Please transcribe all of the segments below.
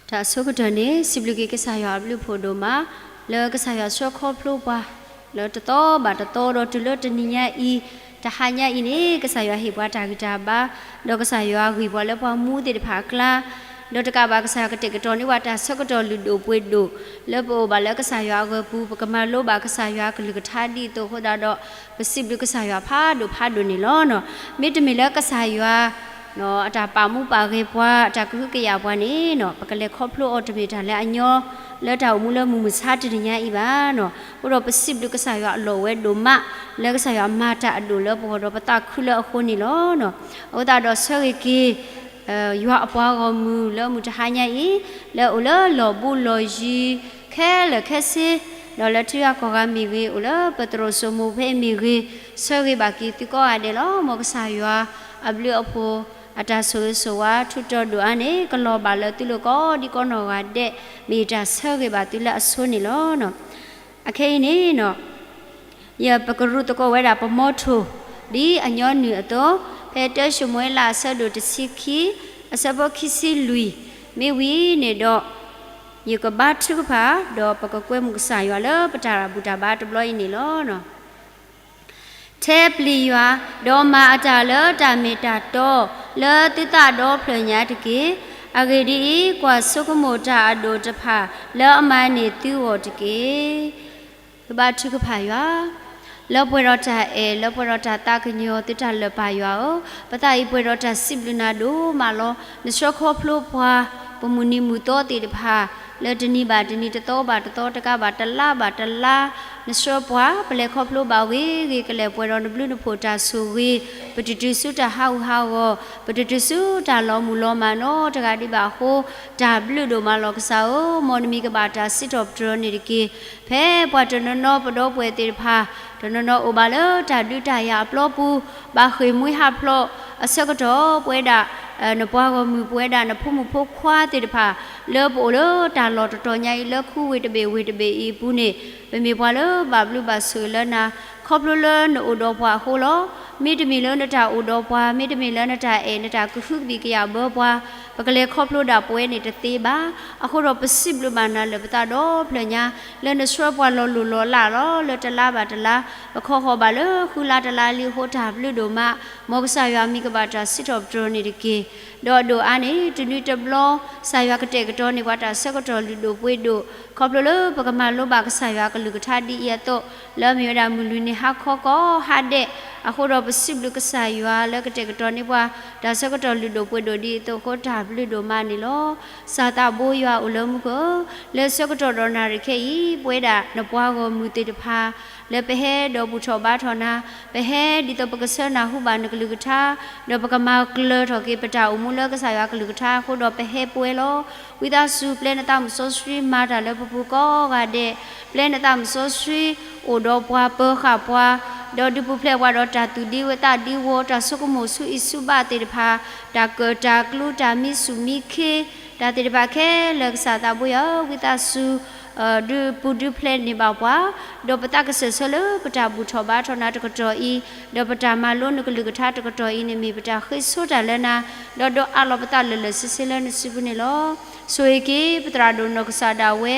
တၢ်အဆိကတၢၢ်န့ၣ် စံးဘျုးက့ၤကစၢ်ယွၤအဘျုးအဖှိၣ်ဒိၣ်မး လၢကစၢ်ယွၤဆှၢခီဖျိပှၤ လၢတသီဘၣ်တသီဒီးတုၤလၢတနံၤညါအံၤ, တဟါညါအံၤန့ၣ် ကစၢ်ယွၤဟ့ၣ်ပှၤတၢ်ဂံၢ်တၢ်ဘါ, ဒီးကစၢ်ယွၤဂံၢ်ပှၤလၢပှၤမူသ့ၣ်တဖၣ်အကျါ, ဒီးတကးဘၣ်ကစၢ်ယွၤကတဲာ်ကတီၤန့ၢ်ပှၤတၢ်ဆၢကတီၢ်လုၢ်ဒိၣ်ပှ့ၤဒိၣ် လၢပအိၣ်ဘၣ်လၢကစၢ်ယွၤအဂီၢ်ပူၤ ပကမၤလိဘၣ်ကစၢ်ယွၤအကလုၢ်ကထါဒ်သိးအဃိသတးဒီး ပစံးဘျုးကစၢ်ယွၤဖးဒိၣ်ဖးဒိၣ်န့ၣ်လီၤ. မ့တမ့ၢ်လၢကစၢ်ယွၤ အတၢ်ပာ်မူပာ်ဂဲၤပှၤ အတၢ်ကဟုကယာ်ပှၤန့ၣ် ပကလဲၤခီဖျိအီၤတမ့ၢ်တၢ်လၢအညီ လၢတၢ်အိၣ်မူလၢမုၢ်မဆါတနံၤညါအံၤဘၣ်. အဃိဒီးပစံးဘျုးကစၢ်ယွၤအလီၢ်ဝဲဒိၣ်မး လၢကစၢ်ယွၤမၤတၢ်အဒိၣ်လၢပဂီၢ်ဒီးပသးခုလၢအဃိန့ၣ်လီၤ. အဃိသတးဒီးဆၢဂ့ၤက့ၤ ယွၤအပှၤဂီၢ်မုၢ်လၢမုၢ်တဟါညါအံၤ လၢအအိၣ်လၢလီၢ်ဘူးလီၢ်ယံၤ ခဲလၢာ်ခဲဆ့, ဒီးလၢထံဂၤကီၢ်ဂၤမ့ၢ်ဂ့ၤ, အိၣ်လၢပသရိာ်စိမိၤဖဲမ့ၢ်ဂ့ၤ, ဆၢဂ့ၤဘၣ်က့ၤသုကိးဂၤဒဲးလီၤ. မ်ကစၢ်ယွၤအဘျုးအဖှိၣ် အတၢ်ဆိၣ်ဂ့ၤဆိၣ်ဝါထူးတီၤဒိၣ်အါန့ၣ် ကလီၤဘၣ်လၢသုလိၤကိးဒံကိးနီၢ်ဂၤဒဲး မ့ၢ်တၢ်ဆၢဂ့ၤဘၣ်သုလၢအဆိန့ၣ်လီၤ. အခဲအံၤန့ၣ် ယပကရူၢ်သကိးဝဲဒၣ်ပမီထိၣ် ဒ်အညီနုၢ်အသိး, ဖဲတၢၡမူၤအ့လးအဆၢဒိၣ်တဆံခံ အဆၢဖိခံဆံလွံၢ်, မ့ၢ်ဝံၤန့ၣ်ဒီး ယကဘါထုကဖၣ် ဒီးပကကွဲမုာ်ကစၢ်ယွၤလၢပတၢ်ဘူၣ်တၢ်ဘါတဘျီအံၤန့ၣ်လီၤ. ထဲပျံၤယွၤ, ဒီးမၤအတၢ်လၢတၢ်မ့ၢ်တၢ်တီ လၢသုသးဒီဖျၢၣ်ညါတက့ၢ်. အဂ့ၢ်ဒ်အံၤ, ကွၢ်ဆိကမိၣ်တၢ်အဒိၣ်တဖၣ် လၢအမၤန့ၢ်သုဂီၢ်တက့ၢ်. သုဘါထုကဖၣ်ယွၤ, လၢပှဲၤဒီးတၢ်အဲၣ် လၢပှဲၤဒီးတၢ်သးကညီၤ သုတၢ်လၢာ်ပာ်ယွၤဧၢ, ပသးအံၤပှဲၤဒီးတၢ်စံးဘျုးနၤဒိၣ်မးလီၤ. နဆှၢခီဖျိပှၤ ပမုၢ်နံၤမုၢ်သီသ့ၣ်တဖၣ် လၢတနံၤဘၣ်တနံၤ တသီဘၣ်တသီ တကးဘၣ်တလါဘၣ်တလါ နဆှၢပှၤ ပလဲၤခီဖျိဘၣ်ဂ့ၤဂ့ၤ ကလဲၤပှဲၤဒီးနဘျုးနဖှိၣ်တၢ်ဆိၣ်ဂ့ၤ, ပတတုၤဆူတၢ်ဟးဂူာ်ဟးဂီၤ, ပတတုၤဆူတၢ်လီၤမုၢ်လီၤမၢ်နီတဂၤဒံးဘၣ်အဃိ, တၢ်ဘျုးဒိၣ်မးလီၤကစၢ်ဧၢ, မ်နမံၤကဘၣ်တၢ်စံးထီၣ်ပတြၢၤန့ၣ်တက့ၢ်. ဖဲပှၤတနီၤနီၤပဒီပုၢ်ဝဲၢ်သ့ၣ်တဖၣ် တနီၤနီၤအိၣ်ဘၣ်လၢတၢ်ဒုးတၢ်ယၤအပျီပူၤ, ဘၣ်ဃ့ၢ်မှံဟးဖျိးအဆၢကတီၢ် ပဝဲဒၣ် နပှၤဂီၢ်မုၢ် ပဝဲဒၣ်နဖိမုၣ်ဖိခွါသ့ၣ်တဖၣ် လၢပအိၣ်လၢတၢ်လီၢ်တတီၤညါအံၤ လၢခူဝ့ၢ်တဘ့ၣ်ဝ့ၢ်တဘ့ၣ်အံၤအပူၤန့ၣ် ပမ့ၢ်ပှၤလၢဘၣ်ဘျုးဘၣ်ဆိၣ်ဂ့ၤလၢနၤ ခီဖျိလၢနအိၣ်ဒီးပှၤအဃိလီၤ. မ့တမ့ၢ်လၢနတၢ်အိၣ်ဒီးပှၤ, မ့တမ့ၢ်လၢနတၢ်အဲၣ် နတၢ်ကဟုကယာ်ဘၢပှၤ, ပကလဲၤခီဖျိဒၣ်ပဝဲန့ၣ်တသ့ဘၣ်. အဃိဒီးပစံးဘျုးဘၣ်နၤလၢပသးဒီဖျၢၣ်ညါ လၢနဆှၢပှၤလီၤလိၢ်လီၤလးလီၤ လၢတလါဘၣ်တလါ, ပခီဃီၤဘၣ်လၢဃုလါတလါလံအဃိ တၢ်ဘျုးဒိၣ်မး, မ်ကစၢ်ယွၤမံၤကဘၣ်တၢ်စံးထီၣ်ပတြၢၤန့ၣ်တက့ၢ်. ဒီးအဒိၣ်အါန့ၣ် တနွံတဘျီ ကစၢ်ယွၤကတဲာ်ကတီၤန့ၢ်ပှၤတၢ်ဆၢကတီၢ်လုၢ်ဒိၣ်ပှ့ၤဒိၣ် ခီဖျိလၢပကမၤလိဘၣ်ကစၢ်ယွၤအကလုၢ်ကထါဒ်အံၤအသိး, လၢအမ့ၢ်ဝဲဒၣ်မုၢ်လွံၢ်နံၤဟါခီကိးဟါဒဲး, အဃိဒီးပစံးဘျုးကစၢ်ယွၤလၢကတဲာ်ကတီၤန့ၢ်ပှၤ တၢ်ဆၢကတီၢ်လုၢ်ဒိၣ်ပှ့ၤဒိၣ်ဒ်အံၤအသိးအဃိ တၢ်ဘျုးဒိၣ်မးန့ၣ်လီၤ. ကစၢ်သးဘိယွၤအိၣ်လၢမူခိၣ်ဧၢ, လၢဆၢကတီၢ်ဒီးနၣ်ရံၣ်ခဲအံၤ ပဝဲဒၣ်နပှၤဂီၢ်မုၢ်သ့ၣ်တဖၣ် လၢပဟဲဒီးဘူၣ်ထီၣ်ဘါထီၣ်နၤ, ပဟဲဒ်သိးပကဆှၢနၢ်ဟူဘၣ်နကလုၢ်ကထါ, ဒီးပကမၤကျၢၤထီၣ်က့ၤပတၢ်အိၣ်မူလၢကစၢ်ယွၤကလုၢ်ကထါအဃိဒီးပဟဲပှဲၤလီၤ. ဝံသးစူၤ ပျဲနသးမုၣ်စီဆှံမၤတၢ်လၢပပူၤကိးဂၤဒဲး, ပျဲနသးမုၣ်စီဆှံအိၣ်ဒီးပှၤပၢၤဃာ်ပှၤ, ဒီးဒုးပူၤဖျဲးပှၤဒီးတၢ်သူၣ်ဒံဝဲသးဒံဝီ တၢ်ဆိကမိၣ်ဆူအံၤဆူဘၣ်သ့ၣ်တဖၣ်, တၢ်ကၢၣ်တၢ်ကျူ တၢ်မံဆူၣ်မံခ့ တၢ်သ့ၣ်တဖၣ်ခဲလၢာ် ကစၢ်သးဘိယွၤဧၢ, ဝံသးစူၤ ဒုးပူၤဒုးဖျဲးန့ၢ်ဘၣ်ပှၤ, ဒီးပသးကစၢၢ်ဆၢလၢပတၢ်ဘူၣ်ထီၣ်ဘါထီၣ်နၤတကတီၢ်အံၤ, ဒီးပတၢ်မၤလိနကလုၢ်ကထါတကတီၢ်အံၤန့ၣ် မ့ၢ်ပတၢ်ဃ့ဆိတၢ်လၢနၤ, ဒီးဒိးအးလီၤပသးလၢာ်လၢာ်ဆ့ဆ့လၢနစုပူၤန့ၣ်လီၤ. ဆိၣ်ဂ့ၤက့ၤ ပသရၣ်ဒိၣ်နီၢ်ကစၢ်ဒၣ်ဝဲ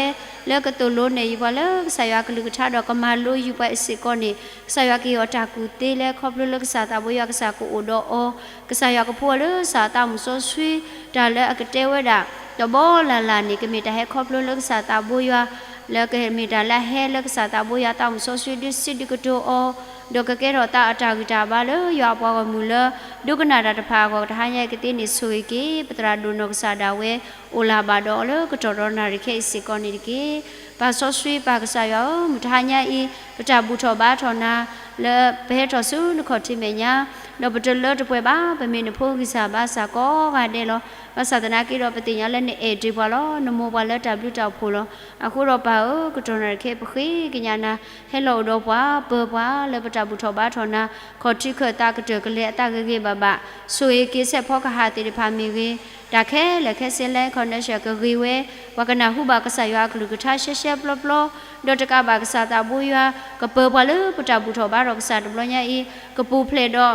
လၢကသိၣ်လိနဲၣ်ယုာ်ပှၤလၢကစၢ်ယွၤကလုၢ်ကထါဒီး ကမၤလိယုာ်ပှၤအစ့ၢ်ကီးန့ၣ် ကစၢ်ယွၤကဟ့ၣ်အီၤတၢ်ကူၣ်သ့လၢခီဖျိလၢကစၢ်သးဘိယွၤကစၢ်ကအိၣ်ဒီးအီၤ, ကစၢ်ယွၤကဖှူအီၤလၢကစၢ်သးမုၣ်စီဆှံ, တၢ်လၢအကတဲဝဲဒၣ် တဘီလၢ်လၢ်န့ၣ် ကမ့ၢ်တၢ်ဟဲခီဖျိလၢကစၢ်သးဘိယွၤ, လၢကမ့ၢ်တၢ်လၢအဟဲလၢကစၢ်သးဘိယွၤသးမုၣ်စီဆှံဒုးစံးဒုးကတိၤအီၤ, ဒီးကကဲထီၣ်သးအတၢ်ဂံၢ်တၢ်ဘါလၢယွၤအပှၤဂီၢ်မုၢ်လၢ ဒိကနၣ်တၢ်တဖၣ်အဂီၢ် တဟါညါအံၤကသ့န့ၣ် ဆိၣ်ဂ့ၤက့ၤ ပသရၣ်ဒိၣ်နီၢ်ကစၢ်ဒၣ်ဝဲ အိၣ်လၢၤဘၣ်ဒီးအီၤလၢကတီၢ်ဒီးနၣ်ရံၣ်ခဲအံၤစ့ၢ်ကီးန့ၣ်တက့ၢ်. ပၢ်စီဆှံပၢ်ကစၢ်ယွၤဧၢ, မုၢ်တဟါညါအံၤ ပတၢ်ဘူၣ်ထီၣ်ဘါထီၣ်နၤ လၢပဟဲထီၣ်ဆူနခီၣ်ထံးမဲာ်ညါ, ဒီးပတလၢတပှဲၤဘၣ်, ပမ့ၢ်နဖိဂံၢ်စၢ်ဘါစၢ်ကိးဂၤဒဲးလီၤ. ဘၣ်ဆၣ်သနာ်က့ဒီး ပသ့ၣ်ညါလၢနအဲၣ်တ့ၢ်ပှၤလီၤ, နမိၢ်ပှၤလၢတၢ်ဘျုးတၢ်ဖှိၣ်လီၤ. အဃိဒီးပၢ်ဧၢ, ကတီၢ်နၣ်ရံၣ်ခဲအံၤ ပဃ့ကညးနၤ, ဟဲလီၤအိၣ်ဒီးပှၤ, ပၢၤပှၤလၢပတၢ်ဘူၣ်ထီၣ်ဘါထီၣ်နၤ, ခီၣ်ထံးခၢၣ်သးကတၢၢ်ကလဲၤအသးဂ့ၤဂ့ၤဘၣ်ဘၣ်, ဆိၣ်ဂ့ၤက့ၤစဲးဖီကဟၣ်သ့ၣ်တဖၣ်မ့ၢ်ဂ့ၤ, တၢ်ခဲလၢာ်ခဲဆ့လၢ connection ကဂ့ၤဝဲ, ပှၤကနၢ်ဟူဘၣ်ကစၢ်ယွၤအကလုၢ်ကထါရှဲရှဲပျီပျီ, ဒီးတကးဘၣ်ကစၢ်သးဘိယွၤ ကပၢၤပှၤလၢပတၢ်ဘူၣ်ထီၣ်ဘါထီၣ်ကစၢ်တဘျီညါအံၤ, ကပူၤဖျဲးဒီး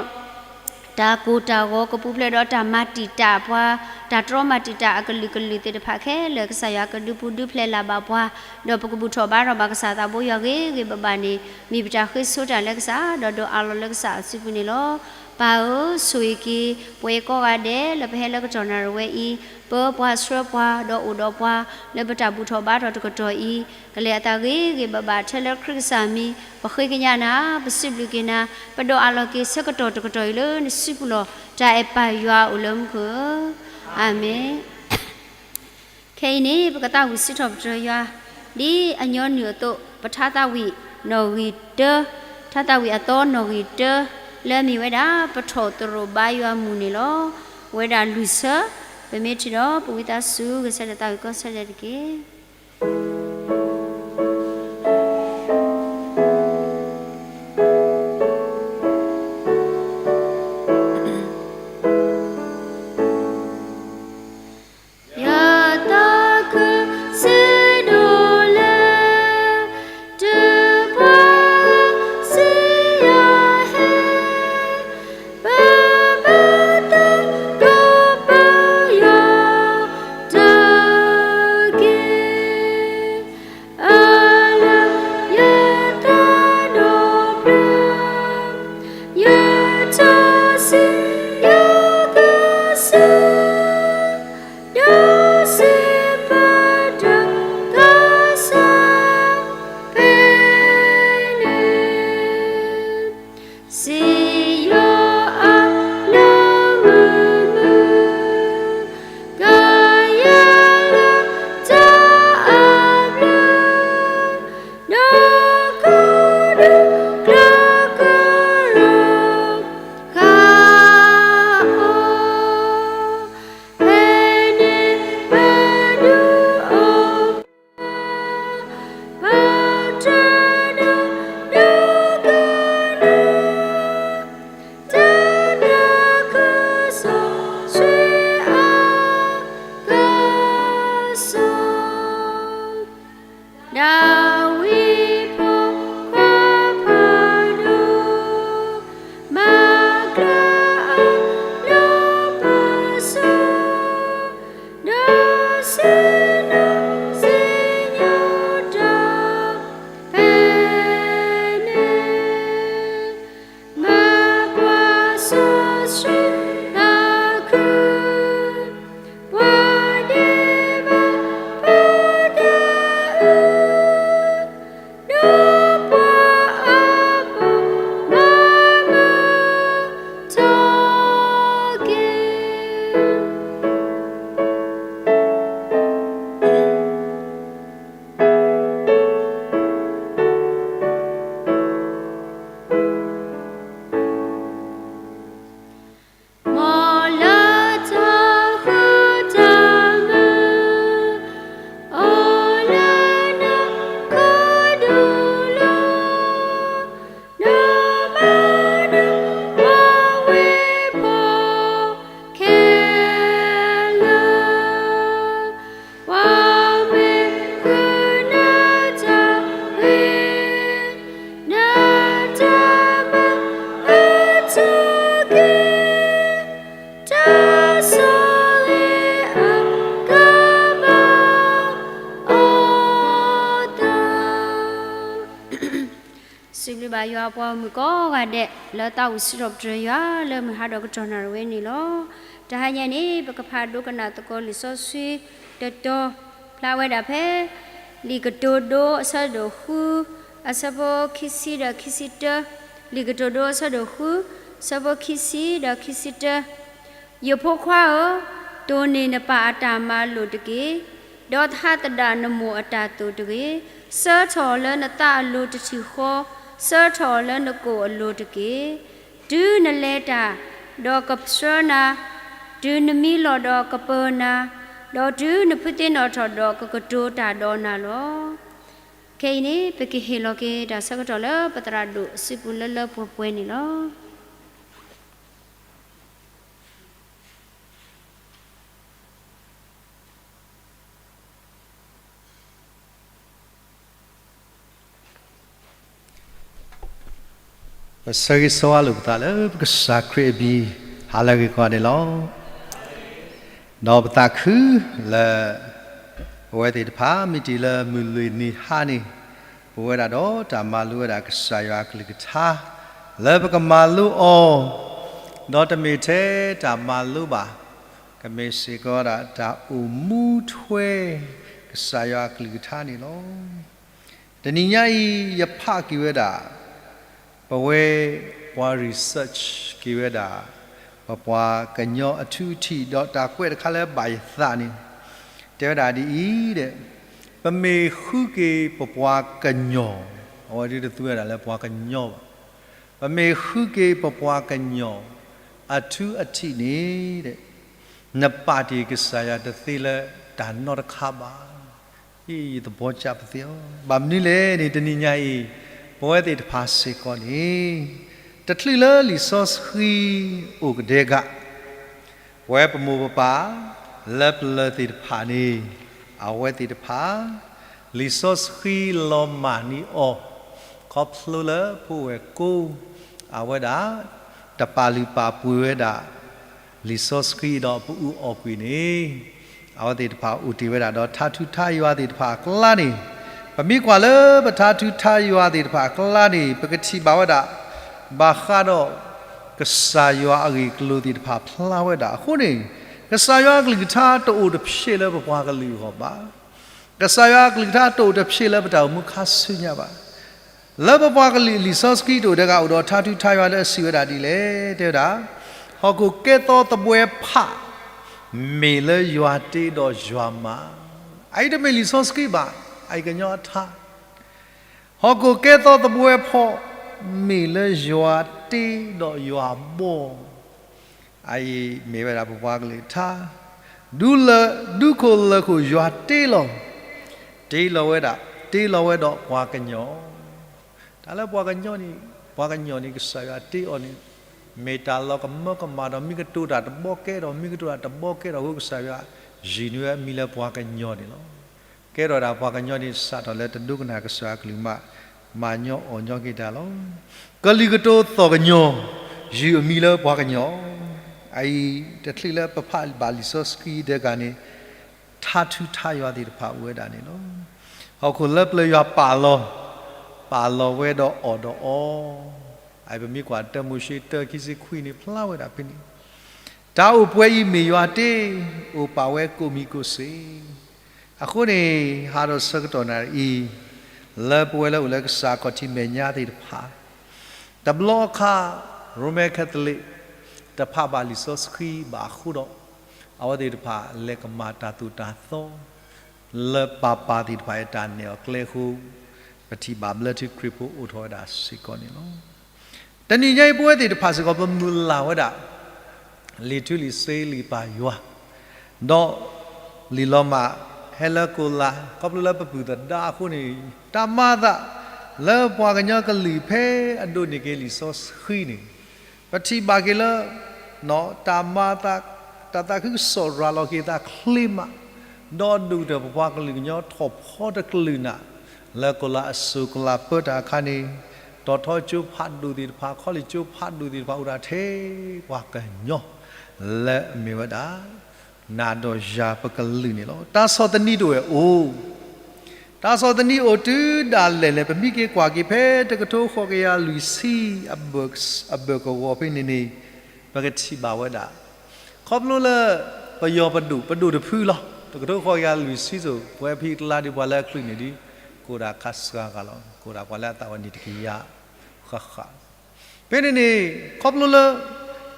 တၢ်ကိၢ်တၢ်ဂီၤ, ကပူၤဖျဲးဒီးတၢ်မၤတံာ်တာ်ပှၤ, တၢ် တၢ်တြီမၤတံာ်တာ်အကလုာ်ကလုာ်သ့ၣ်တဖၣ်ခဲလၢာ် ကစၢ်ယွၤကဒုးပူၤဒုးဖျဲးလၢ်ဘၣ်ပှၤ, ဒီးပကဘူၣ်ထီၣ်ဘါထီၣ်ဘၣ်ကစၢ်သးဘိယွၤဂ့ၤဂ့ၤဘၣ်ဘၣ်န့ၣ် မ့ၢ်ပတၢ်ဃ့ဆိတၢ်လၢကစၢ် ဒီးဒိးအးလီၤလၢကစၢ်အစုပူၤန့ၣ်လီၤ. ပၢ်ဧၢ, ဆိၣ်ဂ့ၤက့ၤ ပှၤကိးဂၤဒဲးလၢပဟဲလၢကတီၢ်နၣ်ရံၣ်ဝဲအံၤ, ပၢပှၤဆှၢပှၤ ဒီးအိၣ်ဒီးပှၤ လၢပတၢ်ဘူၣ်ထီၣ်ဘါထီၣ်တကတီၢ်အံၤ, ကလဲၤအသးဂ့ၤဂ့ၤဘၣ်ဘၣ် ထဲလၢခရံာ်ကစၢ်မံၤ, ပဃ့ကညးနၤ, ပစံးဘျုးက့ၤနၤ, ပဒိးအးလီၤက့ၤဆၢကတီၢ်တကတီၢ်အံၤလၢနစုပူၤလီၤ. တၢ်အဲၣ်ပၢ်ယွၤအိၣ်လၢမူခိၣ်ဧၢ, အၤမ့ၣ်. ခဲအံၤန့ၣ် ပကသးဝံၣ်စံးထီၣ်ပတြၢၤယွၤ ဒ်အညီနုၢ်အသိး, ပထါသးဝံၣ်နီၣ်ဂံၢ်တၢ, ထါသးဝံၣ်အသီနီၣ်ဂံၢ်တၢ, လၢအမ့ၢ်ဝဲဒၣ် ပထီၣ်သရိာ်ဘါယွၤမုၢ်န့ၣ်လီၤ. ဝဲဒၣ်လွံၢ်ဆၢ, ပမ့ၢ်ထံၣ်ဒီး ပဝံသးစူၤ ဂဲၤဆၢထၢၣ်သးဝံၣ်ကီဆၢဒဲးတက့ၢ်. ယသးခုစံးဒိၣ်လဲၣ်, တုၤပှၤစံးယၤဟဲ, ပဘၣ်သဂၢၢ်ပယီၤတက့ၢ်. အလၢယသးဒီဖျၢၣ်, ယထါစံးယကစၢ်, ဒီးစံးပတြၢၤကစၢ်ဖဲန့ၣ်, စံးယွၤအလၢမုာ်မုာ်, ကယဲၢ်လၢတၢ်အဘျုး, ဒီးကိးဒူကျၢၤကရၢဃာ်အီၤ, ဖဲန့ၣ်ပဒုးအိၣ် ပတၢ်ဒိးဒိးကနၣ်, တၢ်နၢ်ခူစီဆှံအကစီၣ်, ဒၤဝံးဖိခွါဖးဒိၣ်, မၤကျၢၤအလၢပစီ ဒီးစံးနီၣ်စံးညိတၢ်ဖဲန့ၣ်, မၤပှၤစီဆှံသးခု, ပှၤဒဲးဘးပတၢ်အု, ဒီးပှၤအါဘီၣ်မၤမုာ်ထီၣ်က့ၤ. မ်လၢတၢ်ဃူတၢ်မုာ်, အိၣ်လၢနခိၣ်ဒူလီၤ, ဒီးမၤနၢၤပှၤဝ့ၢ်ဖိခဲလၢာ်, ပှၤမ့ၢ်ဃုနတၢ်ဂ့ၤ, နတၢ်မၤအါထီၣ်က့ၤ, တၢ်ဆိၣ်ဂ့ၤအကဘၣ်အိၣ်သး. စံးဘျုးဘၣ်ယွၤအပှၤဂီၢ်မုၢ်ကိးဂၤဒဲး လၢသးဝံၣ်စံးထီၣ်ပတြၢၤယွၤလၢမုၢ်ဟါဒီးကတီၢ်နၣ်ရံၣ်ဝဲန့ၣ်လီၤ. တဟါညါန့ၣ် ပကဖးဒိကနၣ်သကိးလံာ်စီဆှံတတီၤ ဖျါဝဲဒၣ်ဖဲ လံာ်ကတိၤဒိအဆၢဒိၣ်ဃု အဆၢဖိခံဆံဒီးခံဆံတၢ, လံာ်ကတိၤဒိအဆၢဒိၣ်ဃု ဆၢဖိခံဆံဒီးခံဆံတၢ. ယဖိခွါဧၢ, တိၢ်န့ၢ်နပၢ်အတၢ်မၤလိာ်တက့ၢ်, ဒီးသဟးသဒၣ်နမိၢ်အတၢ်သိၣ်တဂ့ၤ. ဆၢထီၣ်လၢနသးအလိၤတထံၣ်ဃီ, ဆၢထီၣ်လၢနကိၣ်အလိၤတက့ၢ်. တုၤနလဲၤတၢ်, ဒီးကဆှၢနၤ, တုၤနမံလီၤဒီးကပၢၤနၤ, ဒီးတုၤနဖုသ့ၣ်နီၣ်ထီၣ်ဒီးကကတိၤတၢ်ဒီးနၤလီၤ. ခဲအံၤန့ၣ် ပကဟ့ၣ်လီၤက့ၤတၢ်ဆၢကတီၢ်လၢပသရၣ်ဒိၣ်အစုပူၤလၢလၢပှဲၤပှဲၤန့ၣ်လီၤ. ပဆၢဂ့ၤဆၢဝါလိာ်ပသးလၢပကစၢ်ခရံာ်အမံၤ ဟါလၢအဂ့ၤကိးဂၤဒဲးလီၤ. ဒီးပသးခုလၢ ပဝဲသ့ၣ်တဖၣ် မ့ၢ်တ့ၢ်လၢမုၢ်လွံၢ်နံၤဟါန့ၣ် ပဝဲဒၣ်ဒီးတၢ်မၤလိဝဲဒၣ်ကစၢ်ယွၤအကလုၢ်ကထါ လၢပကမၤလိအီၤ, ဒီးတမ့ၢ်ထဲတၢ်မၤလိဘၣ်, ကမ့ၢ်စ့ၢ်ကီးဒၣ်တၢ်အိၣ်မူထွဲ ကစၢ်ယွၤအကလုၢ်ကထါန့ၣ်လီၤ. တနံၤညါအံၤ ယဖးက့ၤဝဲဒၣ် ပဝဲပှၤ research က့ၤဝဲဒၣ် ပပှၤကညီအထူအထံး ဒီးတၢ်ကွဲးတခါလၢဘၣ်ယသးန့ၣ် တဲဝဲဒၣ်ဒ်အံၤ, ပမ့ၢ်ဃုက့ၤပပှၤကညီ, အဝဲဒၣ်တသူဝဲဒၣ်လၢပှၤကညီဘၣ်, ပမ့ၢ်ဃုက့ၤပပှၤကညီ အထူအထံးန့ၣ် နပာ်တ့ၢ်ကစၢ်ယွၤတသ့လၢတၢ်နီတခါဘၣ်. ယသးပ့ၤနီၣ်ပသ့အီၤ, ဘၣ်မနုၤလဲၣ်န့ၣ် တနံၤညါအံၤ ပဝဲသ့ၣ်တဖၣ်စ့ၢ်ကီးန့ၣ် တချုးလၢလံာ်စီဆှံအိၣ်ကဒဲက ပဝဲပမိၢ်ပပၢ် လၢပျၢၤသ့ၣ်တဖၣ်န့ၣ် အဝဲသ့ၣ်တဖၣ် လံာ်စီဆှံလီၤမၢ်န့ၢ်အီၤ ခီဖျိလၢဖိဝဲၢ်ကိ အဝဲဒၣ် တပာ်လုၢ်ပာ်ပှ့ၤဝဲဒၣ် လံာ်စီဆှံဒီးပအူအီၣ်ကွံာ်န့ၣ် အဝဲသ့ၣ်တဖၣ်အိၣ်တ့ၢ်ဝဲဒၣ်ဒီးထါထူထါယွၤသ့ၣ်တဖၣ်အကျါန့ၣ်, ပမ့ၢ်ကွၢ်လၢပထါထူထါယွၤသ့ၣ်တဖၣ်အကျါန့ၣ် ပကထံၣ်ဘၣ်ဝဲဒၣ် ဘၣ်ဃးဒီး ကစၢ်ယွၤအဂ့ၢ်အကျိၤသ့ၣ်တဖၣ်ဖျါဝဲဒၣ်အဃိန့ၣ်, ကစၢ်ယွၤအကလုၢ်ကထါတအိၣ်တဖျဲးလၢပပှၤကလုာ်အဂီၢ်ဘၣ်. ကစၢ်ယွၤအကလုၢ်ကထါတအိၣ်တဖျဲးလၢပတၢ်အိၣ်မူခါဆူညါဘၣ်. လၢပပှၤကလုာ်လံာ်စီဆှံတအိၣ်တဂၤ အိၣ်ဒီးထါထူထါယွၤလၢအစံးဝဲဒၣ်ဒ်လဲၣ် တဲဝဲဒၣ်, ဟီၣ်ခိၣ်ကဲသီသဘှဲဖး မ့ၢ်လၢယွၤတ့ဒီးယွၤမၤ, အအံၤတမ့ၢ်လံာ်စီဆှံဘၣ်, အအံၤကညီအထါ ဟီၣ်ခိၣ်ကဲသီသဘှဲဖး မ့ၢ်လၢယွၤတ့ဒီးယွၤဘီၣ်, အအံၤမ့ၢ်ဝဲဒၣ်ပပှၤကလုာ်အထါ, ဒူလၢ, ဒူခိၣ်လၢာ်ခိၣ်ယွၤတ့လီၤ, တ့လီၤဝဲဒၣ်, တ့လီၤဝဲဒီးပှၤကညီ, တၢ်လၢပှၤကညီန့ၣ်, ပှၤကညီန့ၣ် ကစၢ်ယွၤတ့အီၤန့ၣ် မ့ၢ်တၢ်လီၤကမၢကမၣ်ဒီး မ့ၢ်ကတိၤတၢ်တဘီကဲဒီး မ့ၢ်ကတိၤတၢ်တဘီကဲဒီးအဃိ ကစၢ်ယွၤယုၢ်န့ၢ်ဝဲအမံၤလၢပှၤကညီန့ၣ်လီၤ. ကဲထီၣ်ဒၣ်ပှၤကညီန့ၣ် စးထီၣ်လၢတဒိကနၣ်ကစၢ်အကလုၢ်မး, မၤညီအီၣ်ညီက့ၤတၢ်လီၤ. ကလုာ်ကတိၤသီၣ်ကညီၤ ယုၢ်အမံၤလၢပှၤကညီ, အအံၤတချုးလၢပဖးဘၣ်လံာ်စီဆှံတဂၤန့ၣ် ထါထူထါယွၤသ့ၣ်တဖၣ်အိၣ်ဝဲဒၣ်န့ၣ်လီၤ. ဟီၣ်ခိၣ်လၢပျၢၤယွၤပာ်လီၤ, ပာ်လီၤဝဲဒီးအီၣ်ဒီးအီ, အအံၤပမ့ၢ်ကွၢ်တၢမိၤၡ့တၢခံဆံခွံန့ၣ် ဖျါဝဲဒၣ်ဖဲန့ၣ်, တၢ်အိၣ်ပှဲၤအံၤမ့ၢ်ယွၤတ့, အိၣ်ပာ်ဝဲကိးမံၤကိးစ့ၢ်. အဃိန့ၣ် ဟါဒီးဆၢကတီၢ်နၣ်ရံၣ်အံၤ, လၢပဝဲလၢအိၣ်လၢကစၢ်ခီၣ်ထံးမဲာ်ညါသ့ၣ်တဖၣ်, တဘျီအခါ ရိမ့ၤခဲသလံး တဖးဘၣ်လံာ်စီဆှံဘၣ်အဃိဒီး အဝဲသ့ၣ်တဖၣ်လဲၤကမၤတၢ်သိၣ်တၢ်သီ လၢပၢ်ပၢ်သ့ၣ်တဖၣ်အတၢ်နဲၣ်အီၤကျဲအဃိ, ပထံၣ်ဘၣ်ဘျၢထံခရံာ်ဖိအိၣ်ထီၣ်ဝဲဒၣ်စ့ၢ်ကီးန့ၣ်လီၤ. တနံၤညါအံၤ ပဝဲသ့ၣ်တဖၣ်စ့ၢ်ကီး ပမုၢ်လၢ်ဝဲဒၣ် လံာ်ထူလံာ်စ့လံာ်ပၢ်ယွၤ, ဒီးလံာ်လီၤမၢ်ဟဲလၢကိလါ, ခီဖျိလၢပပုၢ်သဒါအဃိန့ၣ်, တၢ်မၤအသးလၢပှၤကညီကလုာ်ဖဲအဒိးန့ၢ်က့ၤလံာ်စီဆှံန့ၣ်, ပထံၣ်ဘၣ်က့ၤလၢ တၢ်မၤအသး, တၢ်သးခုကစီၣ်ရၤလီၤက့ၤသးချ့မး, ဒီးဒုၣ်ဒါပပှၤကလုာ်ကညီထီၣ်ဖီတကလုာ်နၤ, လၢကိလါအစိၤကိလါပၢတၢ်အခါန့ၣ်, တီၤထီကၠိဖးဒိၣ်သ့ၣ်တဖၣ်, ခီလ့ၣ်ကၠိဖးဒိၣ်သ့ၣ်တဖၣ်အိၣ်ဒၣ်ထဲပှၤကညီ, လၢအမ့ၢ်ဝဲဒၣ် နၤဒီးယၤပကလုာ်န့ၣ်လီၤ. တၢ်ဆီၣ်သနံးတအိၣ်ဝဲအိၣ် တၢ်ဆီၣ်သနံးအိၣ်တုၤဒၣ်လဲာ်လဲာ် ပမ့ၢ်က့ၤကွၢ်က့ၤဖဲတကထိဃိးကယၤလွံၢ်ဆံ အဘၢၣ်ကဝီၤဖဲန့ၣ်န့ၣ်, ပကထံၣ်ဘၣ်ဝဲဒၣ်, ခီဖျိလၢ ပယီၤပဒိၣ်, ပဒိၣ်တဖုလီၤ. တကထိဃိးကယၤလွံၢ်ဆံစိၤ ပဝဲဖံးတလါဒ်ပှၤလၢအချုးန့ၣ်ဒီး ကအိၣ်ဒၣ်ခါစှၤဂၤလီၤ. ကအိၣ်ဒၣ်ပှၤလၢအသးဝဲန့ၣ်တကယၤဃၣ်ဃၣ် ဖဲန့ၣ်န့ၣ် ခီဖျိလၢ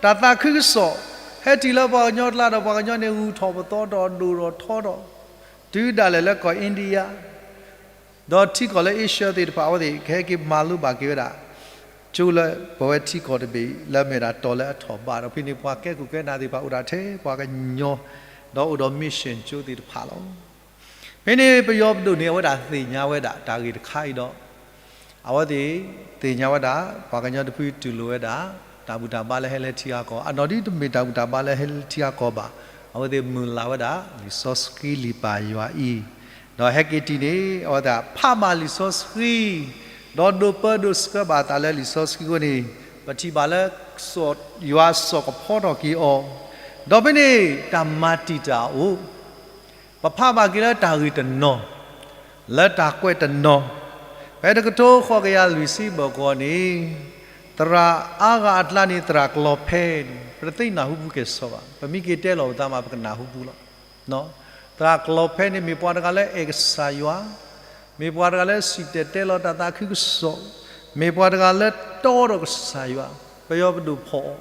တၢ်သးခုကစီၣ် ဟဲတုၤလၢပှၤကညီကျါဒီး ပှၤကညီန့ၣ် ဂုၤထီၣ်ပသီထီၣ်ဒိၣ်ထီၣ်ထီထီၣ်, တုၤဒၣ်လဲာ်လၢကီၢ် India ဒီးထံကီၢ်လၢ Asia သ့ၣ်တဖၣ် အဝဲသ့ၣ်ကဟဲက့ၤမၤလိဘၣ်က့ၤဝဲဒၣ် ကၠိလၢပဝဲထံကီၢ်တဘ့ၣ် လၢအမ့ၢ်ဒၣ်တီၤလၢအထီၣ်ဘးဒီး ဖဲန့ၣ်ပှၤကဲခိၣ်ကဲနၢ်သ့ၣ်တဖၣ်အိၣ်ဒၣ်ထဲပှၤကညီ ဒီးအိၣ်ဒီး mission ကၠိသ့ၣ်တဖၣ်လီၤ. ဖဲန့ၣ်ပယီၤပဒိၣ်န့ၣ် အဝဲဒၣ်သ့ၣ်ညါဝဲဒၣ်တၢ်ဂ့ၢ်တခါအံၤဒီး အဝဲသ့ၣ်သ့ၣ်ညါဝဲဒၣ် ပှၤကညီတဖုတူၢ်လိာ်ဝဲဒၣ် တၢ်ဘူၣ်တၢ်ဘါလၢဟဲလၢထံဂၤကီၢ်, အနီၢ်ဒ်တမ့ၢ်တၢ်ဘူၣ်တၢ်ဘါလၢဟဲလၢထံဂၤကီၢ်ဘၣ်. အဝဲသ့ၣ်မုၢ်လၢ်ဝဲဒၣ် လံာ်စီဆှံလံာ်ပၢ်ယွၤအံၤ, ဒီးဟဲက့ၤတံၢ်န့ၣ် အဝဲသ့ၣ်ဖးဘၣ်လံာ်စီဆှံ ဒီးဒိးပၢဒိးဆှၢဘၣ်အသးလၢလံာ်စီဆှံအဃိန့ၣ်, ပထံၣ်ဘၣ်လၢ ယွၤစိာ်ကဖီထီၣ်က့ၤအီၤ, ဒီးဖဲန့ၣ် တၢ်မၤတံာ်တာ်အအိၣ်, ပဖးဘၣ်က့ၤလၢတၢ်ဂ့ၢ်တနီၤ, လၢတၢ်ကွဲးတနီၤ, ဖဲတကထိဃိးကယၤလွံၢ်ဆံဘၢၣ်ကီးန့ၣ်, သရၣ်အါဂၤအကျါန့ၣ် သရၣ်ကလီၤဖဲန့ၣ် ပတသ့ၣ်နၢ်ဟူပူၤကဲၣ်ဆိးဘၣ်, ပမ့ၢ်က့ၤတဲလီၤပသးမး ပကနၢ်ဟူပူၤလီၤ. သရၣ်ကလီၤဖဲန့ၣ် မ့ၢ်ပှၤတဂၤလၢအဲၣ်ကစၢ်ယွၤ, မ့ၢ်ပှၤတဂၤလၢစံၣ်တဲၤတဲလီၤတၢ်သးခုကစီၣ်, မ့ၢ်ပှၤတဂၤလၢတီဒီးကစၢ်ယွၤ, ပယီၤပဒိၣ်ဖီၣ်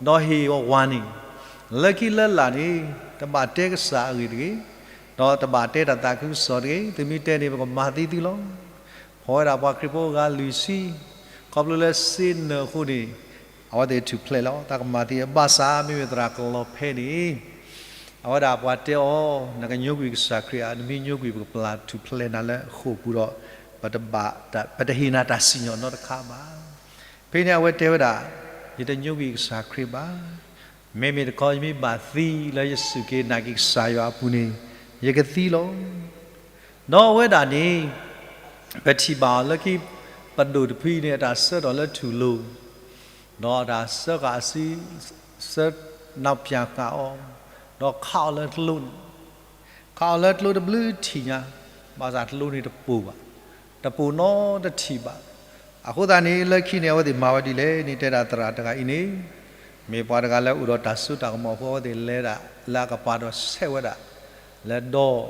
အီၤ, ဒီးဟ့ၣ်အီၤဝၤန့ၣ်, လၢခံလၢလာ်န့ၣ်, တဘၣ်တဲကစၢ်အဂ့ၢ်တဂ့ၤ, ဒီးတဘၣ်တဲတၢ်သးခုကစီၣ်တဂ့ၤ, သုမ့ၢ်တဲန့ၣ် ပကမၤသံသုလီၤ. ဖီၣ်ဝဲဒၣ်ပှၤခရံာ်ဖိအဂၤလွံၢ်ဆံ, ခီဖျိလၢစ့နၢၣ်အဃိန့ၣ်, အဝဲသ့ၣ်ထူၣ်ဖျဲးလီၤ, တၢ်ကမၤသံအဘၣ်ဆၣ် မ့မ့ၢ်သရၣ်ကလီၤဖဲန့ၣ် အဝဲဒၣ်ပှၤတဲအီၤ, နကညိကွံာ်ကစၢ်ခရံာ်ဧါ, နမ့ၢ်ညိကွံာ်ပကပျၢ်ထူၣ်ဖျဲးနၤလၢဃိာ်ပူၤဒီး, ပတဘၣ်, ပတဟ့ၣ်နၤတၢ်စံၣ်ညီၣ်နီတခါဘၣ်. ဖဲန့ၣ်အဝဲတဲဝဲဒၣ်, ယတညိကွံာ်ကစၢ်ခရံာ်ဘၣ်. မ့မ့ၢ်တခီ ယမ့ၢ်ဘၣ်သံလၢယစူၢ်က့ၤနာ်က့ၤကစၢ်ယွၤအပူၤန့ၣ်, ယကသံလီၤ. ဒီးအဝဲဒၣ်န့ၣ်, ပထံၣ်ဘၣ်အီၤလၢခံ, ပဒိၣ်တဖုန့ၣ် အတၢ်ဆှၢထီၣ်လၢထူၣ်လိၤ, ဒီးအတၢ်ဆှၢဃာ်အစု, ဆှၢနီၣ်ပၠးဃာ်အီၤ, ဒီးခးအီၤလၢကျိန့ၣ်, ခးအီၤလၢကျိတဘျုးထံၣ်ညါ, ဘၣ်ဆၣ်ကျိန့ၣ်တပိာ်ဘၣ်, တပိာ်နီတထံၣ်ဘၣ်. အဃိသတးန့ၣ် လၢခံန့ၣ် အဝဲသ့ၣ်မၤဝဲဒ်လဲၣ်န့ၣ် တဲဒၣ်သရၣ်တဂၤအံၤန့ၣ်, မ့ၢ်ပှၤတဂၤလၢအိၣ်ဒီးတၢ်စိတၢ်ကမီၤအဃိ အဝဲသ့ၣ်လဲၤဒၣ်လၢအကပၤဒီးဆဲးဝဲဒၣ်, လဲၤဒီး,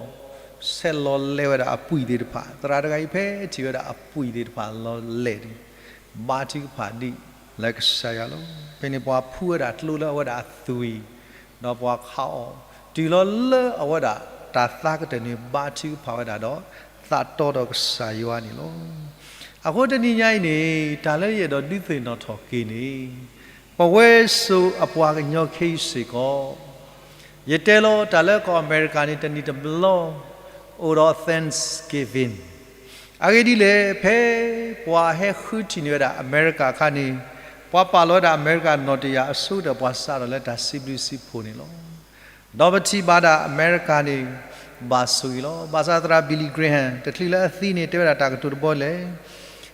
ဆဲးလီၤလဲၤဝဲဒၣ်အပှံၢ်သ့ၣ်တဖၣ်, သရၣ်တဂၤအံၤဖဲထံၣ်ဝဲဒၣ်အပှံၢ်သ့ၣ်တဖၣ်လီၤလဲၤန့ၣ်, ဘါထုကဖၣ်ဒ်လၢကစၢ်ယွၤလီၤ. ဖဲန့ၣ်ပှၤဖှူဝဲဒၣ်ကျိလၢအဝဲဒၣ်အသွံၣ်, ဒီးပှၤခးအီၤ, တုၤလီၤလၢအဝဲဒၣ်တၢ်သးကတၢၢ်န့ၣ် ဘါထုကဖၣ်ဝဲဒၣ်ဒီး, သးတီဒီးကစၢ်ယွၤန့ၣ်လီၤ. အဃိတနံၤညါအံၤန့ၣ် တၢ်လၢယအဲၣ်ဒိးဒုးသ့ၣ်နီၣ်ထီၣ်က့ၤန့ၣ်, ပဝဲစိၤအပှၤကညီခဲအံၤစ့ၢ်ကီး, ယတဲလီၤတၢ်လၢကီၢ်အမဲရကၤန့ၣ် တနံၣ်တဘျီ, အိၣ်ဒီး Thanksgiving အဂ့ၢ်ဒ်လဲၣ်, ဖဲပှၤဟဲဃုထံၣ်န့ၢ်ဝဲဒၣ်အမဲရကၤအခါန့ၣ်, ပှၤပာ်လီၤဝဲဒၣ်အမဲရကၤနီၣ်တယၢ်အဆိကတၢၢ် ပှၤစးထီၣ်လၢတၢ်စံးဘျုးစံးဖှိၣ်န့ၣ်လီၤ. ဒီးပထံၣ်ဘၣ်ဒၣ်အမဲရကၤန့ၣ်, ဘၣ်ဆိၣ်ဂ့ၤလီၤ. ဘၣ်ဆၣ်သရၣ် Billy Graham တချုးလၢအသံန့ၣ် တဲဝဲဒၣ်တၢ်ကတိၤတဘီလဲၣ်,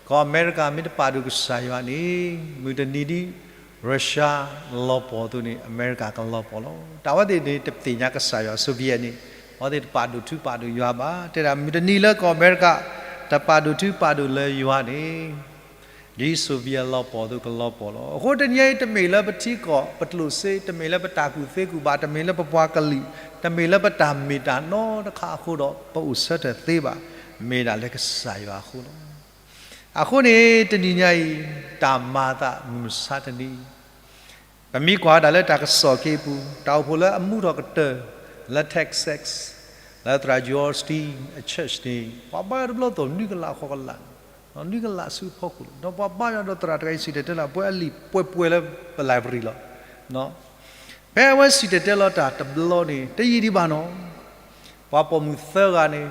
ကီၢ်အမဲရကၤမ့ၢ်တပာ်ဒိၣ်ကစၢ်ယွၤန့ၣ်, မုၢ်တနံၤဒ် Russia လီၤပှီၢ်အသိးန့ၣ် အမဲရကၤကလီၤပှီၢ်လီၤ. တၢ်အဝဲသ့ၣ်န့ၣ် တသ့ၣ်ညါကစၢ်ယွၤ Soviet န့ၣ်, အဝဲသ့ၣ်တပာ်ဒိၣ်ထူပာ်ဒိၣ်ယွၤဘၣ်. တဲဒၣ်မုၢ်တနံၤလၢကီၢ်အမဲရကၤ တပာ်ဒိၣ်ထူပာ်ဒိၣ်လၢယွၤန့ၣ်, ဒ် Soviet လီၤပှီၢ်အသိးကလီၤပှီၢ်လီၤ. အဃိတနံၤအံၤ တမ့ၢ်လၢပထံကီၢ်ပကျိၣ်စ့, တမ့ၢ်လၢပတၢ်ကူၣ်သ့ကူၣ်ဘၣ်, တမ့ၢ်လၢပပှၤကလုာ်, တမ့ၢ်လၢပတၢ်မ့ၢ်တၢ်နီတခါအဃိဒီး ပအိၣ်ဆၢထၢၣ်သ့ဘၣ်, မ့ၢ်ဒၣ်လၢကစၢ်ယွၤအဃိလီၤ. အဃိန့ၣ် တနံၤညါအံၤ တၢ်မၤအသးမုၢ်မဆါတနံၤ ပမ့ၢ်ကွၢ်ဝဲဒၣ်လၢတၢ်ကစီၣ်က့ၤအပူၤ, တၢ်အိၣ်ဖှိၣ်လၢအမူထီၣ်ကတၢၢ် လၢ Texas, လၢသရၣ် Joel Osteen အ church န့ၣ်, ပှၤဘါယွၤတဘျီသိး နွံကလးဃိးကလး, နွံကလးဆူအဖီခိၣ်လီၤ. ဒီးပှၤဘါယွၤဒီးသရၣ်တဂၤအံၤ စံၣ်တဲၤတဲလီၤ ပှဲၤအလံာ်ပှဲၤပှဲၤလၢပ library လီၤ. ဖဲအဝဲစံၣ်တဲၤတဲလီၤတၢ်တဘျီန့ၣ် တယံာ်ဒံးဘၣ်နီၤ, ပှၤပိာ်မုၣ်သၢဂၤန့ၣ်,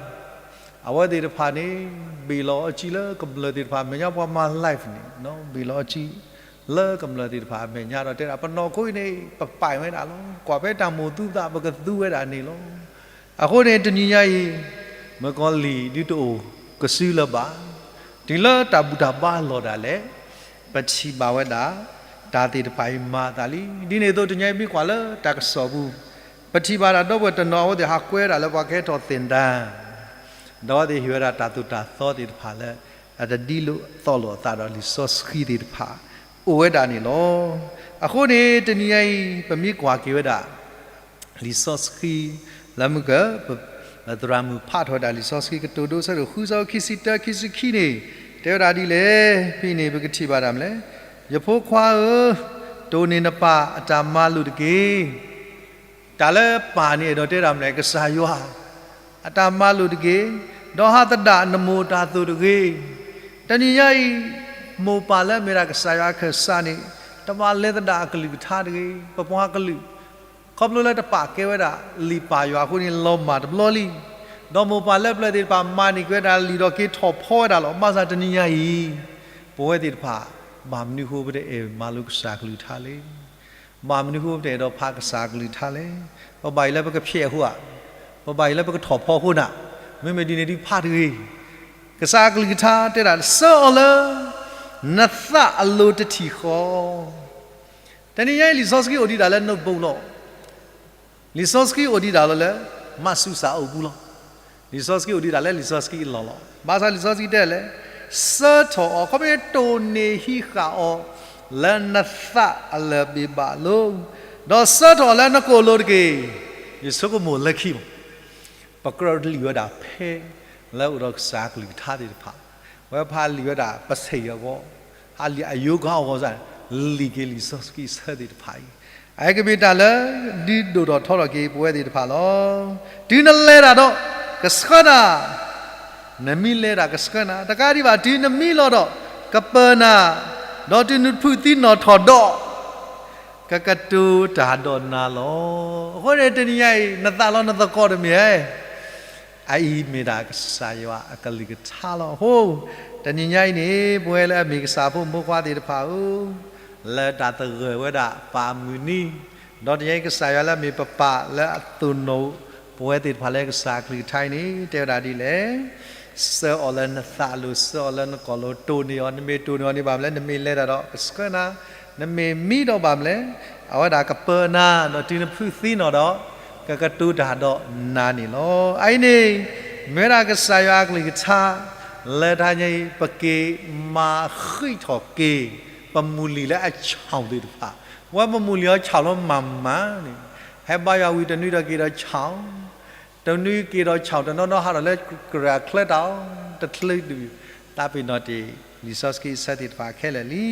အဝဲသ့ၣ်တဖၣ်န့ၣ် ဘ့ၣ်လီၤအီၤကံလၢကမျၢၢ်သ့ၣ်တဖၣ်အမဲာ်ညါ, ပှၤမၤ live န့ၣ် ဘ့ၣ်လီၤအီၤကံ လၢကမျၢၢ်သ့ၣ်တဖၣ်အမဲာ်ညါဒီးတဲဒၣ် ပနီၢ်ခိအံၤန့ၣ် ပပာ်ဝဲဒၣ်လီၤ. ကွၢ်ဖဲတၢ်မိၣ်သူသး ပကသူဝဲဒၣ်န့ၣ်လီၤ. အဃိန့ၣ် တနံၤညါအံၤ မုၣ်ကီၤလံၢ်ဒုးတအိၣ်ကစုလၢၤဘၣ်. တုၤလၢတၢ်ဘူၣ်တၢ်ဘါလီၢ်ဒၣ်လဲာ် ပထံၣ်ဘၣ်ဝဲဒၣ် တၢ်သ့ၣ်တဖၣ်အံၤမၤအသးလံ. ဒ်န့ၣ်အသိး တနံၤညါအံၤမ့ၢ်ကွၢ်လၢတၢ်ကစီၣ်ပူၤ ပထံၣ်ဘၣ်ဒၣ်ဒီပုၢ်ဝဲၢ်တနီၤ အဝဲသ့ၣ်ဟးကွဲဒၣ်လၢပှၤကဟဲထီၣ်သ့ၣ်တၢ် ဒီးအဝဲသ့ၣ်ဟ့ၣ်ဝဲဒၣ်တၢ်သိၣ်တၢ်သီသ့ၣ်တဖၣ်လၢ အတဒ်သိးလိာ်အသးဒီးလံာ်စီဆှံသ့ၣ်တဖၣ် အိၣ်ဝဲဒၣ်န့ၣ်လီၤ. အဃိန့ၣ် တနံၤညါအံၤ ပမ့ၢ်ကွၢ်က့ၤဝဲဒၣ် လံာ်စီဆှံ လၢမုၢ်က ပသရၣ်မုၣ်ဖးထီၣ်ဝဲဒၣ်လံာ်စီဆှံကတိၤဒိ ဆၢဒိၣ်ဃု ဆၢဖိခံဆံတၢ ခံဆံခံန့ၣ် တဲဝဲဒၣ်ဒ်လဲၣ်. ဖဲန့ၣ် ပကထံၣ်ဘၣ်တၢ်မနုၤလဲၣ်. ယဖိခွါဧၢ, တိၢ်န့ၢ်နပၢ်အတၢ်မၤလိာ်တက့ၢ်. တၢ်လၢပၢ်န့ၣ် အဲၣ်ဒိးတဲတၢ်မနုၤလဲၣ်, ကစၢ်ယွၤ အတၢ်မၤလိာ်တက့ၢ်. ဒီးဟးသဒၣ်နမိၢ်တၢ်သိၣ်တဂ့ၤ. တနံၤညါအံၤ မိၢ်ပၢ်လၢအမ့ၢ်ဒၣ်ကစၢ်ယွၤအခၢၣ်စးန့ၣ် တဘၣ်လဲၤသဒၣ်အကလုၢ်ကထါတဂ့ၤ. ပပှၤကလုာ် ခီဖျိလၢတပာ်ကဲဝဲဒၣ်လံာ်ပၢ်ယွၤအဃိန့ၣ် လီၤမၢ်တဘျီလံ. ဒီးမိၢ်ပၢ်လၢပျၢၤသ့ၣ်တဖၣ် မၤန့ၢ်က့ၤဝဲဒၣ်လံာ်ဒီးက့ၤထီၣ်ဖီဝဲဒၣ်လီၤ. ဘၣ်ဆၣ်တနံၤညါအံၤ ပဝဲသ့ၣ်တဖၣ် ဘၣ်မနုၤအဃိပတအဲၣ်မၤလိကစၢ်ကလုၢ်ကထါလဲၣ်. ဘၣ်မနုၤအဃိပတအဲၣ်ဒိးဖးကစၢ်ကလုၢ်ကထါလဲၣ်. ပဘၣ်အံၤလၢပကဖျဲးအဃိဧါ. ပဘၣ်အံၤလၢပကထီၣ်ဖီအဃိနၤ. မ့မ့ၢ်ဒ်န့ၣ်ဒုးဖးတဂ့ၤ. ကစၢ်ကလုၢ်ကထါတဲဒၣ် ဆှၢအီၤလၢ နသးအလိၤတထံၣ်ဃီ တနံၤညါအံၤ လံာ်စီဆှံအိၣ်ဒံးဒၣ်လၢန book လီၤ. လံာ်စီဆှံအိၣ်ဒံးဒၣ်လီၤလၢ မၤဆူၣ်စၢ်အိၣ်ပူၤလီၤ. လံာ်စီဆှံအိၣ်ဒံးဒၣ်လၢလံာ်စီဆှံအလီၢ်လီၤ. ဘၣ်ဆၣ်လံာ်စီဆှံတဲလဲၣ်, ဆှၢထီၣ်အီၤ, ခီဖျိတိၢ်န့ၢ်ဟံးဃာ်အီၤ လၢနသးအလၢၢ်ဘ့ၣ်ဘၣ်လိၤ, ဒီးဆှၢထီၣ်အီၤလၢနကိာ်လိၤတက့ၢ်. ယဆိကမိၣ်လၢခံမး ပကြၢးလံာ်ဝဲဒၣ်ဖဲ လၢအိၣ်ဒီးကစၢ်အကလုၢ်ကထါသ့ၣ်တဖၣ်, ဝဲဖးလံာ်ဝဲဒၣ်ပဆဲးအဂီၢ်, ဟးလံာ်အယိကါအဂီၢ်စ့ၢ်, လံာ်က့ၤလံာ်စီဆှံဆၢသ့ၣ်တဖၣ်အံၤ, အကမ့ၢ်တၢ်လၢ ဒုးဒိၣ်ထီၣ်ထီထီၣ်က့ၤပဝဲသ့ၣ်တဖၣ်လီၤ. တုၤနလဲၤတၢ်ဒီး ကဆှၢနၤ, နမ့ၢ်လဲၤတၢ်ကဆှၢနၤ, တကးဒံးဘၣ် တုၤနမံလီၤဒီး ကပၢၤနၤ, ဒီးတုၤနဖုးသံနီၣ်ထီၣ်ဒီး ကကတိၤတၢ်ဒီးနၤလီၤ. အဃိန့ၣ် တနံၤညါအံၤ နသးလီၤနသကိးတမ့ၢ်ဧါ. အအံၤမ့ၢ်ဒၣ်ကစၢ်ယွၤအကလုၢ်ကထါလီၤ. အဃိ တနံၤညါအံၤန့ၣ် ပဝဲလၢအမ့ၢ်ကစၢ်ဖိမုၣ်ဖိခွါသ့ၣ်တဖၣ်ဧၢ, လၢတၢ်သဂၢၢ်ဝဲဒၣ်ပၢ်မုၢ်နံၤ, ဒီးတနံၤညါအံၤကစၢ်ယွၤလၢအမ့ၢ်ပပၢ်လၢအသိၣ်နီၣ် ပဝဲသ့ၣ်တဖၣ်လၢကစၢ်အကလုၢ်ကထါအံၤန့ၣ် တဲဝဲဒၣ်ဒ်လဲၣ်, ဆှၢအီၤလၢနသးအလိၤ, ဆှၢအီၤလၢနကိာ်လိၤ, တိၢ်န့ၢ်အီၤ, နမ့ၢ်တိၢ်န့ၢ်အီၤန့ၣ်ဘၣ်မနုၤလဲၣ်, နမ့ၢ်လဲၤတၢ်ဒီးကဆှၢနၤ, နမ့ၢ်မံဒီးဘၣ်မနုၤလဲၣ်, အဝဲဒၣ်ကပၢၤနၤ, ဒီးတုၤနဖုးသံနီၣ်ဒီး ကကတိၤတၢ်ဒီးနၤန့ၣ်လီၤ. အအံၤန့ၣ် မ့ၢ်ဝဲဒၣ်ကစၢ်ယွၤအကလုၢ်ကထါ လၢတဟါညါအံၤ ပက့ၤမၤဃံးထီၣ်က့ၤ ပမုၢ်လံၤလၢအဆၣ်သ့ၣ်တဖၣ်, ပဝဲပမုၢ်လံၤအဆၣ်လီၤမၤမၤန့ၣ်, ဟဲဘါယွၤဝံၤတနွံဒီးက့ၤဒီးဆၣ် တနွံက့ၤဒီးဆၣ်, တနီၤနီၤဟးထီၣ်လၢကြၢးချၢတၢ်အီၤ တချုးတဘျီ တၢ်ပ့ၤနီၣ်တ့ၢ် လံာ်စီဆှံအဆၢသ့ၣ်တဖၣ်ခဲလၢာ်လံ.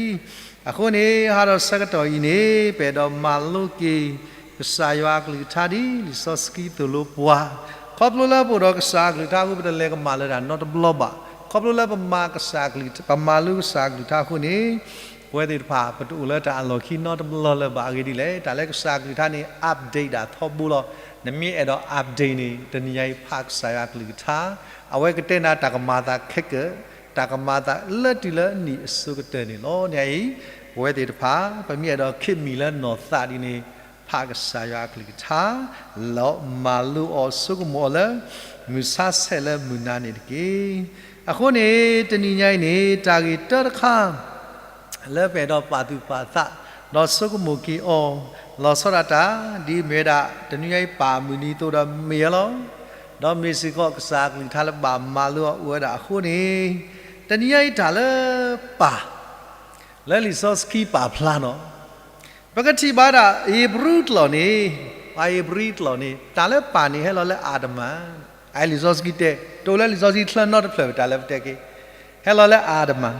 အဃိန့ၣ် ဟးထီၣ်ဆၢကတီၢ်အံၤန့ၣ် ပအဲၣ်ဒိးမၤလိက့ၤ ကစၢ်ယွၤအကလုၢ်ကထါဒ်လံာ်စီဆှံသိၣ်လိပှၤ, ခီဖျိလၢပအိၣ်ဒီးကစၢ်အကလုၢ်ကထါအဃိ ပတလဲၤကမၣ်လၢတၢ်နီတဘျီဘၣ်. ခီဖျိလၢပမၤကစၢ်အကလုၢ်, ပမၤလိကစၢ်အကလုၢ်ကထါအဃိန့ၣ် ပဝဲသ့ၣ်တဖၣ် ပတအိၣ်လၢတၢ်အလီၢ်ခံနီတဘျီလၢၤဘၣ်. အဂ့ၢ်ဒ်လဲၣ်, တၢ်လၢကစၢ်အကလုၢ်ကထါန့ၣ် update ဒၣ်ထီဘိလီၤ. နမ့ၢ်အဲၣ်ဒိး update န့ၣ် တနံၤညါအံၤဖးကစၢ်ယွၤအကလုၢ်ကထါ, အဝဲကတဲနၤတၢ်ကမၤအသးခဲကၢၣ်, တၢ်ကမၤအသးလၢတုၤလၢနံၣ်အဆိကတၢၢ်န့ၣ်လီၤ. န့ၣ်အံၤ ပဝဲသ့ၣ်တဖၣ် ပမ့ၢ်အဲၣ်ဒိးခံးမံၤလၢနီၢ်သးဒ်န့ၣ် ဖးကစၢ်ယွၤအကလုၢ်ကထါ, လီၤမၤလိအီၤဆိကမိၣ်အီၤလၢ မုၢ်ဆါဆဲးလၢမုၢ်နၤန့ၣ်တက့ၢ်. အဃိန့ၣ် တနံၤညါအံၤန့ၣ် တၢ်ဂ့ၢ်တၢတခါ လၢပအဲၣ်ဒိးပာ်သူၣ်ပာ်သး ဒီးဆိကမိၣ်က့ၤအီၤ လီၤဆီဒၣ်တၢ် ဒ်မ့ၢ်ဝဲဒၣ် တနံၤညါအံၤပၢ်မုၢ်နံၤအသိးဒီးမ့ၢ်အလီၤ. ဒီးမ့ၢ်စ့ၢ်ကီးကစၢ်အကလုၢ်ကထါလၢဘၣ်မၤလိအီၤအိၣ်ဝဲဒၣ်အဃိန့ၣ် တနံၤညါအံၤတၢ်လၢပၢ် လၢလံာ်စီဆှံပာ်ဖျါနီၤ ပကထံၣ်ဘၣ်ဒၣ် ဧ့ၤဘြံၤကျိာ်န့ၣ်, ပှၤဧ့ၤဘြံၤကျိာ်န့ၣ် တၢ်လၢပၢ်န့ၣ်ဟဲလီၤလၢအၤဒမၣ်, အလံာ်စီဆှံတဲ, တအိၣ်လၢလံာ်စီဆှံချၢနီတဖျၢၣ် တၢ်လၢပတဲက့ၤ, ဟဲလီၤလၢအၤဒမၣ်,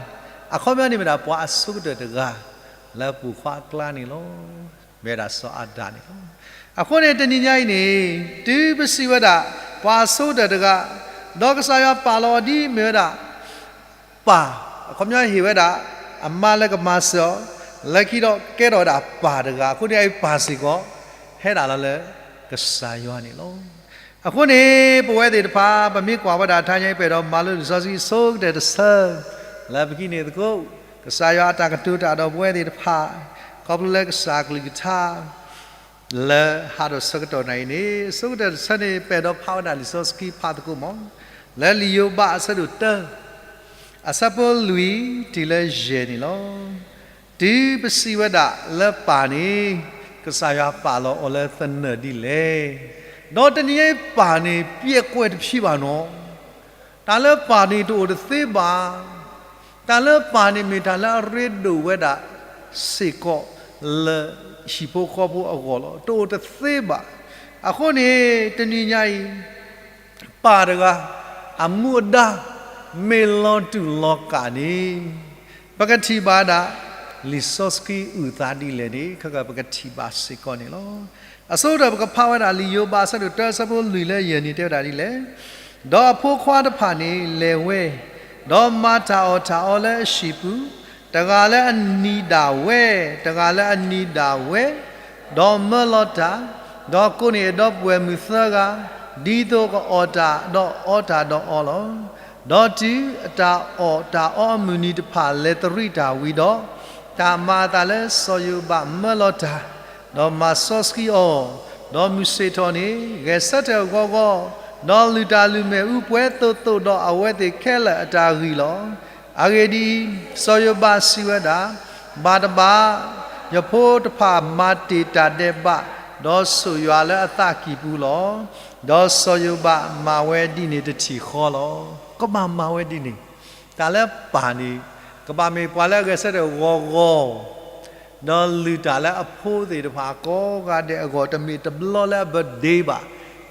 အခီပညီန့ၣ်မ့ၢ်ဒၣ်ပှၤအဆိကတၢၢ်တဂၤ လၢပိာ်ခွါအကျါန့ၣ်လီၤ. မ့ၢ်ဝဲဒၣ်စီၤအၤဒၣ်န့ၣ်လီၤ. အဃိန့ၣ် တနံၤညါအံၤန့ၣ် တုၤပစံးဝဲဒၣ် ပှၤအဆိကတၢၢ်တဂၤ, ဒီးကစၢ်ယွၤပာ်လီၤအီၤဒ်မ့ၢ်ဝဲဒၣ် ပၢ်, အခီပညီဟ့ၣ်ဝဲဒၣ် အမါလၢကမၤစၢၤအီၤ, လၢခံဒီးကဲထီၣ်ဝဲဒၣ်ပၢ်တဂၤ, အဃိန့ၣ်အံၤပၢ်စ့ၢ်ကီး ဟဲဒၣ်လီၤလၢကစၢ်ယွၤန့ၣ်လီၤ. အဃိန့ၣ် ပဝဲသ့ၣ်တဖၣ် ပမ့ၢ်ကွၢ်ဝဲဒၣ်တဟါညါအံၤ ပအဲၣ်ဒိးမၤလိလံာ်စီဆှံအဆိကတၢၢ်တဆၢ လၢပကဟံးန့ၢ်သကိး ကစၢ်ယွၤအတၢ်ကတိၤတၢ်ဒီးပဝဲသ့ၣ်တဖၣ် ခီဖျိလၢကစၢ်အကလုၢ်ကထါ လၢဟးထီၣ်ဆၢကတီၢ်နၤအံၤန့ၣ် အဆိကတၢၢ်တဆၢန့ၣ် ပအဲၣ်ဒိးဖးဝဲဒၣ်လံာ်စီဆှံဖးသကိးမး လၢလံာ်ယိၤဘးအဆၢဒိၣ်တၢ အဆၢဖိလွံၢ်တုၤလၢယဲၢ်န့ၣ်လီၤ. တုၤပစံးဝဲဒၣ်လၢပၢ်န့ၣ် ကစၢ်ယွၤပာ်လီၤအီၤလၢသနၢၣ်ဒ်လဲၣ်. ဒီးတနံၤညါအံၤပၢ်န့ၣ် ပျက်ကွယ်တဖြစ်ဘၣ်နီၤ. တၢ်လၢပၢ်န့ၣ်တအိၣ်တသ့ဘၣ်. တၢ်လၢပၢ်န့ၣ်မ့ၢ်တၢ်လၢအရ့ဒိၣ်ဝဲဒၣ်စ့ၢ်ကီးလၢဟံၣ်ဖိဃီဖိအဂီၢ်လီၤ. တအိၣ်တသ့ဘၣ်. အဃိန့ၣ် တနံၤညါအံၤ ပၢ်တဂၤ အမူအဒါ မ့ၢ်လီၤတူာ်လီၤကာ်န့ၣ် ပကထံၣ်ဘၣ်ဒၣ် လံာ်စီဆှံအုၣ်သးဒ်လဲၣ်န့ၣ် ခဲကပကထံၣ်ဘၣ်စ့ၢ်ကီးန့ၣ်လီၤ. အဆိကတၢၢ်ပကဖးဝဲဒၣ်လံာ်ယိၤဘးအဆၢဒိၣ်တၢ အဆၢဖိလွံၢ်လၢယဲၢ်န့ၣ် တဲဝဲဒၣ်ဒ်လဲၣ်. ဒီးအဖိခွါတဖၣ်န့ၣ်လဲၤဝဲ, ဒီးမၤတၢ်အီၣ်တၢ်အီလၢအဟံၣ်ပူၤ, တဂၤလၢအနံၤဒၣ်ဝဲ, တဂၤလၢအနံၤဒၣ်ဝဲ, ဒီးမၢလီၤတၢ်, ဒီးကိးန့ၢ်အဒီပုၢ်ဝဲၢ်မုၣ်သၢဂၤ, ဒ်သိးကအီၣ်တၢ်ဒီးအီတၢ်ဒီးအီလီၤ. ဒီးတုၤအတၢ်အီၣ်တၢ်အီအမုၢ်နံၤတဖၣ်လဲၤသရံးတၢ်ဝံၤဒီး, တၢ်မၤအသးလၢစီၤယိၤဘးမၢလီၤတၢ်, ဒီးမၤစီဆှံအီၤ, ဒီးမုၢ်ဆ့ၣ်ထီၣ်န့ၣ် ဂဲၤဆၢထၢၣ်အဂီၤဂီၤ, ဒီးလုၢ်တၢ်လုၢ်မဲာ်အူပှဲၤသိးသိးဒီးအဝဲသ့ၣ်ခဲလၢာ်အတၢ်ဂံၢ်လီၤ. အဂ့ၢ်ဒ်အံၤ, စီၤယိၤဘးစံးဝဲဒၣ်, ဘၣ်တဘၣ်, ယဖိတဖၣ်မၤတ့ၢ်တၢ်ဒဲးဘး ဒီးဆိၣ်ယွၤလၢအသးကံၢ်ပူၤလီၤ. ဒီးစီၤယိၤဘးမၤဝဲဒ်န့ၣ်တထံၣ်ဃီလီၤ. ကဘၣ်မၤဝဲဒ်န့ၣ်, တၢ်လၢပၢ်န့ၣ် ကဘၣ်မ့ၢ်ပှၤလၢအဂဲၤဆၢထၢၣ်ဂီၤဂီၤ ဒီးလုၢ်တၢ်လၢအဖိသ့ၣ်တဖၣ်ကိးဂၤဒဲးအဂီၢ် တမ့ၢ်တဘျီလၢအဘၢၣ်ဒ့ဘၣ်,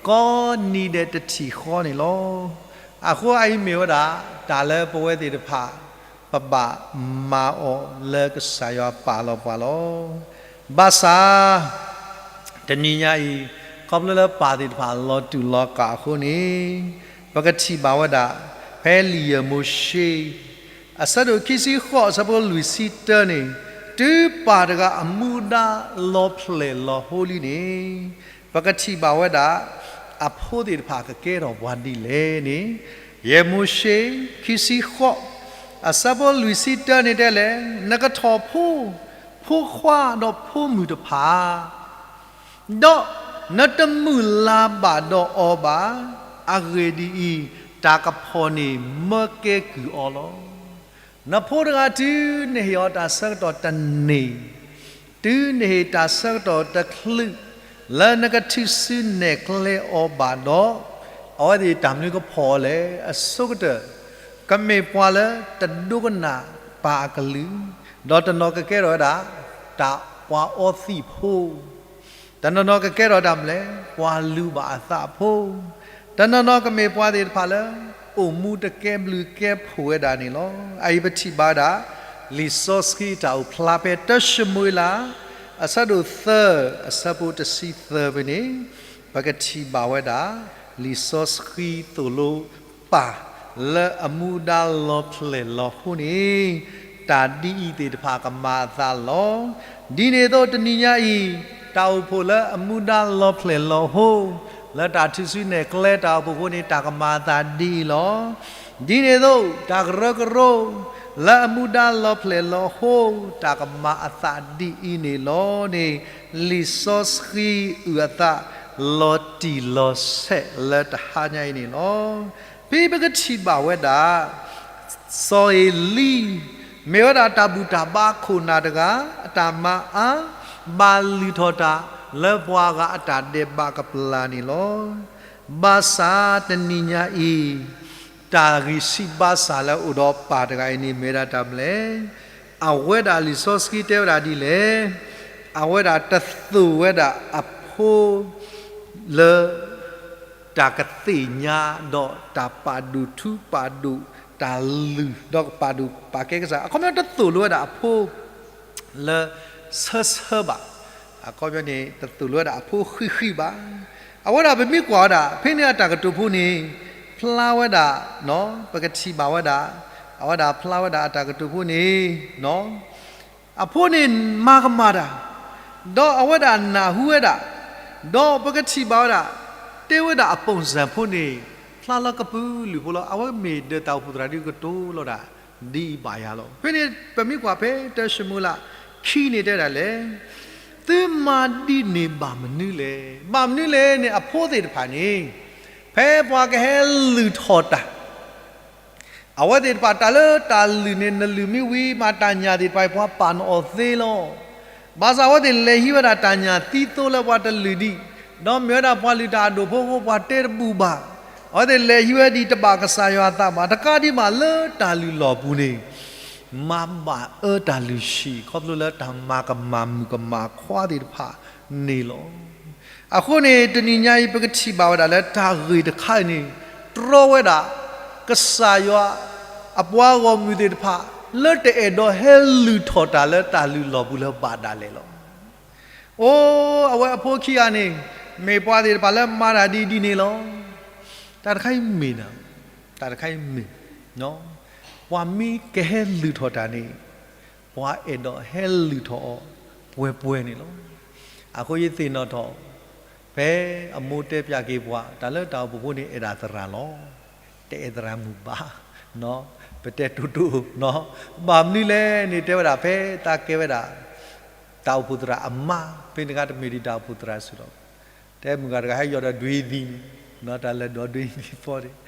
ကိးနံၤဒဲးတထံၣ်ဃီန့ၣ်လီၤ. အဃိအအံၤမ့ၢ်ဝဲဒၣ် တၢ်လၢပဝဲသ့ၣ်တဖၣ် ပဘၣ်မၤအီၤလၢကစၢ်ယွၤပာ်လီၤပှၤလီၤ. ဘၣ်ဆၣ် တနံၤညါအံၤ ခီဖျိလၢပၢ်သ့ၣ်တဖၣ်လီၤတူာ်လီၤကာ်အဃိန့ၣ် ပကထံၣ်ဘၣ်ဝဲဒၣ် ဖဲလံာ်ယဲၢ်မိၤၡ့ အဆၢဒိၣ်ခံဆံဃိး အဆၢဖိလွံၢ်ဆံတၢန့ၣ်, တုၤပၢ်တဂၤအမူဒါလီၤဖျဲၣ်လီၤဟိလံန့ၣ်, ပကထံၣ်ဘၣ်ဝဲဒၣ် အဖိသ့ၣ်တဖၣ်ကကဲထီၣ်ပှၤဒ်လဲၣ်န့ၣ်, ယဲၢ်မိၤၡ့ ခံဆံဃိး အဆၢဖိလွံၢ်ဆံတၢန့ၣ်တဲလဲၣ်, နကထီၣ်ဖိ, ဖိခွါဒီးဖိမုၣ်တဖၣ် ဒီးနတမုၢ်လၢ်ဘၣ်ဒီးအီၤဘၣ်. အဂ့ၢ်ဒ်အံၤ, တၢ်ကဖီၣ်န့ၣ်မၢကဲကုၢ်အီၤလီၤ. နဖိတဂၤတုၤနဟ့ၣ်အီၤတၢ်ဆၢကတီၢ်တန့ၢ်, တုၤနဟ့ၣ်တၢ်ဆၢကတီၢ်တချုး လၢနကထုးစုနဲၣ်ကျဲအီၤဘၣ်ဒီး, အဝဲသ့ၣ်တၢ်မနုၤကဖီၣ်အီၤလဲၣ်. အဆိကတၢၢ် ကမ့ၢ်ပှၤလၢတဒိကနၣ်ပၢ်အကလုၢ်, ဒီးတနီၤကကဲထီၣ်ဝဲဒၣ် တၢ်ပှၤအီသံးဖိ တနီၤနီၤကကဲထီၣ်တၢ်မနုၤလဲၣ်, ပှၤလူၤဘၣ်အသးဖိ, တနီၤနီၤကမ့ၢ်ပှၤသ့ၣ်တဖၣ်လၢ အိၣ်မူတကဲဘျုးကဲဖှိၣ်ဝဲဒၣ်န့ၣ်လီၤ. အအံၤပထံၣ်ဘၣ်ဝဲဒၣ် လံာ်စီဆှံတၢ်အိၣ်ဖျါဖဲ တၢၡမူၤအ့လး အဆၢဒိၣ်သၢ အဆၢဖိတဆံသၢဖဲန့ၣ်, ပကထံၣ်ဘၣ်ဝဲဒၣ် လံာ်စီဆှံသိၣ်လိပၢ်လၢအမူဒါလီၤဖျဲၣ်လီၤဟိန့ၣ်, တၢ်ဒ်အံၤသ့ၣ်တဖၣ်ကမၤအသးလီၤ. ဒ်န့ၣ်အသိးတနံၤညါအံၤ, တၢ်အိၣ်ဖှိၣ်လၢအမူဒါလီၤဖျဲၣ်လီၤဟိ, လၢတၢ်ထုးစုနဲၣ်ကျဲတၢ်အိၣ်ဖှိၣ်အဃိန့ၣ် တၢ်ကမၤအသးဒ်အံၤလီၤ. ဒ်န့ၣ်အသိး တၢ်ကရၢကရိ လၢအမူဒါလီၤဖျဲၣ်လီၤဟိ, တၢ်ကမၤအသးဒ်အံၤန့ၣ်လီၤန့ၣ်, လံာ်စီဆှံအုၣ်အသးလီၤတံၢ်လီၤဆဲးလၢတဟါညါအံၤန့ၣ်လီၤ. ဖဲပကထံၣ်ဘၣ်ဝဲဒၣ် စီၤအ့လံ မ့ၢ်ဝဲဒၣ်တၢ်ဘူၣ်တၢ်ဘါခိၣ်နၢ်တဂၤ, အတၢ်မၤအါ ဘၣ်လုၢ်ထီၣ်တၢ်လၢပှၤဂၤအတၢ်ဒဲးဘးကပျၢ်န့ၣ်လီၤ. ဘၣ်ဆၣ်တနံၤညါအံၤ, တၢ်ဂံၢ်ဆံးဘါစၢ်လၢအိၣ်ဒီးပၢ်တဂၤအံၤန့ၣ် မ့ၢ်ဝဲဒၣ်တၢ်မနုၤလဲၣ်. အဝဲဒၣ်လံာ်စီဆှံတဲဝဲဒၣ်ဒ်လဲၣ်, အဝဲဒၣ်တသိၣ်ဝဲဒၣ်အဖိ လၢ တၢ်ကသ့ၣ်ညါဒီးတၢ်ပာ်ဒိၣ်ထူပာ်ဒိၣ်တၢ်လုၢ် ဒီးကပာ်ဒိၣ်ပာ်ကဲကစၢ်, အခီပညီတသိၣ်လိဝဲဒၣ်အဖိ လၢဆၢဆၢဘၣ်, အခီပညီန့ၣ် တသိၣ်လိဝဲဒၣ်အဖိဃံးဃံးဘၣ်. အဝဲဒၣ်ပမ့ၢ်ကွၢ်ဝဲဒၣ် ဖဲန့ၣ်အတၢ်ကတိၤဖိန့ၣ် ဖျါဝဲဒၣ်, ပကထံၣ်ဘၣ်ဝဲဒၣ်, အဝဲဒၣ်ဖျါဝဲဒၣ်အတၢ်ကတိၤဖိန့ၣ် အဖိန့ၣ်မၤကမၣ်တၢ်, ဒီးအဝဲဒၣ်နၢ်ဟူဝဲဒၣ်, ဒီးပကထံၣ်ဘၣ်ဝဲဒၣ်, တဲဝဲဒၣ်အပိၢ်စၢ်ဖိန့ၣ် ဖျါလီၤကပုာ်လုာ်ဖိလီၤ. အဝဲမ့ၢ်ဒၢးတၢ်အိၣ်ဖှိၣ်သရၣ်ဒုးကတိၤလီၤဒၣ် ဒ်အံၤဘၣ်ယၤလီၤ. ဖဲန့ၣ်ပမ့ၢ်ကွၢ်ဖဲတၢၡမူၤအ့လး ခံန့ၣ်တဲဒၣ်လဲၣ်, သုမၤဒ်န့ၣ်ဘၣ်မနုၤလဲၣ်. ဘၣ်မနုၤလဲၣ်န့ၣ် အဖိသ့ၣ်တဖၣ်န့ၣ် ဖဲပှၤကဟဲလုၢ်ထီၣ်တၢ် အဝဲသ့ၣ်တဖၣ်တၢ်လၢတၢ်လုၢ်န့ၣ် နလုၢ်မ့ၢ်ဝံၤမးတၢ်ညၣ်သ့ၣ်တဖၣ် ပှၤပာ်နအီၤသ့လီၤ. ဘၣ်ဆၣ်အဝဲသ့ၣ်လဲၤဟံးဝဲဒၣ်တၢ်ညၣ်သံသိလၢပှၤတလုၢ်ဒံး, ဒီးမ့ၢ်ဝဲဒၣ်ပှၤလုၢ်တၢ်အဒိၣ်ဖိအဃိ ပှၤတဲတဘူၣ်ဘၣ်. အဝဲသ့ၣ်လဲၤဟံးဝဲဒၣ်တဘၣ်ကစၢ်ယွၤအသးဘၣ်. တကးဒံးဘၣ်လၢတၢ်လုၢ်လီၢ်ပူၤန့ၣ် မၤဘၣ်အၢတၢ်လုၢ်ဆံး ခီဖျိလၢတၢ်မၤကမၣ်မုၣ်ကမၣ်ခွါသ့ၣ်တဖၣ်န့ၣ်လီၤ. အဃိန့ၣ် တနံၤညါအံၤ ပကထံၣ်ဘၣ်ဝဲဒၣ်လၢတၢ်ဂ့ၢ်တခါအံၤန့ၣ် တြီဝဲဒၣ် ကစၢ်ယွၤအပှၤဂီၢ်မုၢ်သ့ၣ်တဖၣ် လၢတအဲၣ်ဒိးဟဲလုၢ်ထီၣ်တၢ်လၢတၢ်လုၢ်လီၢ်ပူၤလၢၤဘၣ်ဒၣ်လဲာ်လီၤ. အိ အဝဲအဖိခံဂၤန့ၣ် မ့ၢ်ပှၤသ့ၣ်တဖၣ်လၢမၤတၢ်ဒ်ဒ်န့ၣ်လီၤ. တၢ်တခါအံၤမ့ၢ်နၤ, တၢ်တခါအံၤမ့ၢ် ပှၤမ့ၢ်ကဟဲလုၢ်ထီၣ်တၢ်န့ၣ် ပှၤအဲၣ်ဒိးဟဲလုၢ်ထီၣ်အီၤပှဲၤပှဲၤန့ၣ်လီၤ. အဃိယသ့ၣ်နီၣ်ထီၣ် ဖဲအမိၢ်တဲပၠးက့ၤပှၤ တၢ်လၢတၢ်အိၣ်ဖှိၣ်ဖိန့ၣ် အဲၣ်ဒၣ်သရၣ်လီၤ. တအဲၣ်သရၣ်မုၣ်ဘၣ်, ပတဲတိတိ, ဘၣ်မနုၤလဲၣ်န့ၣ် တဲဝဲဒၣ်ဖဲတၢ်ကဲဝဲဒၣ် တၢ်အိၣ်ဖှိၣ်သရၣ်အမါ ဖဲန့ၣ်တဂၤတမ့ၢ်ဒံးတၢ်အိၣ်ဖှိၣ်သရၣ်စ့ၢ်ကီး, တဲမုၢ်ဂၤတဂၤဟဲယီၤဒီးဒွံသံန့ၣ်, တၢ်လဲၤဒိးဒွံသံဖီန့ၣ်,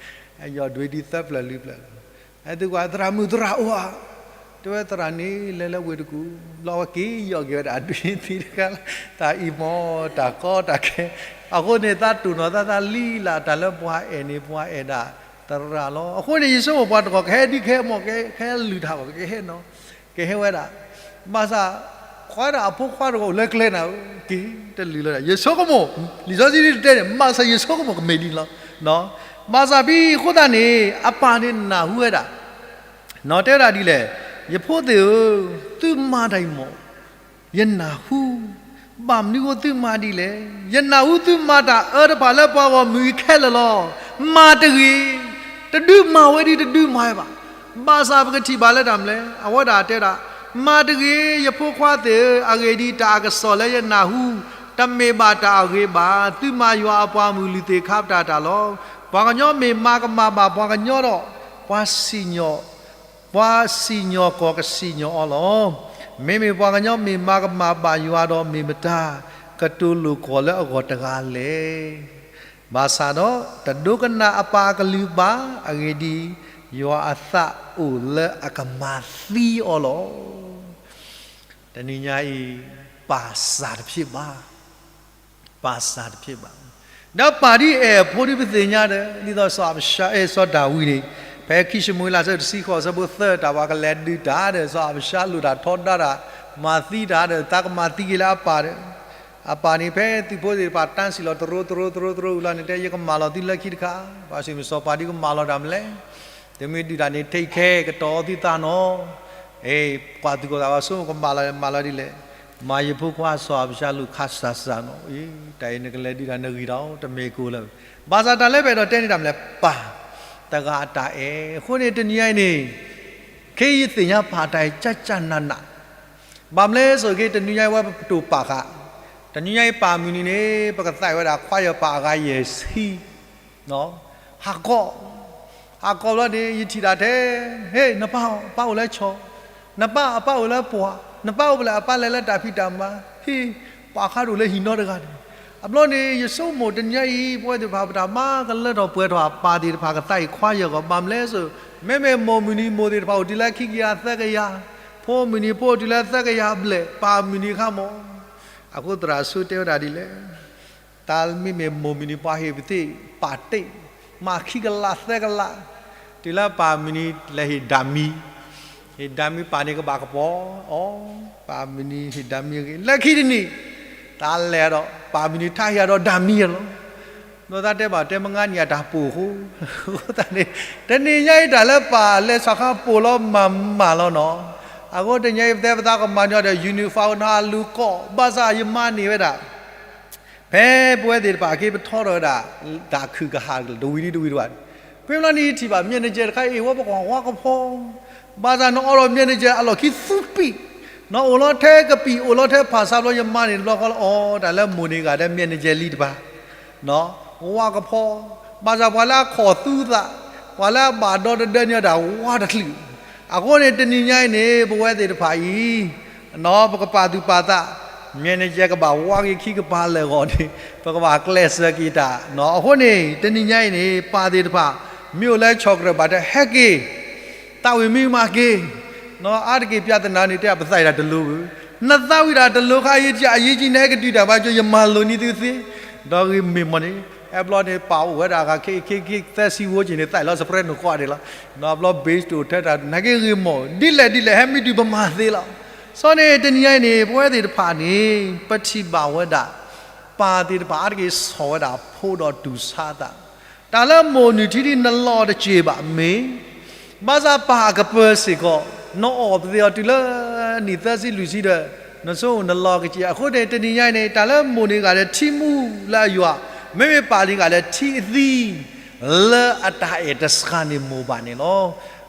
ဟဲယီၤဒွံသံသၢဖျၢၣ်လွံၢ်ဖျၢၣ်လီၤ. ဟဲသုကွၢ်သရၣ်မုၣ်သရၣ်အိၣ်ဧါ, တဲဝဲသရၣ်န့ၣ် လဲၤလၢဝ့ၢ်တကူၣ်, ဘျီဝဲက့ၤယီၢ်က့ၤဝဲဒၣ် အဒုးသံတခါလၢ တၢ်အံၤမ့ၢ်တၢ်ကီတၢ်ခဲ, အဃိန့ၣ် သးတိၢ်နီၣ်သးသးလံလၢ တၢ်လၢပှၤအဲၣ်န့ၣ် ပှၤအဲၣ်ဒၣ်သရၣ်လီၤ. အဃိန့ၣ် ယဆိကမိၣ်ပှၤတဂၤ ကဟဲဒ်ကဟဲမီၢ် ကဟဲလုၢ်တၢ်ဂီၢ် ကဟဲနီၤ ကဟဲဝဲဒၣ်, ဘၣ်ဆၣ် ခွါဒၣ်အဖိခွါတဂၤအိၣ်လၢကျဲနၤဧၢ, က့ၤတလုၢ်လၢဒၣ် ယဆိကမိၣ်, လံာ်စီဆှံတတဲန့ၣ် ဘၣ်ဆၣ်ယဆိကမိၣ်ကမ့ၢ်ဒ်န့ၣ်လီၤ. ဘၣ်ဆၣ်ဖဲအဃိသတးန့ၣ် အပၢ်န့ၣ်နၢ်ဟူဝဲဒၣ် တဲဝဲဒၣ်ဒ်လဲၣ်, ယဖိသ့ၣ်ဧၢ, သုမၤတၢ်အံၤမ့ၢ် ယနၢ်ဟူ, ဘၣ်မနုၤအဃိသုမၤဒ်လဲၣ်. ယနၢ်ဟူသုမၤတၢ်အၢတဖၣ်လၢပှၤဂီၢ်မုၢ်အံၤခဲလၢာ်လီၤ. မၤတဂ့ၤ, တဒုးမၤဝဲဒ်တဒုးမၤဝဲဘၣ်. ဘၣ်ဆၣ်ပကထံၣ်ဘၣ်လၢတၢ်မနုၤလဲၣ်, အဝဲဒၣ်တဲဒၣ်, မၤတဂ့ၤ, ယဖိခွါသ့ၣ်ဧၢ, အဂ့ၢ်ဒ်အံၤ, တၢ်အကစီၣ်လၢယနၢ်ဟူ တမ့ၢ်ဘၣ်တၢ်အဂ့ၤဘၣ်. သုမၤယွၤအပှၤမုၢ်လုၢ်သ့ၣ်ခါပတာ်တၢ်လီၤ. ပှၤကညီမ့ၢ်မၤကမၣ်ဘၣ်ပှၤကညီဒီး ပှၤစံၣ်ညီၣ် ပှၤစံၣ်ညီၣ်ကီၢ်ကစံၣ်ညီၣ်အီၤလီၤ. မ့မ့ၢ်ပှၤကညီမ့ၢ်မၤကမၣ်ဘၣ်ယွၤဒီး မ့ၢ်မတၤကတိၤလိာ်ကွီၢ်လၢအဂီၢ်တဂၤလဲၣ်. ဘၣ်ဆၣ်ဒီး တဒိကနၣ်အပၢ်အကလုၢ်ဘၣ်. အဂ့ၢ်ဒ်အံၤ, ယွၤအသးအိၣ်လၢအကမၤသံအီၤလီၤ. တနံၤညါအံၤ ပၢ်စၢ်တဖျ့ဘၣ် ပၢ်စၢ်တဖျ့ဘၣ်. ဒီးပၢ်ဒ်အဲၣ်အဖိဒ်ပသ့ၣ်ညါဒီး ဒ်သိးစီၤအၤဘၡါ အဲၣ် စီၤဒၤဝံးန့ၣ်, ဖဲခံၡမူၤအ့လး အဆၢတဆံဃိး အဆၢဖိသၢ တၢ်ပှၤကလဲၤဒုးတၢ်ဒီး စီၤအၤဘၡါလိၣ်တၢ်ထီဒါတၢ် မၤသံတၢ်ဒီး သးကမၤသံက့ၤလၢအပၢ်ဒီး အပၢ်န့ၣ် ဖဲသုးဖိသ့ၣ်တဖၣ်တၢ်စံၣ်လီၤတရိတရိတရိတရိဝံၤလီၤန့ၣ် တဲ ယကမၤလီၤသုလၢခံတခါ, ပှၤဆံၣ်မုၢ်စီၤပၤဒ်ကမၤလီၤတၢ်မနုၤလဲၣ်. သုမ့ၢ်ဒုးတၢ်န့ၣ် take care ကတီၤသုသးနီၤ. အဲ ပှၤသုးခိၣ်သးဝးဆိကမိၣ် ကမၤလီၤ မၤလီၤဒ်လဲၣ်. မၤယဖိခွါစီၤအၤဘၡါလိၣ်ခါစၢ်စၢ်နီၤ. အံၤ တၢ်အံၤနကလဲၤဒုးတၢ်နဂံၢ်ဒီး တမ့ၢ်ကိၣ်လၢၤ. ဘၣ်ဆၣ်တၢ်လၢပအဲၣ်ဒိးတဲန့ၣ်တၢ်မနုၤလဲၣ်, ပၢ်တဂၤအတၢ်အဲၣ်. အဃိန့ၣ် တနံၤညါအံၤန့ၣ် ခဲအံၤယသ့ၣ်ညါပၢ်တၢ်အဲၣ် ကၢ်ကၢ်နးနး ဘၣ်မနုၤလဲၣ်ဆိက့ တနံၤညါအံၤဝဲပတိၢ်ပာ်ဃာ်, တနံၤညါအံၤပၢ်မုၢ်နံၤန့ၣ် ပကသးဝဲဒၣ်ခွါယီၤပၢ်အဂၤယဲၢ်ဆံ, ဟးကိး, ဟးကိးဘျီန့ၣ် ယထံၣ်ဒၣ်ထဲ, ဟ့ၣ် နပၢ်အပၢ်အိၣ်လၢဆီ, နပၢ်အပၢ်အိၣ်လၢပှၢ်, နပၢ်အိၣ်ဖဲလဲၣ် အပၢ်လဲၤလၢတၢ်ဖံးတၢ်မၤ, ဟ့ၣ် ပၢ်ခါဒိၣ်လၢဟံၣ်နီတဂၤန့ၣ်. အဘျီန့ၣ် ယဆိကမိၣ်တနံၤညါအံၤ ပဝဲသ့ၣ်တဖၣ်ပတၢ်မၤကလၢထီၣ်ပှဲၤထီၣ် ပၢ်သ့ၣ်တဖၣ်ကသးအံၤခွါယီၤဂီၢ် ဘၣ်မနုၤလဲၣ်ဆိ, မ့မ့ၢ်မိၢ်မုၢ်နံၤမိၢ်သ့ၣ်တဖၣ်အိၣ်တုၤလၢခံကယၤ သၢကယၤ, ဖိမုၢ်နံၤဖိအိၣ်တုၤလၢသၢကယၤဘျဲၣ်, ပၢ်မုၢ်နံၤခါမး. အဃိသရၣ်ဆိတဲဝဲဒၣ်ဒ်လဲၣ်, တၢ်မ့မ့ၢ်မိၢ်မုၢ်နံၤပှၤဟ့ၣ်ပသ့ၣ်ပာ်တ့ၢ်, မၤခံကလးသၢကလး, တုၤလၢပၢ်မုၢ်နံၤလဲၤဟ့ၣ်ဒၣ်မံၤ, ဟ့ၣ်ဒၣ်မံၤပၢ်န့ၣ်ကဘၣ်ကပီၤ, အီ ပၢ်မုၢ်နံၤဟ့ၣ်ဒၣ်မံၤအဂ့ၢ် လၢခံတနံၤ, တၢ်လဲၤဒီး ပၢ်မုၢ်နံၤထါဟ့ၣ်ဒီးဒၣ်မံၤလီၤ. ဒီးသးတဲဘၣ်တဲမငါန့ၣ်အတၢ်ပိာ်အဃိ, အဃိသတးန့ၣ် တနံၤညါအံၤတၢ်လၢပၢ်လဲၤစးခါပိာ်လီၤမၤမၤလီၤနီၤ. အဃိတနံၤညါအံၤပတဲပသးကမၤညီဒီး uniform နီၤ အလူၤကိး, ဘၣ်ဆၣ်ယမါန့ၢ်ဝဲဒၣ် ဖဲပဝဲသ့ၣ်တဖၣ်အခ့ပထီထီၣ်ဝဲဒၣ် တၢ်ခုၣ်ကဟၣ်တဝံၤဒံးတဝံၤတဝံၤ, ဖဲဘျီန့ၣ်ယထံၣ်ဘၣ် manager တခါအံၤ ဝဲပကွၢ်ဝါကဖီ, ဘၣ်ဆၣ်နအိးထီၣ် manager အလီၢ်ခံသူပံာ်, နအိၣ်လီၤထဲကပံာ် အိၣ်လီၤထဲဖၣ်ဆါဘျီ ယမါန့ၣ်တဘျီဃီလၢ အီ တၢ်လၢမိၢ်န့ၢ်ဂၤဒီး manager လံတပၤ ဝါကဖီ, ဘၣ်ဆၣ်ပှၤလၢအခီၣ်သူသး, ပှၤလၢအဘၣ်ဒီတဒၢန့ၣ်ဒီးဝါတချုး. အဃိန့ၣ် တနံၤညါအံၤန့ၣ် ပဝဲသ့ၣ်တဖၣ်အံၤ ပကပာ်သူၣ်ပာ်သး, manager ကဘၣ်ဝါက့ၤခံကပၤလၢာ်ဂီၢ်န့ၣ် ပကဘၣ်ကျဲးစၢးက့ၤတၢ်နီၤ. အဃိန့ၣ် တနံၤညါအံၤန့ၣ် ပၢ်သ့ၣ်တဖၣ် မ့ၢ်အိၣ်လၢဆီၣ်ကရၢၢ်ဘၣ်တဟဲက့ၤ သးဝံၣ်မံမၤက့ၤ, အါတက့ၢ် ပြဿနာ န့ၣ် တဲပသးဝံၣ်တၢ်တလိၤဘၣ်, နသးဝံၣ်တၢ်တလိၤခါအံၤ အရေးကြီးန့ၣ် ဟဲကဒုးတၢ်ဘၣ်ကၠိ ယမၤလိၤန့ၢ်သုသ့, ဒီးဂ့ၤမ့ၢ်မးန့ၣ် ဟဲဘျီန့ၣ် ပာ်အိၣ်ဝဲဒၣ်ဂၤခဲအံၤ ခဲခဲသၢဆံဝန်းကျင်န့ၣ် သးလီၤ စပရဲး နကွၢ်ဒံးလီၤ, ဒီးဘျီ base တအိၣ်ထဲတၢ် နာ်က့ဂ့ၤမး ဒ်လဲၣ်ဒ်လဲၣ် ဟဲမ့ၢ်ဒုးပမၤသ့လီၤ. စီၤန့ၣ် တနံၤညါအံၤန့ၣ် ပဝဲသ့ၣ်တဖၣ်န့ၣ် ပထံၣ်ဘၣ်ဝဲဒၣ် ပၢ်သ့ၣ်တဖၣ်အါတက့ၢ်ဆီၣ်ဝဲဒၣ်ဖိဒီးတူၢ်ဆါသး တၢ်လၢမိၢ်နုာ်ထံဒ်နလီၤတစဲးဘၣ်မ့ၢ်, ဘၣ်ဆၣ်ပၢ်အကပၢၤစ့ၢ်ကီး နအီၣ်ပသ့ၣ်အီၤတုၤလၢနံၣ်သၢဆံလွံၢ်ဆံဒီး နဆိကမိၣ်နလီၤကစဲး. အဃိန့ၣ် တနံၤညါအံၤန့ၣ် တၢ်လၢမိၢ်န့ၢ်ဂၤဒီးထံမူလၢအယွၤ, မ့မ့ၢ်ပၢ်န့ၢ်ဂၤဒီးထံအသံ လၢအတၢ်အဲၣ်တစှၤန့ၢ်မိၢ်ပၢ်န့ၣ်လီၤ.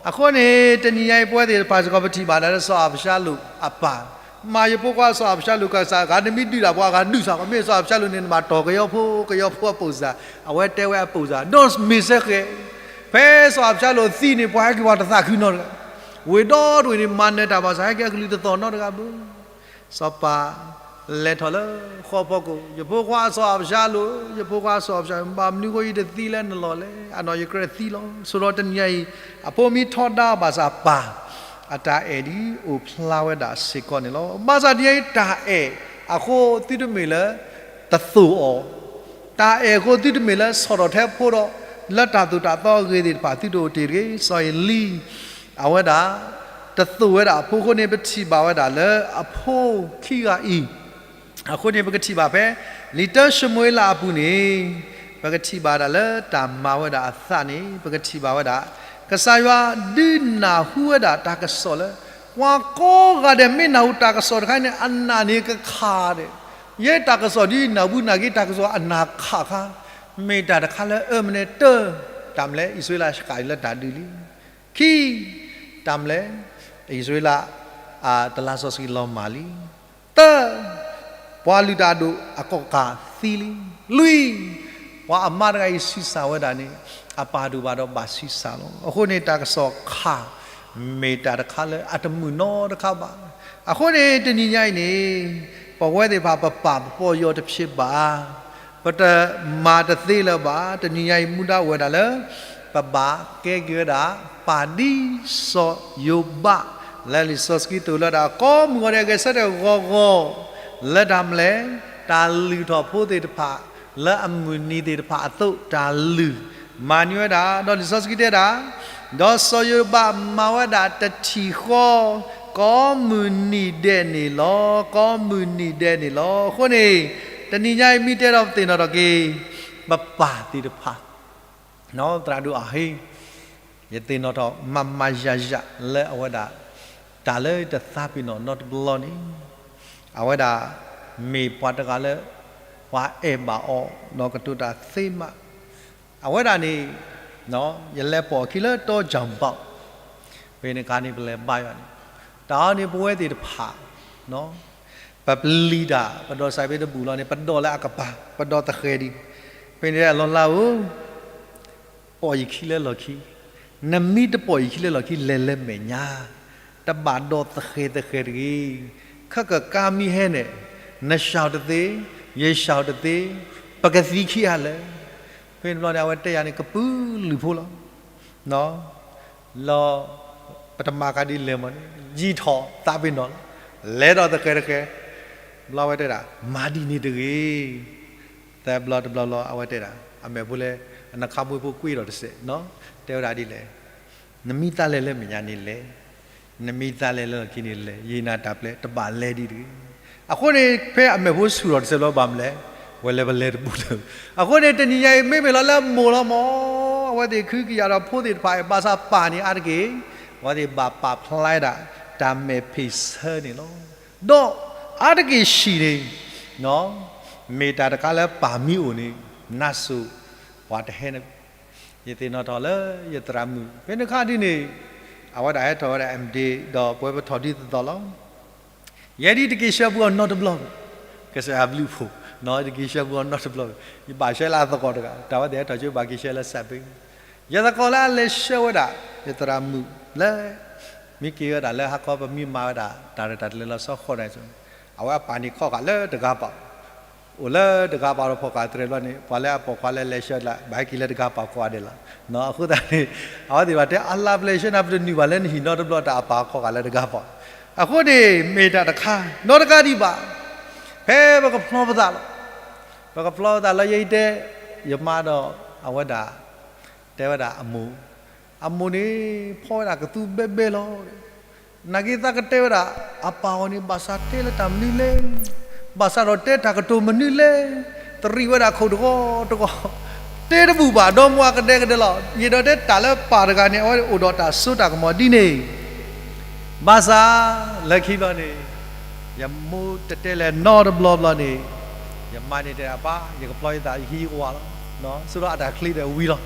အဃိန့ၣ် တနံၤညါအံၤ ပဝဲသ့ၣ်တဖၣ်စ့ၢ်ကီး ပထံၣ်ဘၣ်ဒၣ်လၢစီၤအၤဘၡါလိၣ်အပၢ် မၤယဖိခွါစီၤအၤဘၡါလိၣ်ခါစၢ် ဂၤတမံၤဒုးတၢ်ပှၤ ဂၤဒုးစၢ် မ့ၢ်စီၤအၤဘၡါလိၣ်န့ၣ် နဘၣ်တီၢ်ကယီဖိ ကယီဖိအပိာ်စၢ် အဝဲတဲဝဲအပိာ်စၢ် ဒီးမ့ၢ်စ့ၢ်ကီး ဖဲစီၤအၤဘၡါလိၣ်သံန့ၣ် ပှၤဟဲက့ၤပှၤတသးခုနီတဂၤ, ဝ့ၢ်ဒီတဝ့ၢ်န့ၣ် မၤနၢၤတၢ်ဘၣ်ဆၣ် ဟဲက့ၤအကလုၢ်တသီၣ်နီတဂၤဘၣ်. စီၤပၤ လဲၤထီၣ်လၢဃီဖီခိၣ် ယဖိခွါစီၤအၤဘၡါလိၣ် ယဖိခွါစီၤအၤဘၡါလိၣ် ဘၣ်မနုၤဃိယတသံလၢနလီၢ်လဲၣ်, အနီၢ်ယကြၢးသံလီၤ. ဆိဒီးတနံၤညါအံၤ အဖိမံထီဒါဘၣ်ဆၣ်ပၢ် အတၢ်အဲၣ်ဒ်အိၣ်ဖျါဝဲဒၣ်စ့ၢ်ကီးန့ၣ်လီၤ. ဘၣ်ဆၣ်ဒ်အံၤ တၢ်အဲၣ်အဃိသုတမ့ၢ်လၢတသိၣ်အီၤ, တၢ်အဲၣ်အဃိသုတမ့ၢ်လၢဆီၣ်ထီၣ်ထဲဖိဒီး လၢတၢ်သိၣ်တၢ်သီအဂ့ၤသ့ၣ်တဖၣ်သုတအိၣ်တ့ၢ်တဂ့ၤ. စီၤအ့လံ အဝဲဒၣ် တသိၣ်ဝဲဒၣ်အဖိအဃိန့ၣ် ပထံၣ်ဘၣ်ဝဲဒၣ်လၢအဖိခံဂၤအံၤ အဃိန့ၣ် ပကထံၣ်ဘၣ်ဖဲ လံာ်တၢၡမူၤအ့လးအပူၤန့ၣ် ပကထံၣ်ဘၣ်ဒၣ်လၢတၢ်မၤဝဲဒၣ်အသးန့ၣ် ပကထံၣ်ဘၣ်ဝဲဒၣ် ကစၢ်ယွၤဒုးနၢ်ဟူဝဲဒၣ်တၢ်ကစီၣ်လၢ ပှၤကိးဂၤဒဲးမ့ၢ်နၢ်ဟူတၢ်ကစီၣ်တခါန့ၣ် အနၢ်န့ၣ်ကခးဒီး ယဲတၢ်ကစီၣ်ဒ်နၢ်ဟူနာ်က့ တၢ်ကစီၣ်အနၢ်ခးခါ, မ့ၢ်တၢ်တခါလၢအအၢမနုၤ, တၢ်မနုၤလဲၣ်, အံၣ်စရ့လးစှၤလၢတၢ်ဒုးလံ. ခံ, တၢ်မနုၤလဲၣ်, အံၣ်စရ့လး တလါစီဆှံလီၤမၢ်လံ. သၢ, ပှၤလုၢ်တၢ်အဒိၣ်အကီၣ်ကးသံလံ. လွံၢ်, ပှၤအမါတဂၤအံၤဆံးစၢ်ဝဲဒၣ်န့ၣ် အပၢ်ဒိၣ်ဘၣ်ဒီးဘၣ်ဆံးစၢ်လီၤ. အဃိန့ၣ်တၢ်ကစီၣ်ခး မ့ၢ်တၢ်တခါလၢအတမုာ်နီတခါဘၣ်. အဃိန့ၣ်တနံၤညါအံၤန့ၣ် ပဝဲသ့ၣ်တဖၣ်ပပာ်ပသးယီၤတဖျၢၣ်ဘၣ်, ပတမၤတသ့လၢၤဘၣ်. တနံၤညါအံၤမူဒါအိၣ်ဝဲဒၣ်လၢ ပဘၣ်ကဲက့ၤဝဲဒၣ် ပၢ်ဒ်စီၤယိၤဘး လၢလံာ်စီဆှံသိၣ်လီၤဝဲဒၣ် ကိးမုၢ်ဂီၤဒဲးဂဲၤဆၢထၢၣ်ဂီၤဂီၤ လၢတၢ်မနုၤလဲၣ်, တၢ်လုၢ်ထီၣ်ဖိသ့ၣ်တဖၣ် လၢအမုၢ်နံၤသ့ၣ်တဖၣ်အသိး တၢ်လုၢ်မၤန့ၢ်ဝဲဒၣ်, ဒီးလံာ်စီဆှံတဲဒၣ်, ဒီးစီၤယိၤဘးမၤဝဲဒၣ်တထံၣ်ဃီ ကိးမုၢ်နံၤဒဲးန့ၣ်လီၤ. ကိးမုၢ်နံၤဒဲးန့ၣ်လီၤ. အဃိန့ၣ် တနံၤညါအံၤမ့ၢ်တဲဒီးပသ့ၣ်နီၣ်ထီၣ်က့ၤ ပပၢ်သ့ၣ်တဖၣ် သရၣ်ဒိၣ်အဟ့ၣ် ယသ့ၣ်နီၣ်ထီၣ်မၤမၤယၤယၤလၢအဝဲဒၣ် တၢ်လၢတသးပ့ၤနီၣ်နီတဘျီန့ၣ် အဝဲဒၣ် မ့ၢ်ပှၤတဂၤလၢ ပှၤအဲၣ်ဘၣ်အီၤ ဒီးကတိၤတၢ်သ့မး, အဝဲဒၣ်န့ၣ် ယလဲၤပိာ်အခံလၢတီကၠီၣ်ဘၣ် ဖဲန့ၣ်အခါန့ၣ် ပလဲၤဘါယွၤန့ၣ် တၢ်အီၤန့ၣ် ပဝဲသ့ၣ်တဖၣ် ပပျံၤတၢ် ပဒိးစးဖဲတဘူၣ်လီၤန့ၣ် ပဒိးလၢအကပၤ ပဒိးသဃဲၤဒံး, ဖဲန့ၣ်အလီၤလၢဧိၤ ပိာ်ယခံလၢလီၢ်ခံ, နမ့ၢ်တပိာ်ယခံလၢလီၢ်ခံ လဲၤလၢမဲာ်ညါ, တဘၣ်ဒိးသဃဲၤသဃဲၤတဂ့ၤ, ခဲကကါမ့ၢ်ဟဲန့ၣ် နၡၤတသ့, ယၡၤတသ့, ပကသံခံဂၤလၢာ်, ဖဲန့ၣ်ဘျီန့ၣ် အဝဲတဲယၤန့ၣ် ကပုာ်လုၢ်ဖိလီၤ လီၤ ပတမၤကါဒ်လဲၣ်မးန့ၣ် ယံာ်ထီၣ်သးပ့ၤနီၣ်လီၤ, လဲၤဒီးသဃဲၤသဃဲၤ, ဘျီအဝဲတဲဒၣ် မၤဒ်န့ၣ်တဂ့ၤ, သၢဘျီတဘျီဘျီ အဝဲတဲဒၣ် အမဲာ်ဖိလဲၣ် နခါမွ့ဖိကွံာ်ဒီးတစဲး, တဲဝဲဒၣ်ဒ်လဲၣ်, နမ့ၢ်သးလဲၤလၢမဲာ်ညါန့ၣ်လဲၤ, နမ့ၢ်သးလဲၤလၢလီၢ်ခံန့ၣ်လဲၤ, ယံာ်နၤတၢ်ပျဲ တဘၣ်လဲၤဒံးတဂ့ၤ, အဃိန့ၣ် ဖဲအမဲာ်ဖိဆူၣ်ထီၣ်တစဲးဘျီဘၣ်မနုၤလဲၣ်, ဝဲလဲၤပလဲၤတဘူၣ်လၢၤ, အဃိန့ၣ် တနံၤညါအံၤ မ့မ့ၢ်လီၤလၢမိၢ်လီၤမး, အဝဲသ့ၣ်ခုကယာ်ဒီးဖိသ့ၣ်တဖၣ်အံၤ ဘၣ်ဆၣ်ပၢ်န့ၣ်အါတက့ၢ်, အဝဲသ့ၣ်ဘၣ်ပာ်ဖျါဝဲဒၣ် တၢ်မဲာ်ဖံးဆၢန့ၣ်လီၤ, ဒီးအါတက့ၢ်ဆံးန့ၣ် မ့ၢ်တၢ်တခါလၢပၢ်မ့ၢ်အိၣ်န့ၣ် နါစိၤ ပှၤတဟဲန့ၣ်, ယသ့ၣ်နီၣ်ထီၣ်လၢယသရၣ်မုၣ် ဖဲန့ၣ်အခါဒ်န့ၣ် အဝဲဒၣ်ဟဲထီၣ်ဝဲဒၣ် M.Div ဒီးပဝဲပထီၣ်ဒ်သိးသိးလီၤ, ယဲဒ်တက့ၤဆှၢပှၤအီၤနီတဘျီ, ကစၢ်ယွၤဘျုးဖှိၣ်, တက့ၤဆှၢပှၤအီၤနီတဘျီ, ယဘၣ်ဆှၢလၢအသကိးတဂၤ တၢ်ဝဲသ့ၣ်ဟဲထီၣ်ကၠိဘၣ်က့ၤဆှၢလၢစးဘ့, ယသကိးလၢအလဲၤဆှၢဝဲဒၣ် ယသရၣ်မုၣ်လၢ မ့ၢ်က့ၤဝဲဒၣ်လၢဟါခီပမ့ၢ်မၤဝဲဒၣ် တၢ်ရဲၣ်တၢ်ကျဲၤလီၤဆီဃီန့ၣ်, အဝဲအပၢ်န့ၣ်ခီၣ်ဃာ်လၢတဂၤပာ် အိၣ်လၢတဂၤပာ်ဒီးဖီၣ်ဃာ်တြဲၤဘျီန့ၣ် ပှၤလၢအပိာ်ခွါလၢလဲၤဆှၢလၢ ဘၣ်ဟဲက့ၤလၢတဂၤပာ်ကိးဂၤဒဲးလီၤ, အဃိသတးန့ၣ် အဝဲသ့ၣ်ဘၣ်တဲအလါပလဲၤဆှၢနၤ ပတနုာ်ဘၣ်လၢနဟံၣ်နီတဘျီ တၢ်အပၢ်ခီၣ်ဃာ်လၢတဂၤပာ်, အဃိန့ၣ် မ့ၢ်တၢ်တခါ နီတဂၤဒံးဘၣ်, ဖဲပကဖျီပသးလီၤ, ပကဖျီပသးလၢယအံၤတဲ ယမါဒီးအဝဲဒၣ် တဲဝဲဒၣ်အမိၢ်, အမိၢ်န့ၣ် ဖီၣ်ဝဲဒၣ်ကသူဘဲဘဲလီၤ, နာ်က့သးကတဲဝဲဒၣ် အပၢ်အီၤန့ၣ် ဘၣ်ဆၣ်တဲလၢတၢ်မနုၤလဲၣ်, ဘၣ်ဆၣ်ဒီးတဲတၢ်ကတိၤမနုၤလဲၣ်, တရံးဝဲဒၣ်ခိၣ်တဂီၤတဂီၤ, တဲတဘူၣ်ဘၣ် ဒီမါကဒဲကဒဲလီၤ, ယအဲၣ်ဒိးတဲတၢ်လၢပၢ်တဂၤန့ၣ် အဝဲအိၣ်ဒီးတၢ်စိတၢ်ကမီၤဒ်န့ၣ် ဘၣ်ဆၣ် လၢခံဘျီန့ၣ် ယမိၢ်တတဲလဲၣ်နီတဘျီဘျီန့ၣ် ယမါန့ၣ်တဲအပၢ် ယကဖျီယသးယဟံးယကဝးလီၤ, ဆိဒီးအတၢ်ချ့ဒီးဝံၤလီၤ,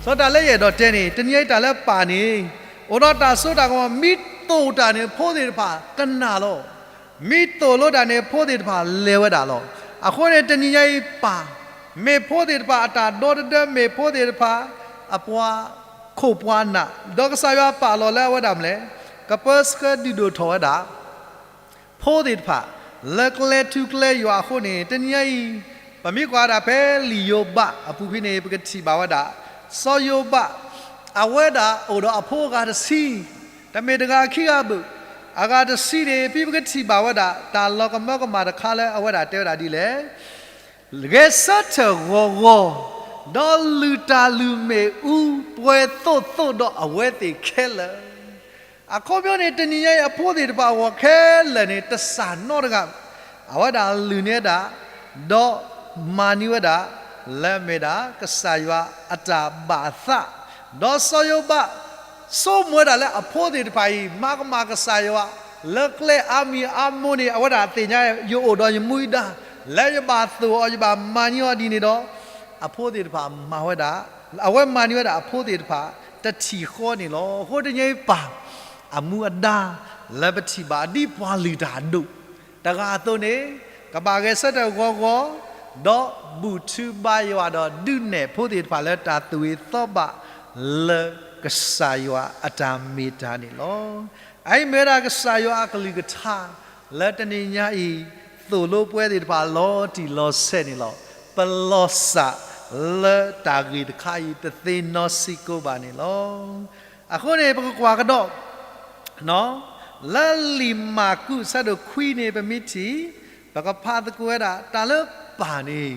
ဆိတၢ်လၢယအဲၣ်ဒိးတဲန့ၣ် တနံၤအံၤတၢ်လၢပၢ်န့ၣ် အိၣ်ဒီးတၢ်စိတၢ်ကမီၤ မ့ၢ်သိၣ်တၢ်န့ၣ် ဖိသ့ၣ်တဖၣ်ကနၣ်လီၤ, မ့ၢ်သိၣ်လိတၢ်န့ၣ် ဖိသ့ၣ်တဖၣ်လဲၤဝဲဒၣ်လီၤ, အဃိန့ၣ် တနံၤညါအံၤပၢ် မ့ၢ်ဖိသ့ၣ်တဖၣ်အတၢ်ဒီတဒၢ မ့ၢ်ဖိသ့ၣ်တဖၣ် အပှၤခိၣ်ပှၤနၢ် ဒီးကစၢ်ယွၤပာ်လီၤလၢအဝဲဒၣ်မနုၤလဲၣ်, ကပၢဆှၢဒုးဒိၣ်ထီၣ်ဝဲဒၣ် ဖိသ့ၣ်တဖၣ် လၢကျဲထူကျဲယွၤအဃိန့ၣ် တနံၤညါအံၤ ပမ့ၢ်ကွၢ်ဝဲဒၣ်ဖဲလံာ်ယိၤဘးအပူၤဖဲန့ၣ် ပကထံၣ်ဘၣ်ဝဲဒၣ် စီၤယိၤဘး အဝဲဒၣ်အိၣ်ဒီးအဖိအဂၤတဆံ တမ့ၢ်တဂၤခံဂၤဘၣ်, အဂၤတဆံန့ၣ် ဖဲပကထံၣ်ဘၣ်ဝဲဒၣ် တၢ်လီၤကမၢကမၣ်တခါလၢအဝဲဒၣ်တဲဝဲဒၣ်ဒ်လဲၣ်, ဂဲၤဆၢထၢၣ်ဂီၤဂီၤ, ဒီးလုၢ်တၢ်လုၢ်မ့ၣ်အူ ပှဲၤသိးသိးဒီးအဝဲသ့ၣ်ခဲလၢာ်. အခီပညီန့ၣ် တနံၤညါအံၤ အဖိသ့ၣ်တဖၣ်အဂီၢ်ခဲလၢာ်န့ၣ် တစၢ်နီတဂၤ, အဝဲဒၣ်လုၢ်န့ၢ်ဝဲဒၣ် ဒီးမၤန့ၢ်ဝဲဒၣ် လၢအမ့ၢ်ဒၣ်ကစၢ်ယွၤအတၢ်ဘၣ်သး, ဒီးစီၤယိၤဘး ဆိကမိၣ်ဝဲဒၣ်လၢအဖိသ့ၣ်တဖၣ်အံၤ မၤကမၣ်ကစၢ်ယွၤ လၢကျဲအါမံၤအါမိၢ်န့ၣ် အဝဲဒၣ်သ့ၣ်ညါ ယအိၣ်ဒီးယမူဒါ လၢယဘၣ်သိၣ်အီၤ ယဘၣ်မၤန့ၢ်အီၤဒ်န့ၣ်ဒီး အဖိသ့ၣ်တဖၣ်မၤဝဲဒၣ်, အဝဲမၤန့ၢ်ဝဲဒၣ်အဖိသ့ၣ်တဖၣ် တထံၣ်ဃီန့ၣ်လီၤ. အဃိတနံၤအံၤပၢ် အမူအဒါ လၢပထံၣ်ဘၣ်ဒ်ပှၤလုၢ်တၢ်အဒိၣ် တဂၤအသိးန့ၣ် ကဘၣ်ဂဲၤဆၢထၢၣ်ဂီၤဂီၤ, ဒီးဘူၣ်ထုဘါယွၤဒီးဒုးနဲၣ်ဖိသ့ၣ်တဖၣ်လၢတၢ်သူၣ်ဂ့ၤသးဘၣ် လၢကစၢ်ယွၤအတၢ်မ့ၢ်တၢ်န့ၣ်လီၤ. အအံၤမ့ၢ်ဝဲဒၣ်ကစၢ်ယွၤအကလုၢ်ကထါ လၢတနံၤညါအံၤ သိၣ်လိပဝဲသ့ၣ်တဖၣ်လီၤတံၢ်လီၤဆဲးန့ၣ်လီၤ. ပလီၤစၢ်လၢတၢ်ဂ့ၢ်တခါအံၤ တသ့နီစ့ၢ်ကီးဘၣ်န့ၣ်လီၤ. အဃိန့ၣ် ပကကွၢ်ကဒီး လၢလံာ်မၢ်ကူးအဆၢဒိၣ်ခွံန့ၣ် ပမ့ၢ်ထံၣ် ပကဖးသကိးဝဲဒၣ် တၢ်လၢပၢ်န့ၣ်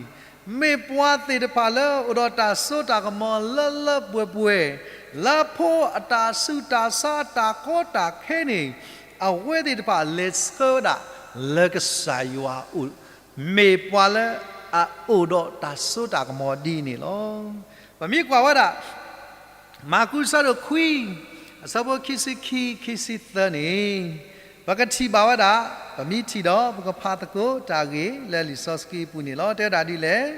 မ့ၢ်ပှၤသ့ၣ်တဖၣ်လၢအိၣ်ဒီးတၢ်စိတၢ်ကမီၤလၢလၢပှဲၤပှဲၤ, လၢဖိအတၢ်ဆူးတၢ်ဆါတၢ်ကီတၢ်ခဲန့ၣ် အဝဲသ့ၣ်တဖၣ်လဲၤဆှၢဝဲဒၣ်လၢကစၢ်ယွၤအအိၣ်, မ့ၢ်ပှၤလၢအအိၣ်ဒီးတၢ်စိတၢ်ကမီၤဒ်န့ၣ်လီၤ. ပမ့ၢ်ကွၢ်ဝဲဒၣ် မၢ်ကူးအဆၢဒိၣ်ခွံ အဆၢဖိခံဆံခံ ခံဆံသၢန့ၣ် ပကထံၣ်ဘၣ်ဝဲဒၣ်, ပမ့ၢ်ထံၣ်ဒီး ပကဖးသကိးတၢ်ဂ့ၢ်လၢလံာ်စီဆှံအပူၤန့ၣ်လီၤ. တဲဝဲဒၣ်ဒ်လဲၣ်,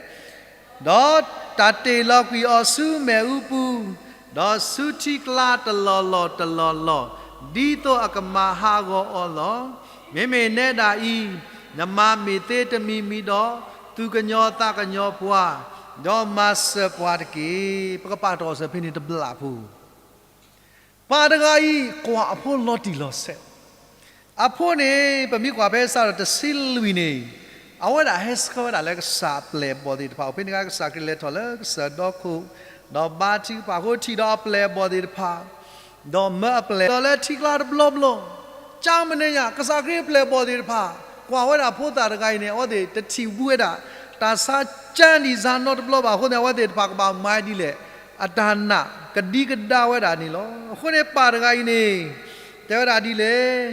ဒီးတၢ်တ့ၢ်လီၤကွံာ်အီၤဆူမ့ၣ်အူပူၤ, ဒီးဆူထံကျါတလီၢ်လီၢ်တလီၢ်လီၢ်, ဒ်သိးအကမၤဟးဂီၤအီၤလီၤ. မ့မ့ၢ်နဲဒၣ်အံၤ, နမၤမ့ၢ်သ့တမံၤမံၤဒီး သူၣ်ကညီၤသးကညီၤပှၤ, ဒီးမၤစၢၤပှၤတက့ၢ်. ပကပာ်တ့ၢ်စၢၤဖဲန့ၣ်တဘျီဖိ ပၢ်တဂၤအံၤ ကွၢ်အဖိလီၤတံၢ်လီၤဆဲး, အဖိန့ၣ် ပမ့ၢ်ကွၢ်ဖဲအဆၢဒိၣ်တဆံလွံၢ်န့ၣ် အဝဲဒၣ်ဟဲဆှၢဝဲဒၣ်လၢကစၢ်အပျဲၢ်အဘီၣ်သ့ၣ်တဖၣ်, ဖဲန့ၣ်အခါကစၢ်ခရံာ်လဲၤထီၣ်လၢကစၢၢ်ဒီခိၣ်, ဒီးဘါထုကဖၣ်အဃိထံၣ်ဒီးအပျဲၢ်အဘီၣ်သ့ၣ်တဖၣ်, ဒီးမၢအပျဲၢ်ဒီးလၢထံကျါတဘျီဘျီ, ကၠါမနုၤညါ ကစၢ်ခရံာ်အပျဲၢ်အဘီၣ်သ့ၣ်တဖၣ် ကွၢ်ဝဲဒၣ်ဖိသၣ်တဂၤအံၤန့ၣ် အဝဲသ့ၣ်တထံၣ်ဘူးဝဲဒၣ် တၢ်ဆါကၠါဒံးစၢ်နီတဘျီဘၣ်အဃိန့ၣ် အဝဲသ့ၣ်တဖၣ်ကဘၣ်မၤဒ်လဲၣ်, အတၢ်နာ်ကဒံကဒါဝဲဒၣ်န့ၣ်လီၤ. အဃိန့ၣ်ပၢ်တဂၤအံၤန့ၣ် တဲဝဲဒၣ်ဒ်လဲၣ်,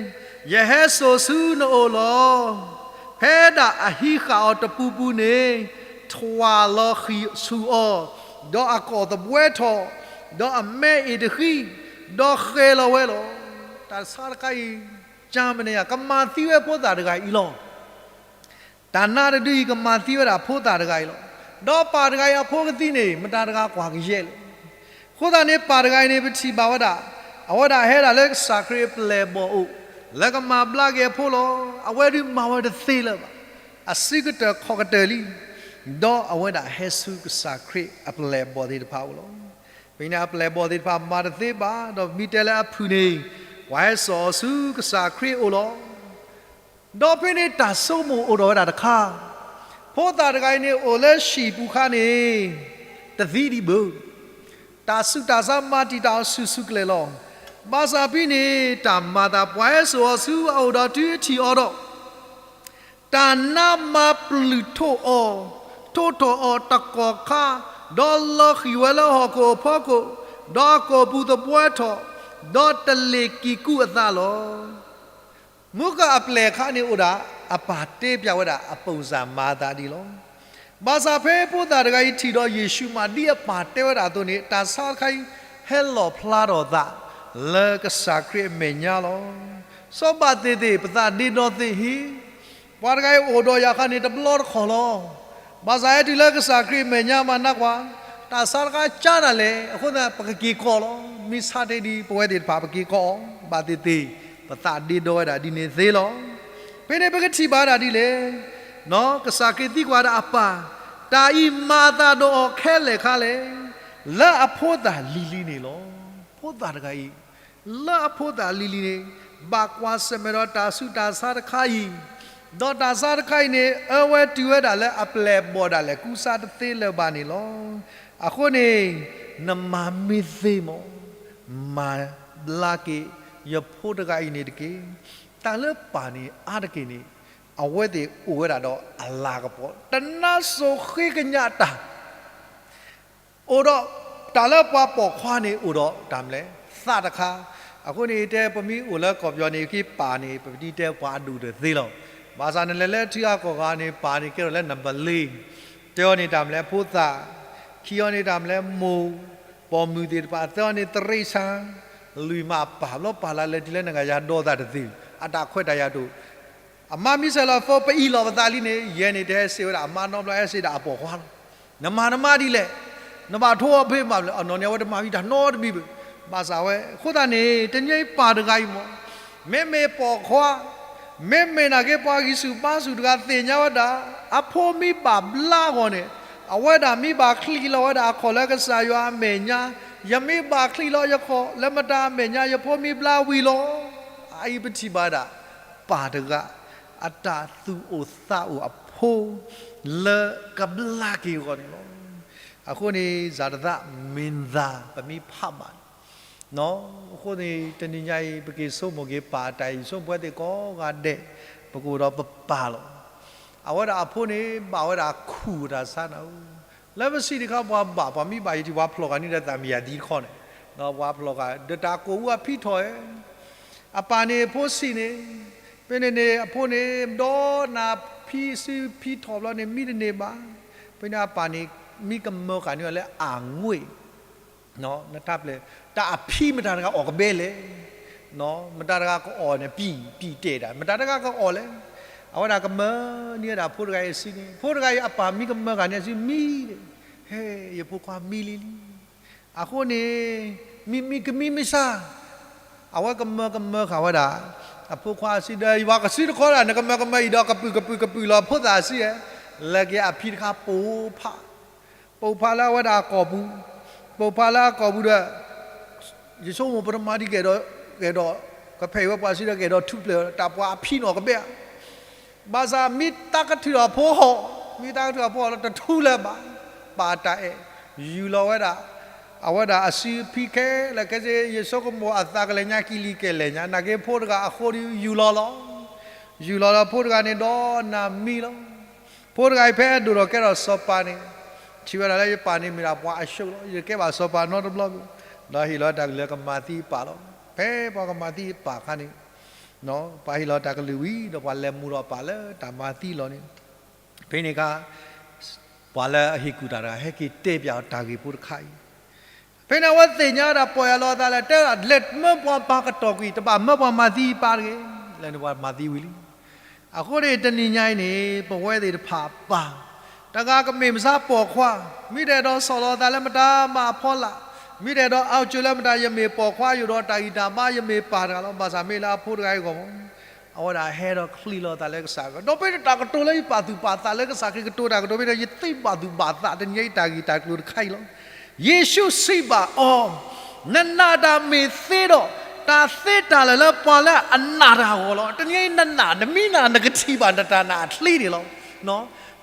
ယဟဲစိာ်ဆူနအိၣ်လီၤ. ဖဲဒၣ်အဟံးဃာ်အီၤတပူၤပူၤန့ၣ် ထွၣ်လီၤဃံၢ်ဆူၣ်အီၤ, ဒီးအကိာ်သဘှဲထီၣ်, ဒီးအမဲအ့ၣ်တဃံ, ဒီးဃဲၤလီၤဝဲလီၤ. တၢ်ဆါတခါအံၤ ကၠါမနုၤညါ ကမၤသံဝဲဖိသၣ်တဂၤအံၤလီၤ. တၢ်နါတဒုအံၤ ကမၤသံဝဲဒၣ်ဖိသၣ်တဂၤအံၤလီၤ. ဒီးပၢ်တဂၤအံၤအဖိကသံန့ၣ် မတၤတဂၤကွၢ်ကယဲၢ်လဲၣ်. အဃိသတးန့ၣ် ပၢ်တဂၤအံၤန့ၣ် ပထံၣ်ဘၣ်ဝဲဒၣ် အဝဲဒၣ်ဟဲဒၣ်လၢကစၢ်ခရံာ်အပျဲၢ်အဘီၣ်အအိၣ် လၢကမၤဘျါက့ၤအဖိလီၤ. အဝဲဒုးမၤဝဲတသ့လၢၤဘၣ်. အစုကတၢၢ်ခီၣ်ကတၢၢ်လံ. ဒီးအဝဲဒၣ်ဟဲဆူကစၢ်ခရံာ်အပျဲၢ်အဘီၣ်သ့ၣ်တဖၣ်အအိၣ်လီၤ. ဖဲန့ၣ်အပျဲၢ်အဘီၣ်သ့ၣ်တဖၣ်မၤတသ့ဘၣ်, ဒီးမ့ၢ်တဲလၢအဖုၣ်န့ၣ် ပှၤဟဲစိာ်အီၤဆူကစၢ်ခရံာ်အအိၣ်လီၤ. ဒီးဖဲန့ၣ်တၢ်ဆိကမိၣ်အိၣ်ထီၣ်ဝဲဒၣ်တခါ, ဖိသၣ်တဂၤအံၤန့ၣ် အိၣ်လၢဟံၣ်ပူၤခါန့ၣ် တသံဒံးဘၣ်. တၢ်ဆူးတၢ်ဆါမၤတံာ်တာ်အီၤဆူၣ်ဆူၣ်ကျဲၤလီၤ. ဘၣ်ဆၣ်ဖဲန့ၣ် တၢ်မၤသးပှၤဟဲစိာ်အီၤဆူအအိၣ်ဒီးတုၤအထံၣ်အီၤဒီး တၢ်နါမၤပျုၢ်ထိၣ်အီၤ, ထိၣ်ထီၣ်အီၤတကီၢ်ခါ, ဒီးလီၤဃံၢ်ဝဲလၢဟီၣ်ခိၣ်အဖီခိၣ်, ဒီးအကိာ်ပူၤသဘှဲထီၣ်, ဒီးတလ့ၢ်ကံၢ်ကူအသးလီၤ. မုၢ်ကၢအပျဲၢ်အခါန့ၣ်အိၣ်ဒၣ် အပၢ်တဲပျးဝဲဒၣ်အပူၤစၢ်မၤအသးဒ်လီၤ. ဘၣ်ဆၣ်ဖဲဖိသၣ်တဂၤအံၤထံၣ်ဒီးယ့ၣ်ၡူးမး ဒ်အပၢ်တဲဝဲဒၣ်အသိးန့ၣ် တၢ်ဆါတခါအံၤ ဟဲလီၣ်ဖျါထီၣ်အသး လၢကစၢ်ခရံာ်အမဲာ်ညါလီၤ. စီၤဘၣ်သ့ၣ်သ့ၣ် ပသးဒ့ဒီသ့ၣ်ဟ့ၣ် ပှၤတဂၤအံၤအိၣ်ဒီးယၤခါန့ၣ် တဘျီတခီၣ်လီၤ. ဘၣ်ဆၣ်ဟဲတုၤလၢကစၢ်ခရံာ်အမဲာ်ညါမးနးကွၢ်, တၢ်ဆါတခါကၠါဒၣ်လဲာ်, အဃိသတးပကက့ၤကီၢ်လီၤ. မ့ၢ်ဆါတ့ၢ်ဒံး ပဝဲသ့ၣ်တဖၣ်ပက့ၤကီၢ်အီၤ, ဘၣ်သ့ၣ်သ့ၣ် ပသးဒ့ဒီဝဲဒၣ်ဒ်န့ၣ်သ့လီၤ. ဖဲန့ၣ်ပကထံၣ်ဘၣ်ဒၣ်ဒ်လဲၣ်, ကစၢ်ခရံာ်သံကွၢ်ဒၣ်အပၢ်, တၢ်အံၤမၤအသးဒီးအီၤခဲလၢာ်ခါလဲၣ်. လၢအဖိသၣ်လံၤလံၤန့ၣ်လီၤ. ဖိသၣ်တဂၤအံၤ လၢအဖိသၣ်လံၤလံၤန့ၣ် ဘၣ်ကွၢ်ဆၢၣ်မဲာ်ဒီးတၢ်ဆူးတၢ်ဆါတခါအံၤ, ဒီးတၢ်ဆါတခါအံၤန့ၣ် အၢဝဲတုၤဝဲဒၣ်လၢအပျဲၢ်အဘီၣ်ဒၣ်လဲာ် ကူစါတသ့လၢၤဘၣ်န့ၣ်လီၤ. အဃိန့ၣ် နမၤမ့ၢ်သ့မး, မၤဘျါက့ၤ ယဖိတဂၤအံၤန့ၣ်တက့ၢ်. တၢ်လၢပၢ်န့ၣ်အါတက့ၢ်န့ၣ် အဝဲသ့ၣ်အိၣ်ဝဲဒၣ်ဒီးအလၤကပီၤ တနါစိၤဃ့ကညးတၢ် အိၣ်ဒီးတၢ်လၢပှၤပိာ်ခွါန့ၣ် အိၣ်ဒီးတၢ်မနုၤလဲၣ် သးတခါ. အဃိန့ၣ်တဲ ပမ့ၢ်အိၣ်လၢကီၢ်ပယီၤန့ၣ် က့ၤပၢ်န့ၣ် ပဒ်တဲပှၤအဒူၣ်တသ့လီၤ. ဘၣ်ဆၣ်နလဲၤလၢထံဂၤကီၢ်ဂၤန့ၣ် ပၢ်န့ၣ်ကဲထီၣ်လၢနံပါတ်လေး, တၢအီၤန့ၣ်တၢ်မနုၤလဲၣ် ဖိသၣ်, ခံအီၤန့ၣ်တၢ်မနုၤလဲၣ် မိၢ်, ပိာ်မုၣ်သ့ၣ်တဖၣ်, သၢအီၤန့ၣ် တိရစ္ဆာန်, လွံၢ်မးပၢ်ဘျီ ပၢ်လၢလဲၤတုၤလၢနဂၤယၤဒီသးတသ့, အတၢ်ခွဲးတၢ်ယာ်တအိၣ် အမါမ့ၢ်ဆဲးလီၤဖိ ပအံးလီၤပသးလံန့ၣ် ယဲန့ၣ်တဟဲစံးဝဲဒၣ်အမါနီတဘျီ ဟဲစံးဒၣ်အပိာ်ခွါလီၤ. နမၤနမါဒ်လဲၣ်, နဘၣ်ထိအီၤဖဲမးလဲၣ်, အနီၢ်န့ၣ် အဝဲတမၤမံတၢ်နီတမံၤဘၣ်. ဘၣ်ဆၣ်ဝဲ အဃိသတးန့ၣ် တနံၤအံၤပၢ်တဂၤအံၤမး မ့မ့ၢ်ပိာ်ခွါ, မ့မ့ၢ်နာ်က့ပှၤဂံၢ်ဆူၣ်ဘါဆူၣ်တဂၤသ့ၣ်ညါဝဲဒၣ် အဖိမ့ၢ်ဘၣ်ဘျါအဂီၢ်န့ၣ် အဝဲဒၣ်မ့ၢ်ဘၣ်ချံးလီၤဝဲဒၣ်အခီၣ်လၢကစၢ်ယွၤအမဲာ်ညါ, ယမ့ၢ်ဘၣ်ချံးလီၤယခီၣ်လၢမတၤအမဲာ်ညါ ယဖိမ့ၢ်ဘျါဝံၤလီၤ. အအံၤပထံၣ်ဘၣ်ဒၣ် ပၢ်တဂၤ အတၢ်သူၣ်အိၣ်သးအိၣ်အဖိ လၢကဘျါက့ၤအဂီၢ်န့ၣ်လီၤ. အဃိန့ၣ် စၤတသၣ်မ့ၢ်သး ပမ့ၢ်ဖးဘၣ် အဃိန့ၣ် တနံၤညါအံၤ ပက့ၤဆိကမိၣ်က့ၤပၢ်အတၢ်အံၤ ဆိကမိၣ်ပဝဲသ့ၣ်ကိးဂၤဒဲး ပကအိၣ်ဒီးပပၢ်လီၤ. အဝဲဒၣ်အဖိန့ၣ် ဘၣ်ဝဲဒၣ်ခူၣ်တၢ်ဆါနၤဧၢ, လၢပစံးတခါ ပှၤဘၣ် ပှၤမ့ၢ်ဘၣ် ယထံၣ်ပှၤဖျိးဃာ်န့ၣ်ဒီးသးမံယၤသံတခီန့ၣ်, ပှၤဖျိးဃာ် ဒီးတၢ်ကိၢ်အူအဖံထီၣ်ဧၢ, အပၢ်န့ၣ်အဖိဆံးန့ၣ်, ဖဲန့ၣ်န့ၣ် အဖိန့ၣ် ဒီးနၤဖံစုဖံထီၣ်ဘျီန့ၣ် မံတန့ၢ်ဘၣ်. ဖဲန့ၣ်အပၢ်န့ၣ် မံကမၢကၤန့ၢ်အီၤလၢအငွေ့ နထါပျဲၢ် တၢ်အဖံမတၤတဂၤအီၣ်ကဘဲလဲၣ်, မတၤတဂၤကအီၣ်န့ၣ် ပံၣ်ပံၣ်တဲာ်တၢ် မတၤတဂၤကအီၣ်လဲၣ်. အဝဲဒၣ်ကမၢန့ၢ်ဝဲဒၣ်ဖိတဂၤအံၤစုန့ၣ်, ဖိတဂၤအံၤအပၢ်မံကမၢကၤန့ၢ်အစုမံ, ဟဲ ယဖိခွါမံလံလံ. အဃိန့ၣ် မံမံကမံမံဆါ အဝဲကမၢကမၢဃာ်ဝဲဒၣ် အဖိခွါအစုဒီး ယွၤကစုတခီဒၣ် နကမၢကမၢအံၤဒီး ကပုာ်ကပုာ်ကပုာ်လီၤဖိသၣ်အစုဧၢ, လဲၤက့ၤအဖံတခါပိာ်ဖး ပိာ်ဖးလၢအဝဲဒၣ်အကိာ်ပူၤ, ပိာ်ဖးလၢအကိာ်ပူၤဒီး ယဆိကမိၣ်ပတမၤဒ်ကဲဒီး, ကဲဒီး, ကဖဲအံၤဝဲပှၤစုဒီးကဲဒီးထူပျဲၢ် တၢ်ပှၤအဖံနီၣ်ကဘဲဧါ. ဘၣ်ဆၣ်မ့ၢ်တၢ်ကထုးထီၣ်ဖိဟီၣ်, မ့ၢ်တၢ်ကထုးထီၣ်ဖိဟီၣ်လၢတထူလၢၤဘၣ်, ပာ်တၢ်အဲၣ်, ယူၢ်လီၤဝဲဒၣ်, အဝဲဒၣ်အစုဖံခဲလၢာ်ခဲဆ့ ယဆိကမိၣ်အသးကလဲၤညါကံလံၤကဲလဲၤညါ နာ်က့ဖိတဂၤအဃိဒီးယူၢ်လီၤလီၤ. ယူၢ်လီၤဒီးဖိတဂၤန့ၣ်ဒီးနၤမံလီၤ. ဖိတဂၤအံၤဖဲအဒိၣ်ထီၣ်ကဲထီၣ်စီၤပၤန့ၣ်, ထံၣ်ဝဲဒၣ်လၢယပၢ်န့ၣ်မ့ၢ်ဒၣ်ပှၤအၡိၣ်လီၤ ယကဲဘၣ်စီၤပၤနီတဘျီဘၣ်, ဒီးဟ့ၣ်လီၤတၢ်ကလုၢ်လၢကမၤသံအပၢ်လီၤ. ဖဲပှၤကမၤသံအပၢ်အခါန့ၣ် ပှၤဟ့ၣ်လီၤတၢ်ကလုၢ်ဝံၤဒီး ပှၤလဲၤမူဒီးပၢ်လၢတၢ်မၤသံလီၤန့ၣ်, ဖဲန့ၣ်အခါ ပှၤလၢအဟ့ၣ်ကူၣ်တၢ်တဂၤ ဟဲက့ၤတဲပၠးအီၤတၢ်ဂ့ၢ်ဖိတခါအံၤ, ဖဲန့ၣ်အဝဲသ့ၣ်ညါဝဲဒၣ်ပီၢ်ယၢ်လီၤအသးလဲၣ် တဲဒၣ် လဲၤမၢပှၤပၢ်ကတီၢ်ကွံာ် တဘၣ်မၢပှၤမၤသံပၢ်တဂ့ၤ, လဲၤန့ၣ်ပှၤမၤသံဝံၤလံ. အဃိန့ၣ် တနံၤညါအံၤန့ၣ် ပဝဲသ့ၣ်တဖၣ်ပၢ် တဂၤကမ့ၢ်မဆါပိာ်ခွါ, မ့ၢ်တအဲၣ်ဒိးဆီၣ်လီၤအသးလၢမတၤမၤအဖီလာ်, မ့ၢ်တအဲၣ်ဒိးအီၣ်ကၠိလၢမတၤ ယမ့ၢ်ပိာ်ခွါယိၣ်ဒီးတၢ်ဂံၢ်တၢ်ဘါ ယမ့ၢ်ပၢ်တဂၤလီၤ. ဘၣ်ဆၣ်မ့ၢ်လၢအဖိတဂၤအံၤအဂီၢ်မး အဝဲဒၣ်ဟဲဒီးချံးလီၤသးလၢကစၢ်ယွၤ ဒီးဖဲန့ၣ်တၢ်ကတိၤလၢယပာ်သူၣ်ပာ်သးလၢကစၢ်ခရံာ်ကတိၤတၢ်ကတိၤဖဲန့ၣ် ယသ့ဘၣ်သူၣ်ဘၣ်သး တနံၤအံၤတၢ်ဂ့ၢ်တၢ်ကျိၤတခါအံၤလီၤ. ယ့ၣ်ၡူးစံးဘၣ်အီၤ, နနာ်တၢ်မ့ၢ်သ့ဒီး တၢ်သ့တၢ်လၢာ်လၢပှၤလၢအနာ်တၢ်အဂီၢ်လီၤ. တနံၤအံၤနနာ် နမ့ၢ်နာ် နကထံၣ်ဘၣ်နတၢ်နာ်အချံန့ၣ်လီၤ.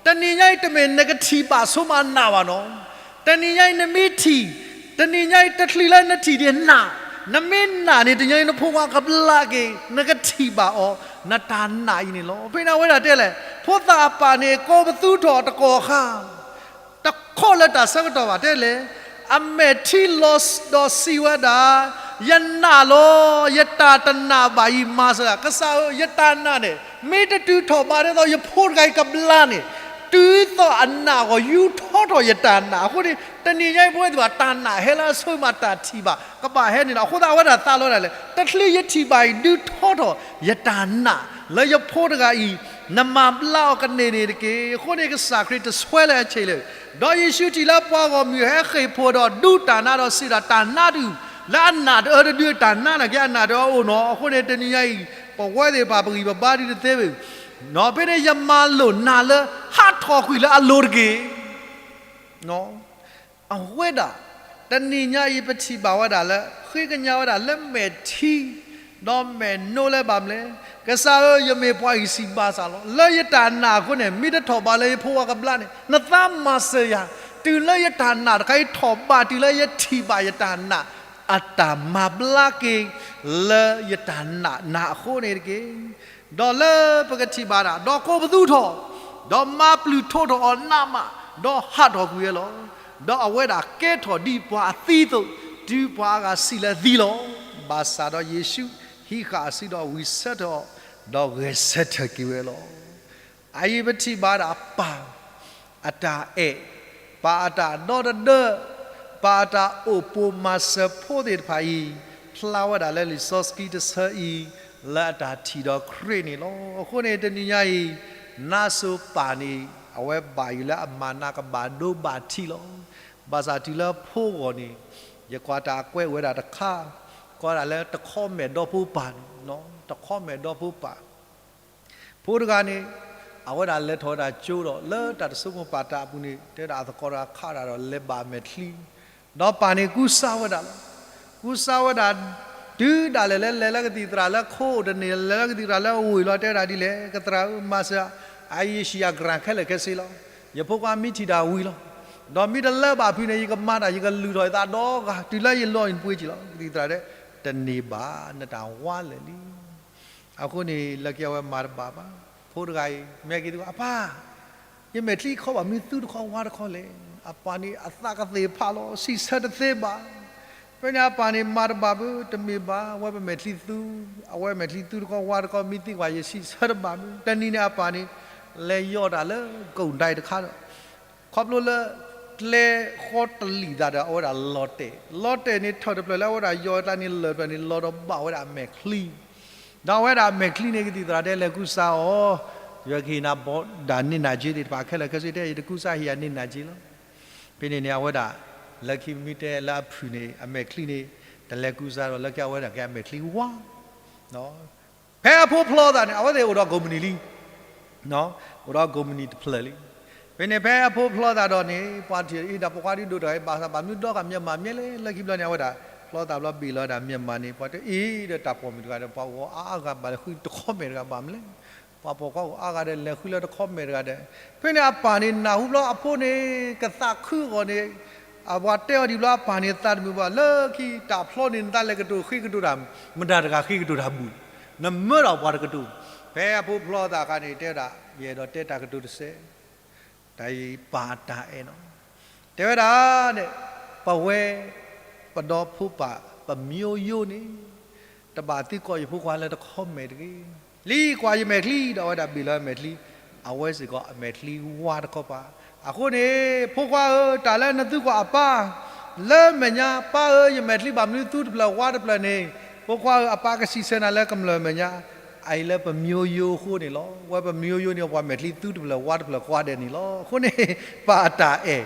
တနံၤညါအံၤတမ့ၢ်နကထံၣ်ဘၣ်ဆိမးနာ်ဘၣ်နီၤ. တနံၤညါအံၤနမ့ၢ်ထံၣ်, တနံၤညါအံၤတချုးလၢနထံၣ်ဒံးနာ်, နမ့ၢ်နာ်န့ၣ် တနံၤညါအံၤနဖိခွါကဘျါက့ၤ နကထံၣ်ဘၣ်အီၤ နတၢ်နာ်အံၤန့ၣ်လီၤ. ဖဲန့ၣ်အဝဲဒၣ်တဲလဲၣ်, ဖိသၣ်အပၢ်န့ၣ် ကိးပသူထီၣ်တကီၢ်ခါ တခီလၢတၢ်ဆၢကတီၢ်ဘၣ်တဲလဲၣ်, အမဲာ်ထံလီၤဒီးစံးဝဲဒၣ်, ယနာ်လီၤ, ယတၢ်တနာ်ဘၣ်အံၤမၤစၢၤ, ကစၢ်ဧၢ, ယတၢ်နာ်န့ၣ် မ့ၢ်တတုၤထီၣ်ဘးဒ်သိးယဖိတဂၤအံၤကဘျါန့ၣ်, တုၤသိးအနာ်အဂီၢ် ယူထီထီၣ်ယတၢ်နာ်. အဃိန့ၣ် တနံၤညါအံၤပဝဲသ့ၣ်တဖၣ် တၢ်နာ်ဟဲလၢအဆိမး တၢ်ထံၣ်ဘၣ် ကဘၣ်ဟဲန့ၣ်လီၤ. အဃိသတးအဝဲဒၣ်သးလီၤဒၣ်လဲာ်, တချုးယထံၣ်ဘၣ်အံၤ ဒုးထီထီၣ်ယတၢ်နာ် လၢယဖိတဂၤအံၤ နမၤဘျါအီၤကန့ၢ်န့ၣ်တက့ၢ်. အဃိန့ၣ် ကစၢ်ခရံာ်တဆှၢလၢအဆံးလၢာ်, ဒီးယ့ၣ်ၡူးထံၣ်လၢပှၤဂီၢ်မုၢ်ဟဲဃ့ၢ်ဖိးဒီးဒူတၢ်နါဒီးစံးဒၣ် တၢ်နါတအုၣ်, လၢအနာ်တအၢတဒုးတၢ်နါနာ်က့ အနာ်တအၢအိၣ်နီၤ. အဃိန့ၣ် တနံၤညါအံၤ ပဝဲသ့ၣ်တဖၣ်ပဂံၢ်ပဘါဒ်တသ့ဝဲ, ဖဲန့ၣ်ယမၤလိာ်နၤလၢဟးထီၣ်ကွံာ်လၢအလိၤတက့ၢ်. အဝဲဒၣ် တနံၤညါအံၤပထံၣ်ဘၣ်ဝဲဒၣ်လၢ ဃ့ကညးဝဲဒၣ်လၢမဲာ်ထံ ဒီးမဲာ်နိလၢဘၣ်မနုၤလဲၣ်, ကစၢ်ဧၢ, ယမ့ၢ်ပှၤဂံၢ်စၢ်ဘါစၢ်လီၤ. လၢယတၢ်နာ်အဃိန့ၣ် မ့ၢ်တထီၣ်ဘးလၢယဖိခွါကဘျါန့ၣ် နသးမၤစၢၤယၤ, တုၤလၢယတၢ်နာ်တခါအံၤထီၣ်ဘး တုၤလၢယထံၣ်ဘၣ်ယတၢ်နာ် အတၢ်မၤဘျါက့ၤလၢယတၢ်နာ်နၤအဃိန့ၣ်တက့ၢ်. ဒီးလၢပကထံၣ်ဘၣ်ဒၣ် ဒီးကိးပသူထီၣ်, ဒီးမၤပျုၢ်ထီၣ်ထီၣ်အီၤနးမး, ဒီးဟးထီၣ်ကွံာ်ဝဲလီၤ. ဒီးအဝဲဒၣ်ကဲထီၣ်ဒ်ပှၤအသံအသိး, တုၤပှၤအါဂၤစံးလၢအသံလီၤ. ဘၣ်ဆၣ်ဒီးယ့ၣ်ၡူးဟံးဃာ်အစုဒီးဝံၢ်ဆၢထၢၣ်အီၤ, ဒီးဂဲၤဆၢထၢၣ်က့ၤဝဲလီၤ. အအံၤပထံၣ်ဘၣ်ဒၣ်ပၢ်အတၢ်အဲၣ်, ပၢ်အတၢ်ဒီတဒၢ, ပၢ်အတၢ်အိၣ်ပိာ်မၤစၢၤဖိသ့ၣ်တဖၣ်အံၤ, ဖျါဝဲဒၣ်လၢလံာ်စီဆှံတဆၢအံၤ, လၢအတၢ်ထံၣ်ဒီးခရံာ်န့ၣ်လီၤ. အဃိန့ၣ်တနံၤညါအံၤ, နါစိၤပၢ်န့ၣ် အဝဲဘၣ်ယိၣ်လၢအမၤနးကဘၣ်ဒိဘၣ်ထံးလီၤ. ဘၣ်ဆၣ်တုၤလၢဖိဂီၢ်န့ၣ်, ယကွၢ်တၢ်ကွဲးဝဲဒၣ်တခါ, ကွၢ်ဒၣ်လၢတခီမဲာ်ဒီဖိပၢ်န့ၣ်, တခီမဲာ်ဒီဖိပၢ် ဖိတဂၤန့ၣ်, အဝဲဒၣ်လဲၤထီၣ်ဝဲဒၣ်ကၠိဒီး လၢတၢ်တဆိကမိၣ်ပာ်တၢ်အပူၤန့ၣ် တဲဒၣ်အသကိးတဂၤခးတၢ်ဒီးလဲၤဘၣ်အမဲာ်ချံ, ဒီးပၢ်န့ၣ်ကူစါဝဲဒၣ်လီၤ. ကူစါဝဲဒၣ်, တုၤဒၣ်လဲာ်လၢလဲၤလၢကသံၣ်သရၣ်လၢခိအိၣ်တန့ၢ် လဲၤလၢကသံၣ်သရၣ်လၢအဝ့ၢ်လီၤ တဲဝဲဒၣ်ဒ်လဲၣ်, ကသရၣ်ဧၢ မၤစၢၤ, အအံၤယဆံးယၤကရၣ်ခဲလၢာ်ခဲဆ့လီၤ. ယဖိခွါမ့ၢ်ထံၣ်တၢ်ဝံၤလီၤ. ဒီးမ့ၢ်တလၢဘၣ်ဖုးန့ၣ် ယကမၤတၢ် ယကလုၢ်ထီၣ်ယသးဒီဂၤ တုၤလၢယလီၤန့ၣ်ပှ့ၤကံလီၤ. ကသံၣ်သရၣ်တဲ, တန့ၢ်ဘၣ်, နတၢ်ဝါလၢာ်လံ. အဃိန့ၣ် လၢခံအဝဲမၤတဘၣ်ဘၣ်. ဖိတဂၤအံၤ မ့ၢ်က့ၤသကိး အပၢ်, ယမဲာ်ချံခီဘၣ်မနုၤသူတခီဝါတခီလဲၣ်. အပၢ်န့ၣ်အသးကသ့ၣ်ဖးလီၤ, စံးဆၢတသ့ဘၣ်. ဖဲန့ၣ်အပၢ်န့ၣ်မၤတဘၣ်ဘၣ်, တမ့ၢ်ဘၣ်, အဝဲပမဲာ်ချံသူ, အဝဲမဲာ်ချံသူတခီဝါတခီ မ့ၢ်သံကွၢ်ယဲ စံးဆၢတဘၣ်ဘၣ်. တနံၤန့ၣ်အပၢ်န့ၣ် လဲၤယီၢ်တၢ်လၢကိၣ်ဒဲးတခါဒီး ခီဖျိလၢကျဲဃီတလံာ်သးဒီး အဝဲဒၣ်လီၤတဲာ်, လီၤတဲာ်န့ၣ်ထၢၣ်တဖျၢၣ်လၢအဝဲဒၣ်ယီၢ်တၢ်န့ၣ် လၢၢ်တဖျၢၣ်န့ၣ် လီၤဒီးဘၣ်ဝဲဒၣ်အမဲာ်ချံ, ဒီးအဝဲဒၣ်အမဲာ်ချံန့ၣ် ကသံၣ်သရၣ်တဲလဲၤကူစါအီၤ, ယကဟ့ၣ်နၤဘီဒၣ်န့ၢ်နၤက့သ့ၣ်တဖၣ်ခဲလၢာ်ခဲဆ့ တဲ ယတကူစါ ဟ့ၣ်ယၤန့ၢ်နၤက့လီၤ. ဖဲန့ၣ်န့ၣ် အဝဲဒၣ် လၢခံမ့ၢ်တဲလၢအဖုၣ်န့ၣ် အမဲာ်ချံန့ၣ် တလဲၤကူစါဒီး လၢခံအဝဲဒၣ်ကဲအမဲာ်ချံဝါ ဖဲအဖိဖျီသးန့ၣ် အဝဲသ့ၣ်အိၣ်ဒီးကိးမုၢ်နံၤလံ, အိၣ်ဒီးကိးမုၢ်နံၤတဖျၢၣ်လံ. ဖဲန့ၣ်ဖဲအဖိဖျီသးဒီးန့ၣ် ပှၤထံၣ်အံၤဒီးပိာ်ခွါဒ်ဒိၣ်တဂၤအံၤ ဘၣ်သးဘၣ်မနုၤဒီဂၤ မြန်မာ မ့ၢ်လဲၣ်. လၢခံဘျီန့ၣ် အဝဲဒၣ်ဖျီသးဘျီဘ့ၣ်လီၤဝဲဒၣ် မြန်မာ န့ၣ် ပှၤတအံၤဒီးတၢ်ပိာ်မုၣ်တဂၤဒီး ပှၤဂီၤအါအါဂၤဘၣ်လဲၤဃုတခီမဲာ်တဂၤဘၣ်မလဲၣ်. ပှၤပိာ်ခွါဂီၤအါဂၤဒီးလဲၤဃုလၢတခီမဲာ်တဂၤဒီး ဖဲန့ၣ်အပၢ်န့ၣ်နၢ်ဟူဘျီအဖိန့ၣ် ကသးခုအဂီၢ်န့ၣ် အပှၤတဲအီၤဒံးဘျီ အပၢ်န့ၣ်သးတမုာ်ဘၣ် လၢခံတၢ်ဖျီန့ၣ် နသးလဲၤကတိၤဃ့ကတိၤတၢ် မတၤတဂၤဃ့ကတိၤတၢ်ဘူး, နမၢဒီးပှၤတကတိၤ. ဖဲအဖိဖျီသးအခါန့ၣ် တဲဝဲဒၣ် ယအဲၣ်ဒိးတဲတၢ်ကတိၤတစဲး, တၢ်အံၤပၢ်အတၢ်အဲၣ်နီၤ, တဲဝဲဒၣ်န့ၣ် ပဝဲ ပဒီဖိပၢ် ပမျိုးရိုးန့ၣ် တဘၣ်သံကွၢ်ယဖိခွါလၢတခီမဲာ်တဂ့ၤ. လံကွၢ်ယမဲာ်ချံဒီး အဝဲဒၣ်ဘ့ၣ်လီၤအမဲာ်ချံ, အဝဲစ့ၢ်ကီးအမဲာ်ချံဝါတခီပၤ. အဃိန့ၣ် ဖိခွါဧၢ, တၢ်လၢနသံကွၢ်အပၢ် လၢမဲာ်ညါ, ပၢ်ဧၢ, ယမဲာ်ချံဘၣ်မနုၤသူတဖျၢၣ်ဝါတဖျၢၣ်န့ၣ်, ဖိခွါဧၢ, အပၢ်ကစံးဆၢနၤလၢကမျၢၢ်မဲာ်ညါ, အအံၤလၢပမျိုးရိုးအဃိန့ၣ်လီၤ. ဝဲပမျိုးရိုးန့ၣ် ပှၤမဲာ်ချံသူတဖျၢၣ်ဝါတဖျၢၣ်ဃီဒဲးန့ၣ်လီၤ. အဃိန့ၣ် ပၢ်အတၢ်အဲၣ်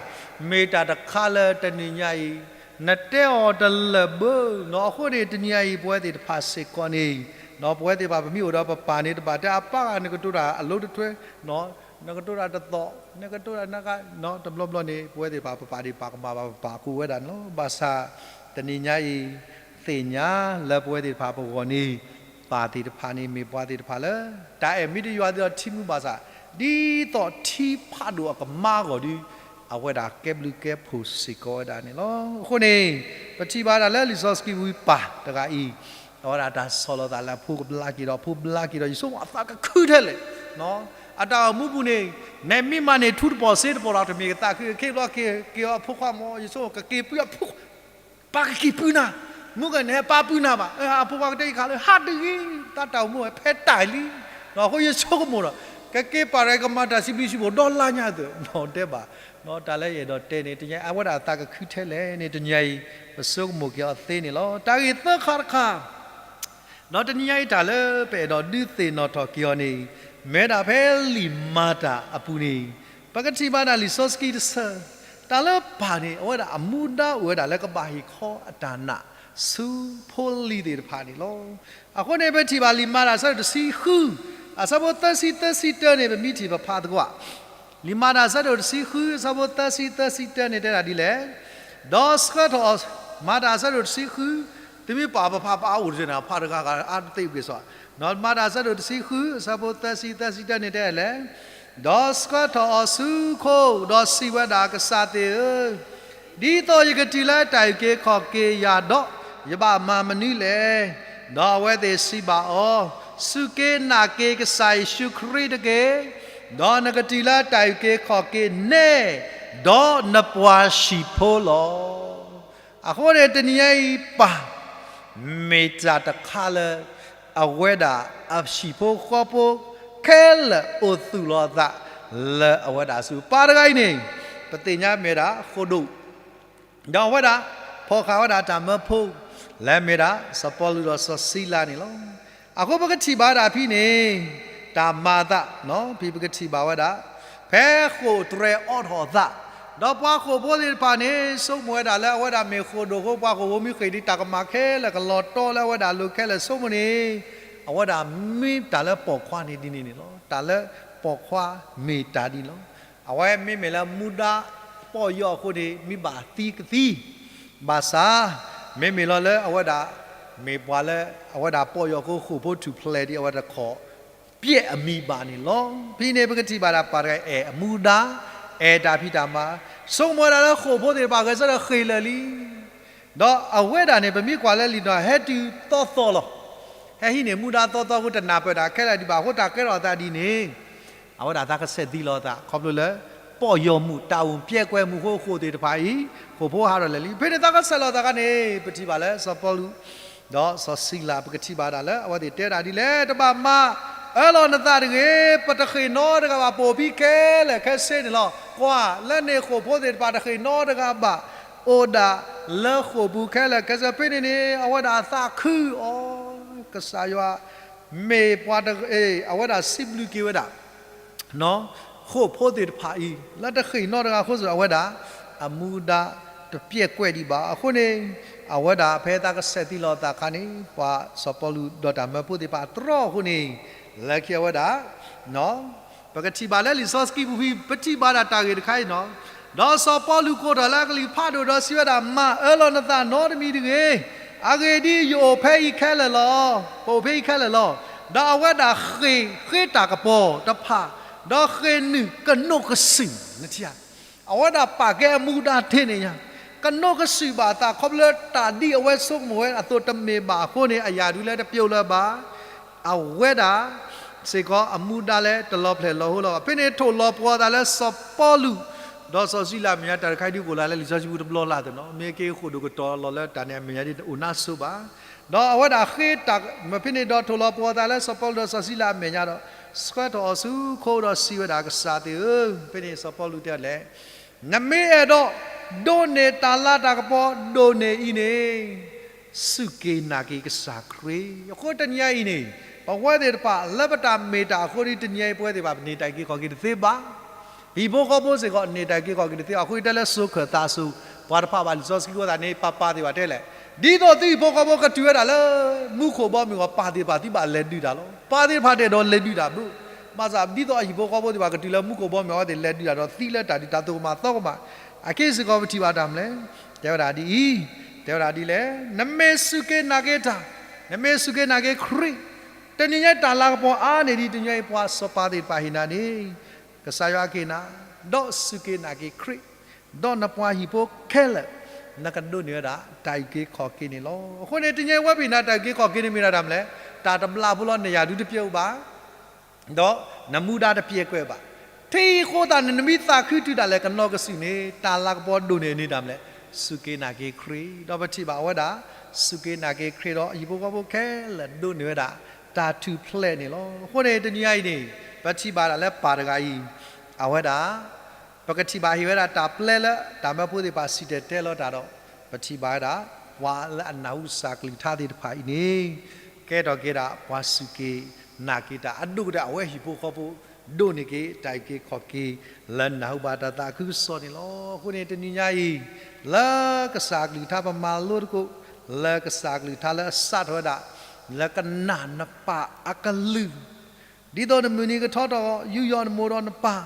မ့ၢ်တၢ်တခါလၢတနံၤညါအံၤ နတဲအီၤတလၢာ်ဘၣ်နီၤ. အဃိန့ၣ် တနံၤညါအံၤ ပဝဲသ့ၣ်တဖၣ်စ့ၢ်ကီးန့ၣ် ပဝဲသ့ၣ်တဖၣ်ပမ့ၢ်အိၣ်ဒီးပပၢ်န့ၣ် တဘၣ်တဲအပၢ်ဂၤ နကတိၤတၢ်အလိၤတထွဲ, နကတိၤတၢ်တသီၣ်, နကတိၤတၢ်နဂၤ, တဘျီဘျီန့ၣ် ပဝဲသ့ၣ်တဖၣ်ပပာ်ဒံးပာ်ကမၣ်ဘၣ် ပပာ်ဃုာ်ဝဲဒၣ်န့ၣ်လီၤ. ဘၣ်ဆၣ် တနံၤညါအံၤ သ့ၣ်ညါလၢပဝဲသ့ၣ်တဖၣ်ပဂီၢ်န့ၣ် ပၢ်သ့ၣ်တဖၣ်န့ၣ် မ့ၢ်ပှၤသ့ၣ်တဖၣ်လၢ တၢ်အဲၣ်မ့ၢ်တယွၤသ့ၣ်ဒီးထံမူဘၣ်ဆၣ် ဒ်သိးထံဖးဒိၣ်အကမါအဂီၢ်ဒီး အဝဲဒၣ်ကဲဘျုးကဲဖှိၣ်စ့ၢ်ကီးဝဲဒၣ်န့ၣ်လီၤ. အဃိန့ၣ် ပထံၣ်ဘၣ်ဒၣ်လၢလံာ်စီဆှံပူၤပၢ်တဂၤအံၤ အဝဲဒၣ်တၢ်ဆီၣ်လီၤသးလၢအဖိကဘျါက့ၤဒီး အဖိဘျါက့ၤဒီး ယဆိကမိၣ်အသးကခုထဲလဲၣ်. အတၢ်အိၣ်မူပူၤန့ၣ် နမ့ၢ်မၤန့ၢ်ထူတပီၢ်စ့တပီၢ်ဒီး တမ့ၢ်ကသးခု ခဲဘျီက့ၤအီၤအဖိခွါမ့ၢ် ယဆိကမိၣ်ကက့ၤပုၢ်အဖိ ပၢ်ကက့ၤပုၢ်နၤ, မုၢ်ကန့ၣ်ပၢ်ပုၢ်နၤဘၣ်, အဖိခွါကတဲယခါလၢ ဟးတဂ့ၤ, တၢ်တၢ်အိၣ်မူဝဲဖဲတၢ်အံၤလံ. အဃိယဆိကမိၣ်ဒီး ကက့ၤပာ်ရဲၣ်ကမၤတၢ်စံးဘျုးစံးဖှိၣ်ဒီလါညါအသိး တဲဘၣ်, တၢ်လၢယအဲၣ်ဒိးတဲန့ၣ် တနံၤအံၤ အဝဲဒၣ်အသးကခုထဲလဲၣ်န့ၣ် တနံၤအံၤ ပဆိကမိၣ်က့ၤအီၤသ့န့ၣ်လီၤ. တၢ်ဂ့ၢ်သၢခါတခါ ဒီးတနံၤညါအံၤ တၢ်လၢပအဲၣ်ဒိးဒုးသ့ၣ်နီၣ်ထီၣ်က့ၤအီၤန့ၣ် မ့ၢ်ဒၣ်ဖဲလံာ်မၤတၢ်အပူၤန့ၣ် ပကထံၣ်ဘၣ်ဒၣ်လံာ်စီဆှံတဆၢ, တၢ်လၢပၢ်န့ၣ် အဝဲဒၣ်အမူဒါအိၣ်ဝဲဒၣ်လၢကဘၣ်ဟ့ၣ်ခီအတၢ်နာ်ဆူဖိလံၤသ့ၣ်တဖၣ်န့ၣ်လီၤ. အဃိန့ၣ် ပထံၣ်ဘၣ်လံာ်မၤတၢ်အဆၢဒိၣ်တဆံဃု အဆၢဖိသၢဆံသၢဆံတၢန့ၣ် ပမ့ၢ်ထံၣ်ပဖးသကိး လံာ်မၤတၢ်အဆၢဒိၣ်တဆံဃု အဆၢဖိသၢဆံသၢဆံတၢန့ၣ် တဲဒၣ်ဒ်လဲၣ်, ဒီးဆှၢထီၣ်အီၤ, မၤတၢ်အဆၢဒိၣ်တဆံဃု, သုမ့ၢ်ပာ်ပဖးပအါအိၣ်တစၢန့ၣ် ဖးတဂၤဂၤအါတသ့က့ၤစီး, မၤတၢ်အဆၢဒိၣ်တဆံဃု အဆၢဖိသၢဆံသၢဆံတၢန့ၣ် တဲဒၣ်လဲၣ်, ဒီးဆှၢထီၣ်အီၤဆူခိၣ်, ဒီးစံးဝဲဒၣ် ကစၢ်သ့ၣ်ဧၢ, ဒ်သိးယကတုၤလၢတၢ်အုၣ်က့ၤခီၣ်က့ၤယၤဒီး ယဘၣ်မၤမနုၤလဲၣ်. ဒီးအဝဲသ့ၣ်စံးဘၣ်အီၤ, စူၢ်က့ၤနာ်က့ၤကစၢ်ယ့ၣ်ၡူးခရံာ်တက့ၢ်, ဒီးနကတုၤလၢတၢ်အုၣ်က့ၤခီၣ်က့ၤနဲၣ်, ဒီးနပှၤဟံၣ်ဖိလီၤ. အဃိန့ၣ်တနံၤညါအံၤပၢ် မ့ၢ်တၢ်တခါလၢ အဝဲဒၣ်အဟံၣ်ဖိဃီဖိခဲလၢာ်အိၣ်သူၣ်လီၤအသးလၢအဝဲဒၣ်အစုပူၤ ပၢ်တဂၤအံၤန့ၣ် ပသ့ၣ်ညါမ့ၢ်ဝဲဒၣ်ဃိာ်ဒိၣ် ဒီးအဝဲဒၣ် ဖီၣ်ဃာ်ဝဲဒၣ်တၢ်မၢဖိ လၢအမ့ၢ်ဒၣ် စီၤပီလူးဒီးစီၤစံလၤန့ၣ်လီၤ. အဃိပကထံၣ်ဘၣ်ဝဲဒၣ်ဖဲန့ၣ် တၢ်မၤအသး ဖဲပကထံၣ်ဘၣ်ဝဲဒၣ် ဖဲဃိာ်တြဲၤအီထီၣ်အသး ဒီးပှၤဃိာ်ဖိသ့ၣ်တဖၣ်န့ၣ် ဆိကမိၣ်ဝဲဒၣ်လၢအဝဲဒၣ်မ့ၢ်ဃိာ်ဒိၣ်အဃိ ပှၤဃိာ်ဖိမ့ၢ်ဃ့ၢ်ဒံးတၢ်ကမၣ်ခဲလၢာ်ကလီၤတီလၢအဝဲဒၣ်အလိၤခဲလၢာ်ဆိကမိၣ်န့ၣ် အဝဲဒၣ်မ့ၢ်တၢ်လၢပိာ်ခွါန့ၣ်ဒ်န့ၣ်န့ၣ်လီၤ. တၢ်လၢပိာ်ခွါမ့ၢ်တၢ်ဒ်န့ၣ်လီၤ. အဝဲမ့မ့ၢ်လၢမူဒါပီၢ်ယီၢ်အဃိန့ၣ် မ့ၢ်ဘၣ်သံကသံ ဘၣ်ဆၣ် မ့မ့ၢ်လီၤလၢအဝဲဒၣ် မ့ၢ်ပှၤလၢအဝဲဒၣ်ပီၢ်ယီၢ်အဃိ ဃိာ်ဖိထူၣ်ဖျဲးဒံးအဝဲတခီ ပျဲၢ်အမံၤဘၣ်န့ၣ်လီၤ. ဖဲန့ၣ်ပကထံၣ်ဘၣ်ဒၣ်ပၢ်တဂၤအဲၣ်အမူဒါ အဲၣ်တၢ်ဖံးတၢ်မၤ ဆိကမိၣ်ဝဲဒၣ်လၢဃိာ်ဖိသ့ၣ်တဖၣ်ဂဲၤဆၢထၢၣ်ဃ့ၢ်လၢာ်လံ ဒီးအဝဲဒၣ်န့ၣ် ပမ့ၢ်ကွၢ်လၢလံာ်နီၢ် ဟဲတုၤသီသီလီၤ. ဟဲဟံးန့ၢ်မူဒါသီသီအဃိတနၢ်ပၢၢ်တၢ်ခဲလၢာ်ဒံးဘၣ်အဃိ တၢ်ကဲထီၣ်အသးဒ်န့ၣ် အဝဲဒၣ်သးကဆဲးသံလီၤအသး ခီဖျိလၢ ပီၢ်ယီၢ်မုၣ်တၢ်အိၣ်ပျဲကွဲမုၢ်ဃိဃိာ်သ့ၣ်တဖၣ်အံၤ ဃိာ်ဖိဟးထီၣ်လၢာ်လံ. ဖဲန့ၣ်သးကဆဲးလီၤသးခါန့ၣ် ပထံၣ်ဘၣ်လၢစီၤပီလူး ဒီးစီၤစံလၤ ပကထံၣ်ဘၣ်ဒၣ်လၢအဝဲသ့ၣ်တဲဒၣ်ဒ်လဲၣ် တဘၣ်မၤအၢလီၤနသးတဂ့ၤ, ပတဃ့ၢ်နီတဂၤဘၣ် ပအိၣ်ဖဲခဲလၢာ်ခဲဆ့န့ၣ်လီၤ. ကွၢ် လၢန့ၣ်ဃိာ်ဖိသ့ၣ်တဖၣ်တဃ့ၢ်နီတဂၤဘၣ် အိၣ်ဒၣ်လၢဃိာ်ပူၤခဲလၢာ်ခဲဆ့ ဖဲန့ၣ်န့ၣ် အဝဲဒၣ်အသးခုအီၤ ကစၢ်ယွၤ မ့ၢ်ပှၤတဂၤ အဝဲဒၣ်စံးဘျုးက့ၤဝဲဒၣ် ဃိာ်ဖိသ့ၣ်တဖၣ်အံၤ လၢတဃ့ၢ်နီတဂၤအဃိ အဝဲဒၣ် အမူဒါတပျဲကွဲၢ်ဒံးဘၣ်. အဃိန့ၣ် အဝဲဒၣ်ဖဲသးကဆဲးသံလီၤအသးအခါန့ၣ် ပှၤစီၤပီလူးဒီးတၢ်မၢဖိသ့ၣ်တဖၣ်တြီအဃိန့ၣ် လၢခံအဝဲဒၣ် ပကထံၣ်ဘၣ်လၢလံာ်စီဆှံပူၤဖဲ ပထံၣ်ဘၣ်ဒၣ်တၢ်ဂ့ၢ်တခါအံၤနီၤ, ဒီးစီၤပီလူးကိးထီၣ်လၢအကလုၢ်ဖးဒိၣ်ဒီးစံးဝဲဒၣ် မၤအၢလီၤနသးနီတမံၤတဂ့ၤ, အဂ့ၢ်ဒ်အံၤ ယအိၣ်ဖဲအံၤခဲလၢာ်လီၤ. ပအိၣ်ဖဲအံၤခဲလၢာ်လီၤ. ဒီးအဝဲဒၣ်ဃ့ၢ်ဃ့တၢ်ကပီၤတဖၣ်, ဒီးဃ့ၢ်နုာ်ကနိးကစုာ်, နထံၣ်ဧါ, အဝဲဒၣ်ပာ်ကဲအမူဒါထဲန့ၣ်ညါ, ကနိးကစုာ်ဘၣ်အသးခီဖျိလၢတၢ်ဒ်အဝဲဆိကမိၣ်ဝဲအသိးတမ့ၢ်ဘၣ်အဃိန့ၣ် အရာထူးလၢတပျိလၢၤဘၣ် အဝဲဒၣ်စ့ၢ်ကီးအမူဒါလၢတလီၤဖျဲၣ်လီၤဟိလၢၤဘၣ်. ဖဲန့ၣ်ထိၣ်လီၤပှီၤအသးလၢစီၤပီလူး ဒီးစီၤစံလၤအမဲာ်ညါ တၢ်တခါအံၤဒုးအိၣ်လၢလံာ်စီဆှံပူၤတဘျီလၢ်သ့ၣ်နီၤ, မ့ၢ်က့ၤဃိာ်ဒိၣ်ကတီၤလီၤလၢတၢ်န့ၣ်အမဲာ်ညါဒ်အိၣ်နါစိၤဘၣ်. ဒီးအဝဲဒၣ်ဃ့တၢ် ဖဲန့ၣ်ဒီးထိၣ်လီၤပှီၤအသးလၢစီၤပီလူးဒီးစီၤစံလၤအမဲာ်ညါဒီး ဆှၢထီၣ်အီၤဆူခိဒီးစံးဝဲဒၣ်ကစၢ်သ့ၣ်ဧၢ, ဖဲန့ၣ်စီၤပီလူးတဲလဲၣ် နမ့ၢ်အဲၣ်ဒိးဒိးန့ၢ်တၢ်လၤတၢ်ကပီၤဒိၣ်န့ၢ်အံၤန့ၣ် စူၢ်က့ၤနာ်က့ၤကစၢ်ခရံာ်. အဃိတနံၤအံၤန့ၣ် ပဝဲသ့ၣ်တဖၣ်လၢပတၢ်မ့ၢ်တၢ်အဃိဒီး တနံၤအံၤပဝဲသ့ၣ်တဖၣ် ပန့ၢ်တၢ်အုၣ်က့ၤခီၣ်က့ၤတသ့ဘၣ်. ဟံၣ်ဖိဃီဖိစ့ၢ်ကီးန့ၢ်တၢ်အုၣ်က့ၤခီၣ်က့ၤတသ့ဘၣ်. အဃိတဲလၢစိၤခၢၣ်သးစိၤ ပှၤတဖၣ်ဘၣ်လံာ်စီဆှံအသးန့ၣ် ပၢ်ပၢ်သ့ၣ်တဖၣ်တဲလဲၣ်, ဒ်သိးသုဟံၣ်ဖိဃီဖိကတုၤဝဲဒၣ်လၢ မူခိၣ်ဘီမုၢ်အဂီၢ် ပၢ်သ့ၣ်တဖၣ်သုဘၣ်လဲၤဒုးတၢ်လီၤ. ပၢ်သ့ၣ်တဖၣ်တအဲၣ်ဒိးလဲၤဒုးတၢ်ဘၣ်. ဘၣ်ဆၣ်ဒ်သိးအဟံၣ်ဖိဃီဖိသ့ၣ်တဖၣ်ကတုၤလၢမူခိၣ်ဘီမုၢ်အဂီၢ်သ့ၣ် လဲၤဒုးတၢ်ဒီးသံလၢတၢ်ဒုးတၢ်သိၣ်ကမၣ်သီကမၣ်. အခဲအံၤစ့ၢ်ကီးပထံၣ်ဘၣ်တၢ်မနုၤလဲၣ်, တဲဝဲဒၣ်ဒ်အံၤ, တဲဝဲဒၣ်ဒ်လဲၣ်, နမ့ၢ်စူၢ်က့ၤနာ်က့ၤတၢ်, နမ့ၢ်စူၢ်က့ၤနာ်က့ၤခရံာ်, တနံၤညါတၢ်လၤကပီၤအါန့ၢ်ဒံး တနံၤညါအံၤပှၤစီၤပၤသ့ၣ်တဖၣ်ဟ့ၣ်နၤန့ၣ် ကစၢ်ယွၤကဟ့ၣ်နၤ, ဒီးစူၢ်က့ၤနာ်က့ၤခရံာ်, ဒီးနပှၤဟံၣ်ဖိခဲလၢာ် နကဒိးန့ၢ်ဝဲဒၣ် တၢ်အုၣ်က့ၤခီၣ်က့ၤန့ၣ်လီၤ. အဃိန့ၣ် တနံၤညါအံၤဝဲပဟ့ၣ်နၤတၢ်အုၣ်က့ၤခီၣ်က့ၤန့ၣ်မ့ၢ်ဒၣ်တၢ်မနုၤလဲၣ်, တၢ်တဘျီဖိလီၤ နရာထူးတပျိဘၣ် ဒီးနမူဒါတပျဲကွဲးဘၣ်. ထံအံၤအဃိသတးန့ၣ် နမ့ၢ်သးခုတုၤဒၣ်လဲာ်ကနိးကစုာ်န့ၣ် တၢ်လၤကပီၤဒိၣ်န့ၢ်န့ၣ်တၢ်မနုၤလဲၣ်, စူၢ်က့ၤနာ်က့ၤခရံာ်. ဒီးပထံၣ်ဘၣ်ဝဲဒၣ် စူၢ်က့ၤနာ်က့ၤခရံာ်ဒီး ဟံၣ်ဖိဃီဖိခဲလၢာ်ဒိးန့ၢ်ဝဲဒၣ် တၢ်ထူၣ်ဖျဲးန့ၣ်လီၤ. အဃိန့ၣ် တနံၤညါအံၤန့ၣ် ပထံၣ်ဘၣ်ဒၣ်လၢပၢ်တဂၤအံၤ အဝဲဒၣ် ပကထံၣ်ဘၣ်ဟ့ၣ်ဝဲဒၣ်တၢ်ပျဲလၢတၢ်မၢဖိသ့ၣ်တဖၣ်စံၣ်တဲၤတဲလီၤတၢ်ဒီး ပထံၣ်ဘၣ်ဝဲဒၣ် ပှၤလၢအနၢ်ဟူကစၢ်ကလုၢ်ကထါသ့ၣ်တဖၣ်အံၤန့ၣ် ကဲထီၣ်က့ၤဒၣ်ပှၤစူၢ်က့ၤနာ်က့ၤတၢ်အဒိၣ်ကတၢၢ် အဝဲဟံၣ်ဖိဃီဖိ ဒိးန့ၢ်က့ၤတၢ်အုၣ်က့ၤခီၣ်က့ၤ လၢနၢ်ဟူဘၣ်တၢ်သးခုကစီၣ်န့ၣ်လီၤ. အဃိန့ၣ် တနံၤညါအံၤ လၢကစၢ်ကလုၢ်ကထါပမၤလိသကိး လၢကစၢ်ကလုၢ်ကထါလၢအစးထီၣ်ဝဲဒၣ် လၢကနၣ်နပၢ်အကလုၢ် ဒ်သိးနမုၢ်နံၤကထီထီၣ် ယူးယီၣ်နမိၢ်ဒီးနပၢ်,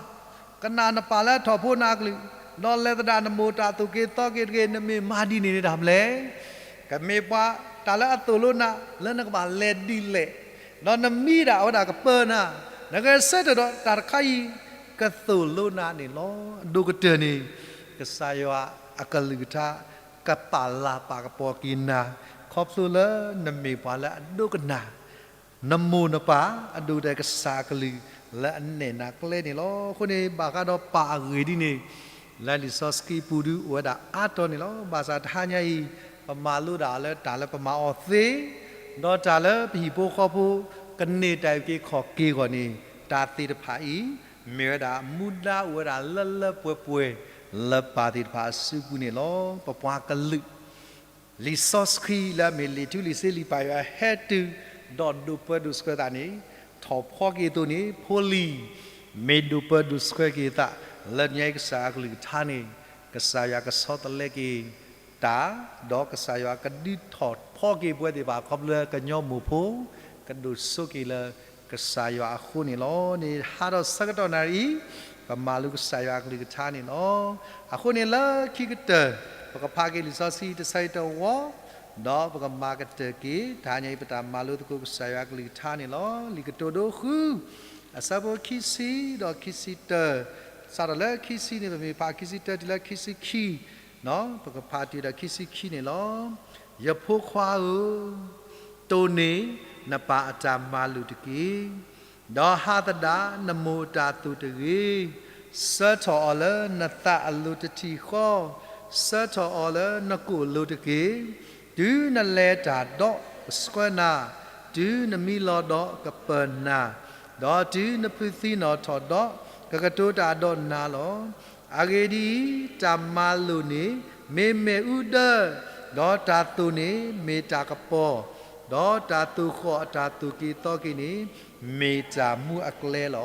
ကနၣ်နပၢ်လၢထီၣ်ဖိနၤအကလုၢ်, ဒီးလဲၤသဒၣ်နမိၢ်တၢ်သိၣ်က့ၤသီက့ၤတဂ့ၤ, နမ့ၢ်မၤဒ်န့ၣ်န့ၣ်တၢ်မနုၤလဲၣ်. ကမ့ၢ်ပှၤတၢ်လၢအသိၣ်လိနၤ လၢနကဘၣ်လဲၤဒ်လဲၣ်, ဒီးနမံဒၣ်ဝဲဒၣ်ကပၢနၤ, နဂဲၤဆၢထၢၣ်ဒီးတၢ်တခါအံၤ ကသိၣ်လိနၤန့ၣ်လီၤ. အဒိၣ်ကတၢၢ်န့ၣ် ကစၢ်ယွၤအကလုၢ်ကထါ ကပာ်လၤပာ်ကပီၤက့ၤနၤ ခ ခီဖျိလၢနမ့ၢ်ပှၤလၢအဒိကနၣ် နမိၢ်နပၢ် အဒိၣ်ဒီးကစၢ်အကလုၢ်လၢအနဲၣ်နၤကျဲန့ၣ်လီၤ. အဃိန့ၣ် ဘၣ်ဃးဒီးပၢ်အဂ့ၢ်ဒ်န့ၣ် လၢလံာ်စီဆှံပူၤဒုးအိၣ်ဝဲဒၣ်အါတီၤန့ၣ်လီၤ. ဘၣ်ဆၣ်တဟါညါအံၤ ပမၤလိဒၣ်လၢတၢ်လၢပမၤအီၤသ့, ဒီးတၢ်လၢပဟံၣ်ဖိဃီဖိ ကန့ၢ်တၢ်အုၣ်က့ၤခီၣ်က့ၤအဂီၢ်န့ၣ် တၢ်သ့ၣ်တဖၣ်အံၤ မ့ၢ်ဝဲဒၣ်မူဒါအိၣ်ဝဲဒၣ်လၢလၢပှဲၤပှဲၤ လၢပၢ်သ့ၣ်တဖၣ်အစုပူၤန့ၣ်လီၤ. ပပှၤကလုာ် လံာ်စီဆှံလၢအမ့ၢ်လံာ်ထူလံာ်စ့လံာ်ပၢ်ယွၤဟဲတုၤ ဒီးဒိၣ်ပၢဒိၣ်ဆှၢသးန့ၣ် ထီၣ်ဖီက့ၤအသိးန့ၣ် ဖိလံၤ မ့ၢ်ဒိၣ်ပၢဒိၣ်ဆှၢက့ၤအသး လၢညါအံၤကစၢ်အကလုၢ်ကထါန့ၣ် ကစၢ်ယွၤကဆီတလဲက့ၤတၢ် ဒီးကစၢ်ယွၤကဒုးထီၣ်ဖီက့ၤပဝဲသ့ၣ်တဖၣ် ခီဖျိလၢကညီမိၢ်ဖိ ကဒိၣ်စိက့ၤလၢကစၢ်ယွၤအဃိန့ၣ်လီၤ. န့ၣ်ဟးထီၣ်ဆၢကတီၢ်နၣ်ရံၣ်အံၤ ပမၤလိကစၢ်ယွၤအကလုၢ်ကထါန့ၣ်လီၤ. အဃိန့ၣ်လၢခံကတၢၢ် ပကဖးက့ၤလံာ်စီဆှံတဆၢအံၤတဝီ ဒီးပကမၤကတၢၢ်က့ၤ တဟါညါအံၤပတၢ်မၤလိသကိးကစၢ်ယွၤအကလုၢ်ကထါန့ၣ်လီၤ. လံာ်ကတိၤဒိဃု အဆၢဖိခံဆံဒီးခံဆံတၢ စးထီၣ်လၢခံဆံန့ၣ် ပမ့ၢ်ဖးခံဆံတၢတုၤလၢခံဆံခံ ပကဖးတုၤဒီးခံဆံခံန့ၣ်လီၤ. ယဖိခွါဧၢ, တိၢ်န့ၢ်နပၢ်အတၢ်မၤလိာ်တက့ၢ်. ဒီးဟးသဒၣ်နမိၢ်အတၢ်သိၣ်တဂ့ၤ. ဆၢထီၣ်အီၤလၢနသးအလိၤတထံၣ်ဃီ, ဆၢထီၣ်အီၤလၢနကိာ်အလိၤတက့ၢ်. တုၤနလဲၤတၢ်ဒီးကဆှၢနၤ, တုၤနမံလီၤဒီးကပၢၤနၤ, ဒီးတုၤနဖုးသံနီၣ်ထီၣ်ဒီး ကကတိၤတၢ်ဒီးနၤလီၤ. အဂ့ၢ်ဒ်အံၤ, တၢ်မၤလိာ်န့ၣ် မ့ၢ်မ့ၣ်အူဒၢ, ဒီးတၢ်သိၣ်န့ၣ်မ့ၢ်တၢ်ကပီၤ, ဒီးတၢ်သိၣ်ဃီၣ်အတၢ်သိၣ်က့ၤသီက့ၤန့ၣ် မ့ၢ်တၢ်မူအကျဲလီၤ.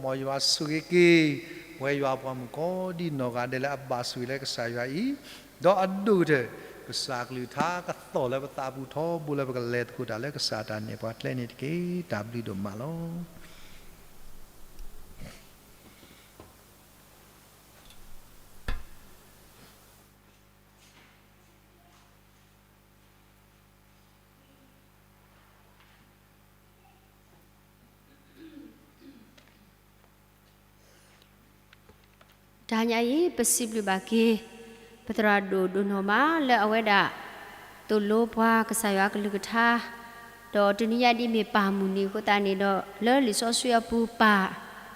မ်ယွၤဆိၣ်ဂ့ၤက့ၤ ပဝဲယွၤပှၤမုၣ်ကိးဒံနီၢ်ဂၤဒဲးလၢအဘၣ်ဆိၣ်ဂ့ၤလၢကစၢ်ယွၤအံၤ, ဒီးအဒိၣ်ကတၢၢ် ကစၢ်အကလုၢ်ကထါကသီၣ်လၢပသးပူၤထီဘိလၢပကလဲၤသကိးတၢ်လၢကစၢ်အတၢ်နဲၣ်ပှၤကျဲန့ၣ်တက့ၢ်. တၢ်ဘျုးဒိၣ်မးလီၤ. တဟါညါအံၤ ပစံးဘျုးဘၣ်က့ၤ ပသရၣ်ဒိၣ်ဒိၣ်နီၢ်မးလၢအဝဲဒၣ် သိၣ်လိပှၤကစၢ်ယွၤအကလုၢ်ကထါ, ဒီးတနံၤညါဒ်မ့ၢ်ပၢ်မုၢ်နံၤအဃိသတးန့ၣ်ဒီး လၢလံာ်စီဆှံအပူၤပၢ်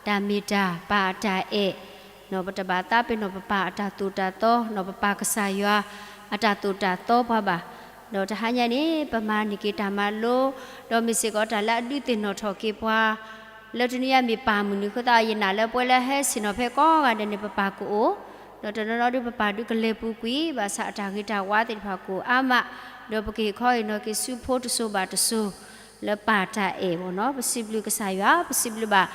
တၢ်မ့ၢ်တၢ် ပၢ်အတၢ်အဲၣ်, ပတဘၣ်သးပ့ၤနီၣ်ပပၢ်အတၢ်သိၣ်တၢ်သီ, ပပၢ်ကစၢ်ယွၤအတၢ်သိၣ်တၢ်သီပှၤဘၣ်. ဒီးတဟါညါန့ၣ် ပမၤန့ၢ်က့ၤတၢ်မၤလိ, ဒီးမ့ၢ်စ့ၢ်ကီးတၢ်လၢအဒုးသ့ၣ်နီၣ်ထီၣ်က့ၤပှၤ လၢတနံၤညါမ့ၢ်ပၢ်မုၢ်နံၤအဃိသတး ယနာ်လၢပဝဲလၢဟဲဆ့ၣ်နီၤဖဲကိးဂၤဒဲးန့ၣ် ပပၢ်ကအိၣ်, ဒီးတနီၤနီၤဒုးပပၢ်ဒုးကလဲၤပူၤကွံာ် ဘၣ်ဆၣ်အတၢ်ဂ့ၤတၢ်ဝါသ့ၣ်တဖၣ်ကအိၣ်အါမး, ဒီးပက့ၤခီအံၤနီၤက့ၤဆူဖိတစိၤဘၣ်တစိၤ လၢပၢ်တၢ်အဲၣ်မ့ၢ်နီၤ, ပစံးဘျုးကစၢ်ယွၤ, ပစံးဘျုးဘၣ်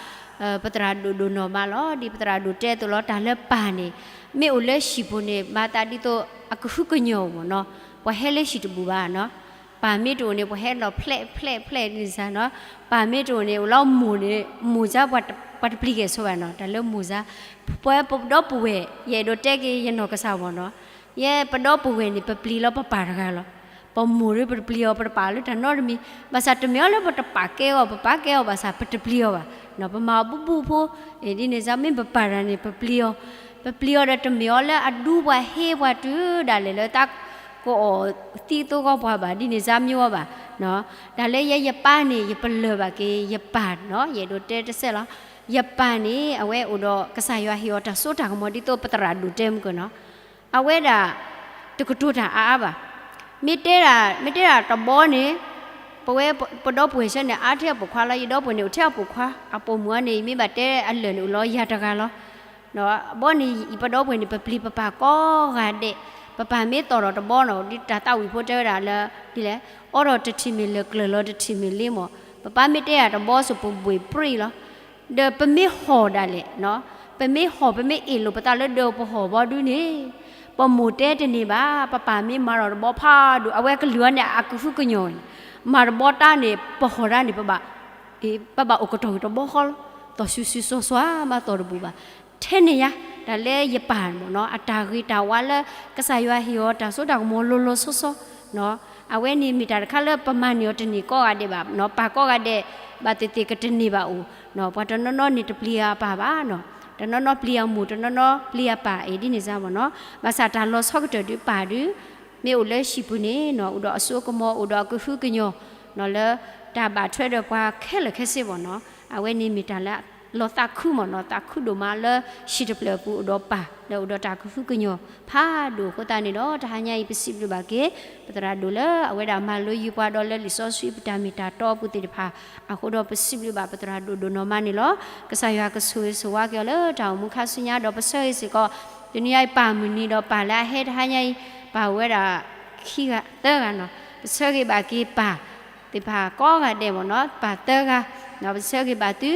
ပသရၣ်ဒိၣ်ဒိၣ်နီၢ်မးလီၤ. ဒ်ပသရၣ်ဒိၣ်တဲအသိးလီၤ တၢ်လၢပၢ်န့ၣ် မ့ၢ်အိၣ်လၢဟံၣ်ပူၤန့ၣ် မၤသးဒ်သိးအကဟုကညီၤမ့ၢ်နီၤ, ပှၤဟဲလၢဟံၣ်တဘူၣ်ဘၣ်နီၤ. ပၢ်မ့ၢ်တအိၣ်န့ၣ် ပှၤဟဲလီၤဖျဲးဖျဲးဖျဲးန့ၣ်စ့ၢ်နီၤ, ပၢ်မ့ၢ်တအိၣ်န့ၣ် အိၣ်လၢမိၢ်န့ၣ် မိၢ်စါ ပှၤတပျံၤကဲဆိဘၣ်နီၤ, တၢ်လၢမိၢ်စါ, ပဝဲပဒီပုၢ်ဝဲၢ် ယအဲၣ်ဒိးတဲက့ၤယနီၢ်ကစၢ်မ့ၢ်နီၤ, ယဲပဒီပုၢ်ဝဲၢ်န့ၣ် ပပျံၤလီၤပပၢ်တဂၤလီၤ. ပမိၢ်ဒီးပတပျံၤအီၤ ပတပာ်လၢတၢ်နီတမံၤ, ဘၣ်ဆၣ်တမ့ၢ်အီၤလၢပတပာ်ကဲအီၤ ပပာ်ကဲအီၤဘၣ်ဆၣ် ပတပျံၤအီၤဘၣ်, ပမၤအီၤဘူၣ်ဘူၣ်ဖိ, ဒ်န့ၣ်စ့ၢ် မ့ၢ်ပပၢ်တဂၤန့ၣ် ပပျံၤအီၤ, ပပျံၤအီၤဒီးတမ့ၢ်အီၤလၢအဒူပှၤဟ့ပှၤတုၤဒၣ်လဲာ်လၢတၢ်ကအီၣ်သံသိဂီၤပှၤဘၣ်, ဒ်န့ၣ်စ့ၢ်မ့ၢ်အီၤဘၣ်. တၢ်လၢယဲယပၢ်န့ၣ် ယပလၢၢ်ဘၣ်က့ၤယပၢ်နီၤ, ယအဲၣ်ဒိးတဲတစဲးလီၤ. ယပၢ်န့ၣ် အဝဲအိၣ်ဒီးကစၢ်ယွၤဟ့ၣ်အီၤတၢ်စိတၢ်ကမီၤဒ်သိးပသရၣ်ဒိၣ်တဲမုၢ်ကနီၤ, အဝဲဒၣ် တကတိၤတၢ်အါအါဘၣ်. မ့ၢ်တဲဒၣ် မ့ၢ်တဲဒၣ်တဘီန့ၣ် ပဝဲပဒီပုၢ်ဝဲၢ်ဆၢန့ၣ် အါထဲအပိာ်ခွါလီၤ. ယဒီပုၢ်ဝဲၢ်န့ၣ် အိၣ်ထဲအပိာ်ခွါ, အပိာ်မုၣ်အီၤန့ၣ် မ့ၢ်ဘၣ်တဲအလၢာ်န့ၣ် အိၣ်လီၤယၤတဂၤလီၤ. ဘီန့ၣ် ယပဒီပုၢ်ဝဲၢ်န့ၣ် ပပျံၤပပၢ်ကိးဂၤဒဲး, ပပၢ်မ့ၢ်သီၣ်ထီၣ်တဘီနီၤ ဒ်တၢ်သးဝံၣ်ဖိတဲဝဲဒၣ်လၢ ဒ်လဲၣ်, အိးထီၣ်တထံၣ်မ့ၢ်လၢာ်ကျၢၤလီၤတထံၣ်မ့ၢ်လ့မး, ပပၢ်မ့ၢ်တဲယၤတဘီစ့ၢ် ပဘှ့ၣ်ပြံၣ်လီၤ. ဒီးပမ့ၢ်ဟီၣ်ဒၣ်လဲာ်, ပမ့ၢ်ဟီၣ် ပမ့ၢ်အ့ၣ်လိာ်ပသးလၢဒၢးပဟီၣ်ဘီဒုန့ၣ်, ပမိၢ်တဲတန့ၢ်ဘၣ်, ပပၢ်မ့ၢ်မၤထီၣ်တဘီဖးဒိၣ် အဝဲကလုၢ်အီၤန့ၣ် အကဟုကညီၤန့ၣ်, မၤတဘီတၢ်န့ၣ် ပဟီၣ်တၢ်န့ၣ် ပဘၣ် ပဘၣ်အိၣ်ကတီၢ်ဂ့ၤတဘီဃီလီၤ. သီၣ်ဆူၣ်ဆူၣ်စီၤစီၤမးသီၣ်တဘူၣ်ဘၣ်. ထဲန့ၣ်ယါ, တၢ်လၢယပၢ်မ့ၢ်နီၤ အတၢ်ဂ့ၤတၢ်ဝါလၢ ကစၢ်ယွၤဟ့ၣ်အီၤတၢ်စိတၢ်ကမီၤလီၤလီၤဆီဆီ, အဝဲန့ၣ်မ့ၢ်တၢ်တခါလၢပမၤန့ၢ်အီၤတန့ၢ်ကိးဂၤဒဲးဘၣ်, ပၢ်ကိးဂၤဒဲး ဘၣ်သ့ၣ်သ့ၣ်ကတန့ၢ်ဘၣ်အိၣ်, ပှၤတနီၤနီၤန့ၣ်တပျံၤအပၢ်ဘၣ်, တနီၤနီၤပျံၤအမိၢ် တနီၤနီၤပျံၤအပၢ် အံၤဒ်န့ၣ်စ့ၢ်မ့ၢ်နီၤ, ဘၣ်ဆၣ်တၢ်လီၤဆီကတၢၢ်ဒုးပၢ်ဒုး မ့ၢ်အိၣ်လၢဟံၣ်ပူၤန့ၣ်နီၤ အိၣ်ဒီးအစိအကမီၤ အိၣ်ဒီးအကဟုကညီၢ်နီၤ လၢတၢ်ဘၣ်ထွဲဒီးပှၤခဲလၢာ်ခဲဆ့ဘၣ်နီၤ. အဝဲန့ၣ်မ့ၢ်တၢ်လၢလီၤသးခုမၢ်နီၤ သးခုဒိၣ်မးလၢဟံၣ်တဖျၢၣ်အပူၤအိၣ်ဒီးပၢ် လၢအိၣ်ဒီးတၢ်ကဟုကညီၢ်ဖးဒိၣ်အဃိသတးန့ၣ်ဒီး တဟါညါအံၤ ပစံးဘျုးဘၣ်က့ၤ ပသရၣ်ဒိၣ်လၢအဝဲဒၣ်မၤလိယုၢ်ပှၤဒီးလၢလံာ်စီဆှံ ပတၢ်မ့ၢ်တၢ်တီအပူၤသ့ၣ်တဖၣ်အဃိဒီး ပစံးဘျုးဘၣ်ပသရၣ်ဒိၣ်ဒိၣ်နီၢ်မးန့ၣ်လီၤ. ကစၢ်ယွၤကဆိၣ်ဂ့ၤဆိၣ်ဝါက့ၤအီၤလၢတၢ်အိၣ်မူခါဆူညါ ဒီးပဆၢဂ့ၤစ့ၢ်ကီး တနံၤညါအံၤပၢ်မုၢ်နံၤဒီးပၢ်လၢအဟဲတဟါညါအံၤ ပၢ်အိၣ်ဝဲဒၣ်ခံဂၤသၢဂၤနီၤ ပဆၢဂ့ၤဘၣ်က့ၤပၢ်သ့ၣ်တဖၣ်ကိးဂၤဒဲးမၢ်နီၤ ပၢ်သၢဂၤ ပဆၢဂ့ၤဘၣ်သု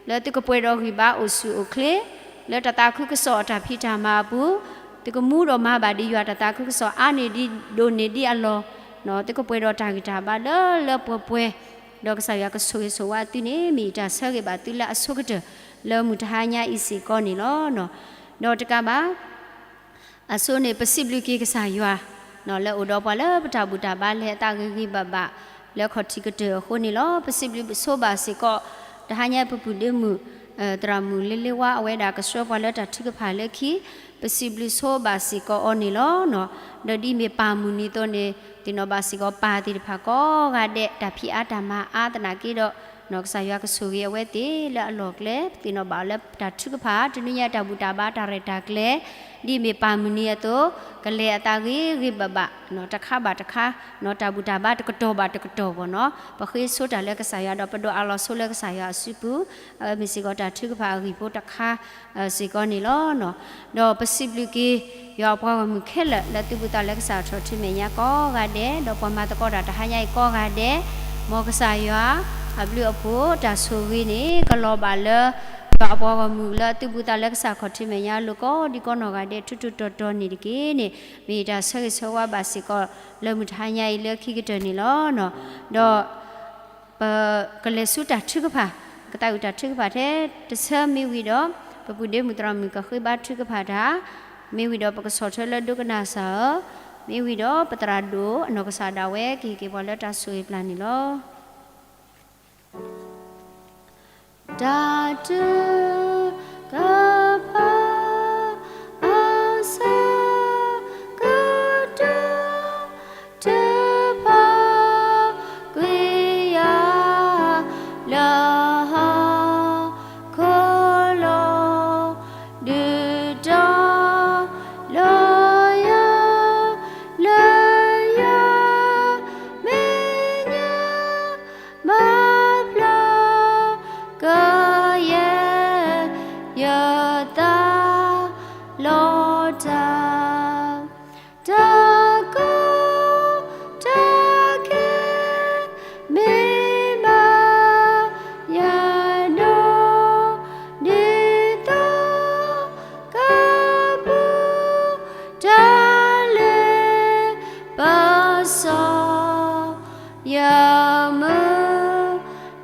လၢသုကပှဲၤဒီးဂံၢ်ဘါအိၣ်ဆူၣ်အိၣ်ချ့ လၢတၢ်သးခုကစီၣ်အတၢ်ဖံးတၢ်မၤအပူၤ သုကမူဒီးမၤဘၣ်ဒံးယွၤတၢ်သးခုကစီၣ်အါန့ၢ်ဒံးဒိၣ်န့ၢ်ဒံးအလီၢ်နီၤ သုကပှဲၤဒီးတၢ်ဂံၢ်တၢ်ဘါလၢလၢပှဲၤပှဲၤ ဒီးကစၢ်ယွၤကဆိၣ်ဂ့ၤဆိၣ်ဝါသုန့ၣ် မ့ၢ်ယတၢ်ဆၢဂ့ၤဘၣ်သုလၢအဆိကတၢၢ် လၢမုၢ်တဟါညါအံၤစ့ၢ်ကီးန့ၣ်လီၤ. ဒီးတကးဘၣ် အဆိန့ၣ် ပစံးဘျုးက့ၤကစၢ်ယွၤ လၢအိၣ်ဒီးပှၤလၢပတၢ်ဘူၣ်တၢ်ဘါလဲၤအသးဂ့ၤဂ့ၤဘၣ်ဘၣ် လၢခီၣ်ထံးကတၢၢ်အဃိန့ၣ်လီၤ. ပစံးဘျုးဆိဘၣ်စ့ၢ်ကီး တဟါညါပပုၢ်ဒ့မုၣ် သရၣ်မုၣ်လ့လ့ဝါ အဝဲဒၣ်ကဆှၢပှၤလၢတၢ်ထုကဖၣ်လၢခံ ပစံးဘျုးဆိဘၣ်စ့ၢ်ကီးအီၤန့ၣ်လီၤ. ဒီးဒ်မ့ၢ်ပၢ်မုၢ်နံၤအသိးန့ၣ် သ့ၣ်နီၣ်ဘၣ်စ့ၢ်ကီးပၢ်သ့ၣ်တဖၣ်ကိးဂၤဒဲး တၢ်ဖံးအါတၢ်မၤအါသနာ်က့ဒီး ကစၢ်ယွၤကဆိၣ်ဂ့ၤအဝဲသ့ၣ်လၢအလီၢ်ကျဲ ပသ့ၣ်နီၣ်ဘၣ်အီၤလၢတၢ်ထုကဖၣ် တနွံညါတၢ်ဘူၣ်တၢ်ဘါတၢ်ရဲၣ်တၢ်ကျဲၤ ဒ်မ့ၢ်ပၢ်မုၢ်နံၤအသိး ကလဲၤအသးဂ့ၤဂ့ၤဘၣ်ဘၣ် တခါဘၣ်တခါ တၢ်ဘူၣ်တၢ်ဘါတကတီၢ်ဘၣ်တကတီၢ်ဘၣ်နီၤ ပဃ့ဆိတၢ်လၢကစၢ်ယွၤဒီးပဒိးအးလီၤဆိလၢကစၢ်ယွၤအစုပူၤ အဝဲမ့ၢ်စ့ၢ်ကီးတၢ်ထုကဖၣ်အဂံၢ်ဖိတခါစ့ၢ်ကီးန့ၣ်လီၤ. ဒီးပစံးဘျုးက့ၤ ယွၤအပှၤဂီၢ်မုၢ်ခဲလၢာ်လၢသုဘူးသးလၢကစၢ်အထီၣ်ထုမဲာ်ညါကိးဂၤဒဲး ဒီးပှၤမၤသကိးတၢ်တဟါညါအံၤကိးဂၤဒဲး မ်ကစၢ်ယွၤ အဘျုးအဖှိၣ်တၢ်ဆိၣ်ဂ့ၤန့ၣ် ကလီၤဘၣ်လၢ ယွၤအပှၤဂီၢ်မုၢ်လၢသုဘူးသးလၢကစၢ်ခီၣ်ထံးမဲာ်ညါလိၤကိးဒံကိးနီၢ်ဂၤဒဲး ထူထူတီတီန့ၣ်တက့ၢ်န့ၣ် မ့ၢ်ယတၢ်ဆၢဂ့ၤဆၢဝါဘၣ်စ့ၢ်ကီး လၢမုၢ်တဟါညါအံၤလၢခံကတၢၢ်န့ၣ်လီၤ. ဒီး ပကလဲၤဆူတၢ်ထုကဖၣ် ကသးဝံၣ်တၢ်ထုကဖၣ်ထဲတဆၢမ့ၢ်ဝံၤဒီး ပပုၢ်ဒ့မုၣ်သရၣ်မုၣ်ကဃ့ဘါထုကဖၣ်တၢ်, မ့ၢ်ဝံၤဒီးပကဆီၣ်ထွဲလၢဒိကနၣ်စၢ်ဧၢ, မ့ၢ်ဝံၤဒီးပသရၣ်ဒိၣ်အနီၢ်ကစၢ်ဒၣ်ဝဲကဟ့ၣ်က့ၤပှၤလၢတၢ်ဆိၣ်ဂ့ၤပျၢ်န့ၣ်လီၤ. တၢ်ထုကဖၣ် အဆၢကတီၢ် တဖၣ်ကွံာ်ယၤ လၢဟီၣ်ခိၣ်လိၤ ဒုၣ်ဒါလီၤယၤ လၢယမဲာ်ညါ မၤဖျါကယဲၢ် ယသးလီၤတၢ် တၢ်ကီတၢ်ခဲ မ့ၢ်မၤယၤဒိၣ် ဒ်သိးကပူၤ တၢ်လ့ပစီ ယမုၢ်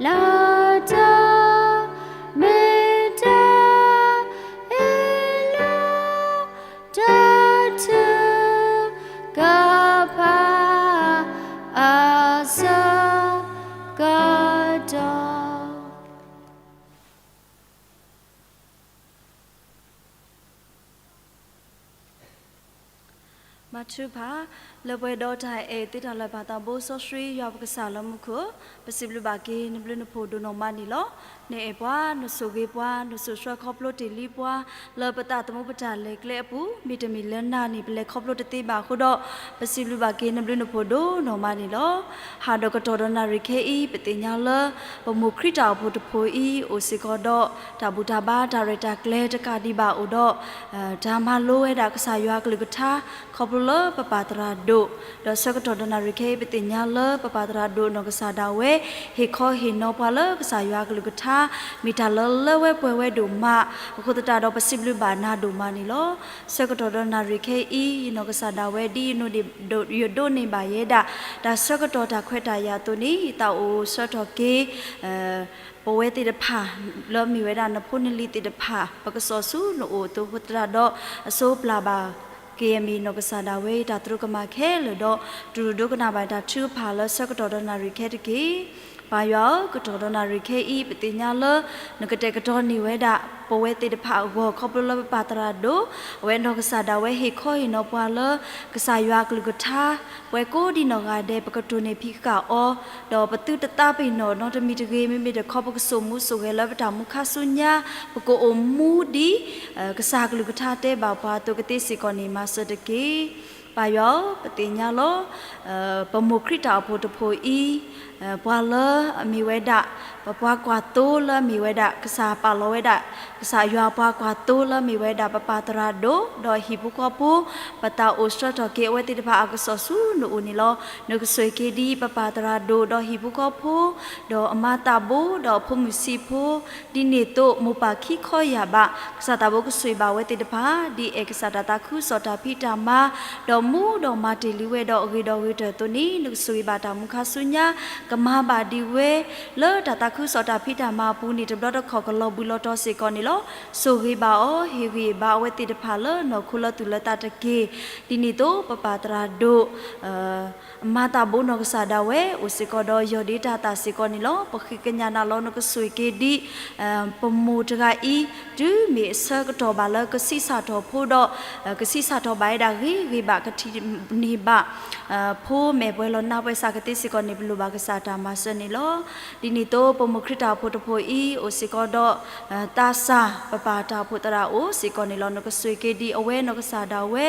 လၢ်တၢ် မ့ၢ်တၢ်အ့ၣ်လိာ် တၢ်ထုကဖၣ် အဆၢကတီၢ် မၤထုကဖၣ်, လၢပှဲၤဒီးတၢ်အဲၣ်သ့တၢ်လၢာ်ပၢ်သးဘိစီဆှံ ယွၤပကစၢ်လၢမူခိၣ်, ပစံးဘျုးဘၣ်က့ၤ နဘျုးနဖှိၣ်ဒိၣ်နီၢ်မးန့ၣ်လီၤ. နအဲၣ်ပှၤ, နဆိၣ်ဂ့ၤပှၤ, နဆိၣ်ဆှၢခီဖျိတ့ၢ်လံပှၤ လၢပသးသမူပတၢ်လဲၤကျဲအပူၤ, မ့တမ့ၢ်လၢနၤန့ၣ် ပလဲၤခီဖျိတသ့ဘၣ်အဃိဒီး, ပစံးဘျုးဘၣ်က့ၤ နဘျုးနဖှိၣ်ဒိၣ်နီၢ်မးန့ၣ်လီၤ. ဟးဒီးကတီၢ်ဒီးနၣ်ရံၣ်ခဲအံၤ ပသ့ၣ်ညါလၢ ပမိၢ်ခရံာ်တၢ်အိၣ်ဖှိၣ်တဖှိၣ်အံၤ အိၣ်စ့ၢ်ကီးဒီး တၢ်ဘူၣ်တၢ်ဘါတၢ်ရဲၣ်တၢ်ကျဲၤတကးဒံးဘၣ်အိၣ်ဒီး တၢ်မၤလိဝဲဒၣ်ကစၢ်ယွၤအကလုၢ်ကထါ ခီဖျိလၢပပၢ်သရၣ်ဒိၣ်, ဒီးဆၢကတီၢ်ဒီးနၣ်ရံၣ်ခဲအံၤ ပသ့ၣ်ညါလၢပပၢ်သရၣ်ဒိၣ်နီၢ်ကစၢ်ဒၣ်ဝဲ ဟ့ၣ်ခီဟ့ၣ်နီၤပှၤလၢကစၢ်ယွၤအကလုၢ်ကထါ မ့ၢ်တၢ်လၢလၢဝဲပှဲၤဝဲဒိၣ်မး, အဃိသတးဒီးပစံးဘျုးဘၣ်နၤဒိၣ်မးန့ၣ်လီၤ. ဆၢကတီၢ်ဒီးနၣ်ရံၣ်ခဲအံၤ နီၢ်ကစၢ်ဒၣ်ဝဲ ဒ်ယဒိးန့ၢ်ဘၣ်ယဲဒၣ် တၢ်ဆၢကတီၢ်တၢ်ခွဲးတၢ်ယာ်အသိးန့ၣ် သးအိၣ်ဆၢထီၣ်က့ၤ ပဝဲသ့ၣ်တဖၣ် လၢမ့ၢ်ဝဲဒၣ်နဖိနလံၤသ့ၣ်တဖၣ် ပကစီၣ်ဆူနအိၣ်အသိးအဃိသတးဒီး အစိပျၢ်ဘၣ်က့ၤအမ့ၢ်နီၢ်ကစၢ်ဒၣ်ဝဲအတၢ်သရူးကမၣ်ခဲလၢာ်ဒီး တူၢ်လိာ်ဒိကနၣ်ဘၣ်တၢ်ထုကဖၣ်လၢဆၢကတီၢ်ဒီးနၣ်ရံၣ်ခဲတက့ၢ်. ပၢ်ယွၤဧၢ, ကတီၢ်ဒီးနၣ်ရံၣ်ခဲအံၤ ပသ့ၣ်ညါလၢ နကတဲာ်ကတီၤန့ၢ်ဝဲဒၣ် ပဝဲသ့ၣ်တဖၣ်အဂီၢ် ခီဖျိလၢပပၢ်သရၣ်ဒိၣ် အဝဲနီၢ်ကစၢ်ဒၣ်ဝဲဟ့ၣ်ခီဟ့ၣ်နီၤပှၤလၢ ကစၢ်ယွၤအကလုၢ်ကထါ ပှၤကိးဒံနီၢ်ဂၤဒဲး ပကတိၢ်န့ၢ်ဖံးဃာ်အီၤ, ဒီးပသုတသးပ့ၤနီၣ်နီတမံၤတဂ့ၤ, မ့မ့ၢ်တခီပကစိာ်မူစိာ်ဂဲၤလၢပတၢ်မူခါဆူညါ, ပကအိၣ်မူဒ် ကစၢ်ကလုၢ်ကထါတဲဘၣ်ပှၤအသိးကသ့စ့ၢ်ကီးန့ၣ် မၤစၢၤတက့ၢ်. ပၢ်ယွၤဧၢ, ပသ့ၣ်ညါလီၤ ပမိၢ်ခရံာ်တၢ်အိၣ်ဖှိၣ်တဖှိၣ်အံၤ ပှၤလၢအမ့ၢ်ဝဲဒၣ် ပပှၤကွၢ်သိလၢအမ့ၢ်ဝဲဒၣ် ကစၢ်ပာ်လီၤဝဲဒၣ် ကစၢ်ယွၤပှၤကွၢ်သိလၢအမ့ၢ်ဝဲဒၣ် ပပၢ်သရၣ်ဒိၣ် ဒီးဟံၣ်ဖိဃီဖိ, ပတၢ်အိၣ်ဆှၢထီၣ်က့ၤအဝဲသ့ၣ်တဖၣ်အကစီၣ်ဆူနအိၣ်န့ၣ်လီၤ. နကဆိၣ်ဂ့ၤက့ၤဒ်ပပၢ်သရၣ်ဒိၣ် ဒီးဟံၣ်ဖိဃီဖိ ဒီးအမါသးဘိ ဒီးအဖိမုၣ်ဆံးဖိ ဒ်န့ၣ်အသိးမိၢ်ပၢ်ခံခီယာ်ဘၣ် ကစၢ်သးဘိကဆိၣ်ဂ့ၤဘၣ်အဝဲသ့ၣ်တဖၣ် ဒ်အဲၣ်ကစၢ်တၢ်သးခုကစီၣ်တၢ်ဖံးတၢ်မၤ ဒီးမူဒီးမၤတ့ၢ်လံဝဲဒီးအဂ့ၤဒီးအဂ့ၤတၢၢ်အသိးန့ၣ် နကဆိၣ်ဂ့ၤဘၣ်တၢ်မူခါဆူညါ ကမၤဘၣ်ဒံးဝဲ လၢတၢ်သးခုကစီၣ်တၢ်ဖံးတၢ်မၤအပူၤန့ၣ် တဘျီတခီၣ်ကလီၤဘှံးလီၤတီၤစ့ၢ်ကီးန့ၣ်လီၤ. ဆိၣ်ဂ့ၤဘၣ်အီၤ ဟ့ၣ်ဂံၢ်ဘါအဝဲသ့ၣ်တဖၣ်လၢနီၢ်ခိလၢသူၣ်လၢသးတက့ၢ်. ဒ်န့ၣ်အသိးပပၢ်သရၣ်ဒိၣ် အမါသးဘိနီၢ်ကစၢ်ဒၣ်ဝဲ အိၣ်စ့ၢ်ကီးဒီးယီၢ်ဒ့တၢ်သၣ်စ့ၢ်ကီးန့ၣ်လီၤ. ပဃ့ကညးနၤလီၤ နကဆိၣ်ဂ့ၤက့ၤဒ် ပမိၢ်တဂၤအံၤ တုၤမ့ၢ်အဆၢကတီၢ်ဘၣ်လၢကဆံးစၢ်ထီၣ်ဖိဒီး ကဆံးစၢ်ထီၣ်ဘၣ်ဝဲဒၣ်ဂ့ၤဂ့ၤဘၣ် ကထံၣ်န့ၢ်ဘၣ် ဖိမဲာ်ပှဲၤလီၤနါပှဲၤစၢ်ကသ့စ့ၢ်ကီးန့ၣ် ပလိၣ်ဘၣ်ကစၢ်တၢ်မၤစၢၤန့ၣ်လီၤ. ဒ်န့ၣ်အသိးပမိၢ်ခရံာ်တၢ်အိၣ်ဖှိၣ်တဖှိၣ်အံၤ အိၣ်စ့ၢ်ကီးဒီး သးစၢ် ပပၢ်တၢ်အိၣ်ဖှိၣ်သရၣ်အိၣ်စ့ၢ်ကီးန့ၣ်လီၤ. နကဆိၣ်ဂ့ၤက့ၤဒ်အဝဲနီၢ်ကစၢ်ဒၣ်ဝဲ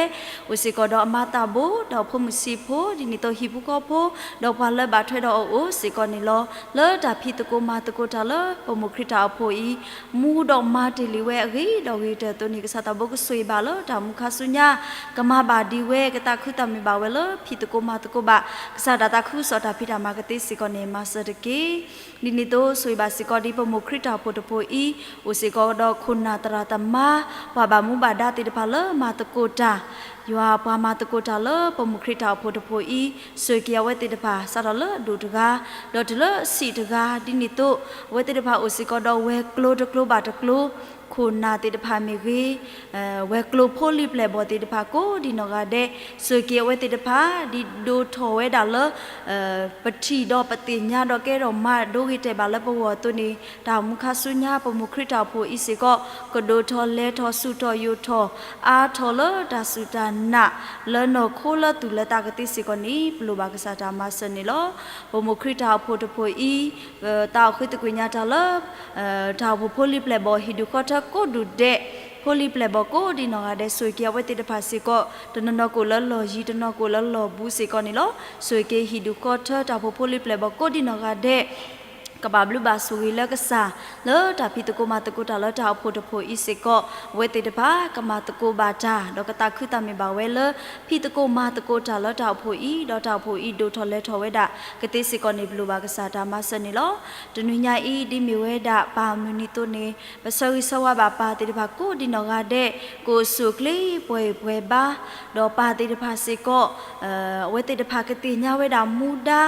အိၣ်စ့ၢ်ကီးဒီးအမါသးဘိ ဒီးဖိမုၣ်ဆံးဖိ ဒ်န့ၣ်အသိးဟံၣ်ဖိဃီဖိ ဒီးပှၤလၢဘၣ်ထွဲဒီးအအိၣ်စ့ၢ်ကီးန့ၣ်လီၤ. လၢတၢ်ဖံးသကိးမၤသကိးတၢ်လၢပမိၢ်ခရံာ်တၢ်အိၣ်ဖှိၣ်အံၤ မူဒီးမၤတ့ၢ်လံဝဲအဂ့ၤဒီးအဂ့ၤတၢၢ်အသိးန့ၣ် ကစၢ်သးဘိကဆိၣ်ဂ့ၤဘၣ်လၢတၢ်မူခါဆူညါ ကမၤဘၣ်ဒံးဝဲ ကသးခုသးမုာ်ဘၣ်ဝဲလၢဖံးသကိးမၤသကိးဘၣ် ကစၢ်တၢ်သးခုကစီၣ်တၢ်ဖံးတၢ်မၤကသ့စ့ၢ်ကီးန့ၣ် မၤစၢၤတက့ၢ်. ဒ်န့ၣ်အသိးဆိၣ်ဂ့ၤဘၣ်စ့ၢ်ကီးဒ်ပမိၢ်ခရံာ်တၢ်အိၣ်ဖှိၣ်တဖှိၣ်အံၤ အိၣ်စ့ၢ်ကီးဒီးခိၣ်နၢ်သရၣ်သမါ ပှၤဘၣ်မူဘၣ်ဒါသ့ၣ်တဖၣ်လၢမၤသကိးတၢ် ယွၤပှၤမၤသကိးတၢ်လၢပမိၢ်ခရံာ်တၢ်အိၣ်ဖှိၣ်တဖှိၣ်အံၤ ဆိၣ်ဂ့ၤက့ၤအဝဲသ့ၣ်တဖၣ် စးထီၣ်လၢအဒိၣ်တဂၤ ဒီးတုၤလၢအဆံးတဂၤ ဒ်န့ၣ်အသိး အဝဲသ့ၣ်တဖၣ်အိၣ်စ့ၢ်ကီးဒီးဝဲၤကျိၤတကျိၤဘၣ်တကျိၤ ခိၣ်နၢ်သ့ၣ်တဖၣ်မ့ၢ်ဂ့ၤ ဝဲၤကျိၤဖိလံၤပျဲၢ်ဘီၣ်သ့ၣ်တဖၣ်ကိးဒံနီၢ်ဂၤဒဲး ဆိၣ်ဂ့ၤက့ၤအဝဲသ့ၣ်တဖၣ် ဒ်ဒိၣ်ထီၣ်ဝဲဒၣ်လၢ ပထံၣ်ဒီးပသ့ၣ်ညါဒီးကဲထီၣ်မၤဒိဂ့ၤတဲာ်ဘၣ်လၢပဂီၢ်အသိးန့ၣ် တၢ်မူခါဆူညါ ပမိၢ်ခရံာ်တၢ်အိၣ်ဖှိၣ်အံၤစ့ၢ်ကီး ကဒိၣ်ထီၣ်လဲၤထီၣ်ဆူၣ်ထီၣ်ယိာ်ထီၣ် အါထီၣ်လၢတၢ်စူၢ်တၢ်နာ် လၢနီၢ်ခိလၢသူၣ်လၢသးကသ့စ့ၢ်ကီးန့ၣ် ပလိၣ်ဘၣ်ကစၢ်တၢ်မၤစၢၤန့ၣ်လီၤ. ပမိၢ်ခရံာ်တၢ်အိၣ်ဖှိၣ်တဖှိၣ်အံၤ သးအိၣ်ဃ့သကွံာ်ညါတၢ်လၢ တၢ်အိၣ်ဖှိၣ်ဖိလံၤပျဲၢ်ဘီၣ်ဟံၣ်ဒူၣ်ဃီထၢကိးဒူၣ်ဒဲး ဖိလံၤပျဲၢ်ဘီၣ်ကိးဒံနီၢ်ဂၤဒဲး ဆိၣ်ဂ့ၤက့ၤအဝဲသ့ၣ်တဖၣ်စ့ၢ်ကီး တနီၤနီၤကအိၣ်လၢလီၢ်ယံၤ တနီၤကအိၣ်လၢလီၢ်ဘူးစ့ၢ်ကီးန့ၣ်လီၤ. ဆိၣ်ဂ့ၤက့ၤဟံၣ်ဒူၣ်ဃီထၢတၢ်အိၣ်ဖှိၣ်ဖိလံၤပျဲၢ်ဘီၣ်ကိးဒံနီၢ်ဂၤဒဲး ကဘၣ်ဘျုးဘၣ်ဆိၣ်ဂ့ၤလၢကစၢ် လၢတၢ်ဖံးသကိးမၤသကိးတၢ်လၢတၢ်အိၣ်ဖှိၣ်တဖှိၣ်အံၤစ့ၢ်ကီး အဝဲသ့ၣ်တဖၣ် ကမၤသကိးဘၣ်တၢ် ဒီးကသးခုသးမုာ်ဘၣ်ဝဲလၢ ဖံးသကိးမၤသကိးတၢ်လၢတၢ်အိၣ်ဖှိၣ်အံၤ ဒီးတၢ်အိၣ်ဖှိၣ်အံၤဒိၣ်ထီၣ်လဲၤထီၣ်ဝဲဒၣ် ကသ့စ့ၢ်ကီးန့ၣ် ပလိၣ်ဘၣ်ကစၢ်တၢ်မၤစၢၤန့ၣ်လီၤ. တနွံညါအံၤ ဒ်မ့ၢ်ဝဲဒၣ်ပၢ်မုၢ်နံၤအသိးန့ၣ် ပဆၢဂ့ၤဆၢဝါဘၣ်ပၢ်သ့ၣ်တဖၣ်ကိးဒံနီၢ်ဂၤဒဲး ကအိၣ်ဆူၣ်အိၣ်ချ့ပှဲၤဂံၢ်ပှဲၤဘါ ဒီးပၢ်သ့ၣ်တဖၣ်စ့ၢ်ကီး အဝဲသ့ၣ်တဖၣ်ကသ့ၣ်ညါဝဲဒၣ်မူဒါ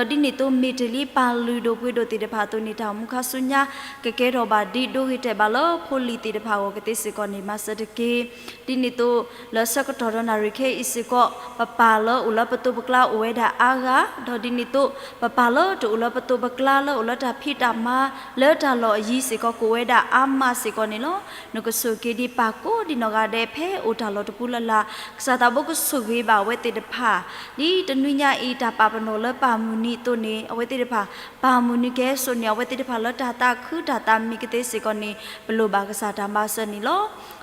ဒီးဒ်န့ၣ်အသိးမ့ၢ်တ့ၢ်လံပၢ်လုၢ်ဒိၣ်ပှ့ၤဒိၣ်သ့ၣ်တဖၣ်အသိးန့ၣ် တၢ်မူခါဆူညါ ကကဲထီၣ်ဘၣ်ဒ်ဒိဂ့ၤတဲာ်ဘၣ်လၢဖိလံၤသ့ၣ်တဖၣ်အဂီၢ်ကသ့စ့ၢ်ကီးန့ၣ် မၤစၢၤတက့ၢ်. ဒ်န့ၣ်အသိး လၢဆၢကတီၢ်ဒီးနၣ်ရံၣ်ခဲအံၤစ့ၢ်ကီး ပပၢ်လၢအိၣ်လၢပသိးပကျါအိၣ်ဝဲဒၣ်အါဂၤ ဒီးဒ်န့ၣ်အသိး ပပၢ်လၢတအိၣ်လၢပသိးပကျါလၢအိၣ်လၢတၢ်ဖံးတၢ်မၤ လၢတၢ်လီၢ်အယံၤစ့ၢ်ကီးကအိၣ်ဝဲဒၣ်အါမးစ့ၢ်ကီးန့ၣ်လီၤ. နကဆိၣ်ဂ့ၤက့ၤဒံးပၢ်ကိးဒံနီၢ်ဂၤဒဲး ဖဲအိၣ်တၢ်လီၢ်တပူၤလၢ်လၢ် ကစၢ်သးဘိကဆိၣ်ဂ့ၤဘၣ်အဝဲသ့ၣ်တဖၣ် ဒ်တနွံညါအံၤ တၢ်ပာ်ပနီၣ်လၢပၢ်မုၢ်နံၤအသိးန့ၣ် အဝဲသ့ၣ်တဖၣ် ပၢ်မုၢ်နံၤကဟဲစိာ်န့ၢ်အဝဲသ့ၣ်တဖၣ်လၢတၢ်သးခုတၢ်သးမံကသ့စ့ၢ်ကီးန့ၣ် ပလိၣ်ဘၣ်ကစၢ်တၢ်မၤစၢၤန့ၣ်လီၤ.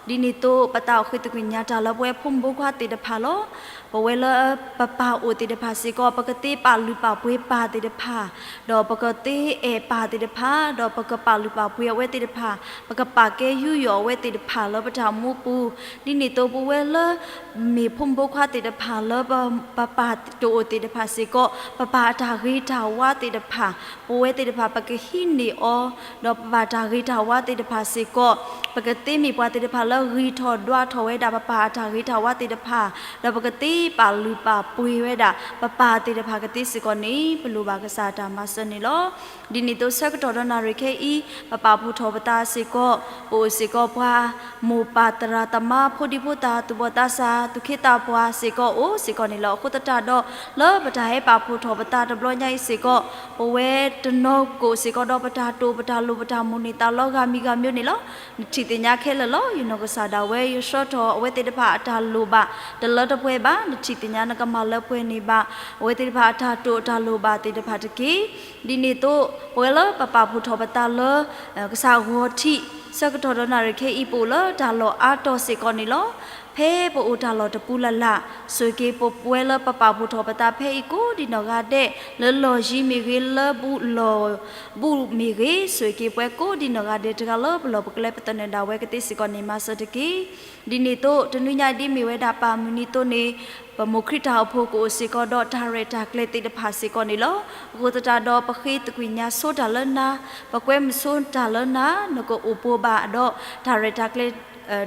ဒ်န့ၣ်အသိး ပသးအိၣ်ဃ့သကွံာ်ညါတၢ်လၢပဝဲဖိမုၣ်ဖိခွါသ့ၣ်တဖၣ်လီၤ. ပဝဲလၢပပၢ်အိၣ်သ့ၣ်တဖၣ်စ့ၢ်ကီး ပကသ့ပာ်လုၢ်ပာ်ပှ့ၤပၢ်သ့ၣ်တဖၣ် ဒီးပကသ့အဲၣ်ပၢ်သ့ၣ်တဖၣ် ဒီးပကပာ်လုၢ်ပာ်ပှ့ၤအဝဲသ့ၣ်တဖၣ် ပကပာ်ကဲယူးယီၣ်အဝဲသ့ၣ်တဖၣ်လၢပတၢ်အိၣ်မူပူၤ ဒ်န့ၣ်အသိးပဝဲလၢ မ့ၢ်ဖိမုၣ်ဖိခွါသ့ၣ်တဖၣ်လၢပပၢ်တအိၣ်သ့ၣ်တဖၣ်စ့ၢ်ကီး ပပၢ်အတၢ်ဂ့ၤတၢ်ဝါသ့ၣ်တဖၣ် ပဝဲသ့ၣ်တဖၣ်ပကဟံးန့ၢ်အီၤ ဒီးပပၢ်တၢ်ဂ့ၤတၢ်ဝါသ့ၣ်တဖၣ်စ့ၢ်ကီး ပကသ့မ့ၢ်ပှၤသ့ၣ်တဖၣ်လၢဂံၢ်ထီၣ်ဒွးထီၣ်ဝဲဒၣ်ပပၢ်အတၢ်ဂ့ၤတၢ်ဝါသ့ၣ်တဖၣ် ဒီးပကသ့ ပာ်လုၢ်ပာ်ပှ့ၤဝဲဒၣ် ပပၢ်သ့ၣ်တဖၣ်ကသ့စ့ၢ်ကီးန့ၣ် ပလိၣ်ဘၣ်ကစၢ်အတၢ်မၤစၢၤန့ၣ်လီၤ. ဒ်န့ၣ်အသိးဆၢကတီၢ်ဒီးနၣ်ရံၣ်ခဲအံၤ ပပာ်ဖှိၣ်ထီၣ်ပသးစ့ၢ်ကီး ပအိၣ်စ့ၢ်ကီးပှၤ မိၢ်ပၢ်သရၣ်သမါ ဖိဒံဖိသၣ် သူၣ်ဘီၣ်သးစၢ် သူၣ်က့သးပှၢ်စ့ၢ်ကီးအိၣ်စ့ၢ်ကီးန့ၣ်လီၤ. အဃိသတးဒီး လၢပတၢ်ဟဲပာ်ဖှိၣ်ထီၣ်ပသးတဘျီညါအံၤစ့ၢ်ကီး ပဝဲတနီၤကအိၣ်စ့ၢ်ကီးဒီးပတၢ်တိာ်ပတၢ်လိၣ်ပတၢ်မိၣ်န့ၢ်သးလီၤဂၤမံၤဂၤမံၤန့ၣ်လီၤ. နထံၣ်သ့ၣ်ညါခဲလၢာ်လီၤ. ယနီၢ်ကစၢ်ဒၣ်ဝဲ ယဆှၢထီၣ်အဝဲသ့ၣ်တဖၣ်အတၢ်လိၣ်ဘၣ် တလၢတပှဲၤဘၣ်. နထံၣ်သ့ၣ်ညါနကမၤလၢပှဲၤန့ၢ်ဘၣ် အဝဲသ့ၣ်တဖၣ်အတၢ်တိာ်အတၢ်လိၣ်ဘၣ်သ့ၣ်တဖၣ်တက့ၢ်. ဒ်န့ၣ်အသိး ပဝဲလၢပပာ်ဖှိၣ်ထီၣ်ပသးလၢ ကစၢ်ဂီၤထံး ဆၢကတီၢ်ဒီးနၣ်ရံၣ်ခဲအံၤ ပအိၣ်လၢတၢ်လီၢ်အါတီၤစ့ၢ်ကီးန့ၣ်လီၤ. ဖဲပအိၣ်တၢ်လီၢ်တပူၤလၢ်လၢ် ဆိၣ်ဂ့ၤက့ၤပဝဲလၢပပာ်ဖှိၣ်ထီၣ်ပသးဖဲအံၤကိးဒံနီၢ်ဂၤဒဲး လၢလီၢ်ယံၤမ့ၢ်ဂ့ၤ လၢလီၢ်ဘူးမ့ၢ်ဂ့ၤ ဆိၣ်ဂ့ၤက့ၤပဝဲကိးဒံနီၢ်ဂၤဒဲး တဂၤလၢပလီၢ်ပကျဲ ပသနၢၣ်ဒၣ်ဝဲကသ့စ့ၢ်ကီးန့ၣ် မၤစၢၤတက့ၢ်. ဒ်န့ၣ်အသိး တနွံညါအံၤဒ်မ့ၢ်ဝဲဒၣ်ပၢ်မုၢ်နံၤအသိးန့ၣ် ပမိၢ်ခရံာ်တၢ်အိၣ်ဖှိၣ်ကအိၣ်စ့ၢ်ကီးဒီးတၢ်ရဲၣ်တၢ်ကျဲၤသ့ၣ်တဖၣ်စ့ၢ်ကီးန့ၣ်လီၤ. အဃိသတးဒီး ပဃ့သကွံာ်ညါဆိတၢ်လၢနၤ, ပကွဲမုာ်ဆိတၢ်လၢနၤ, နကအိၣ်ပိၤဘၣ်ဒီး တၢ်ရဲၣ်တၢ်ကျဲၤ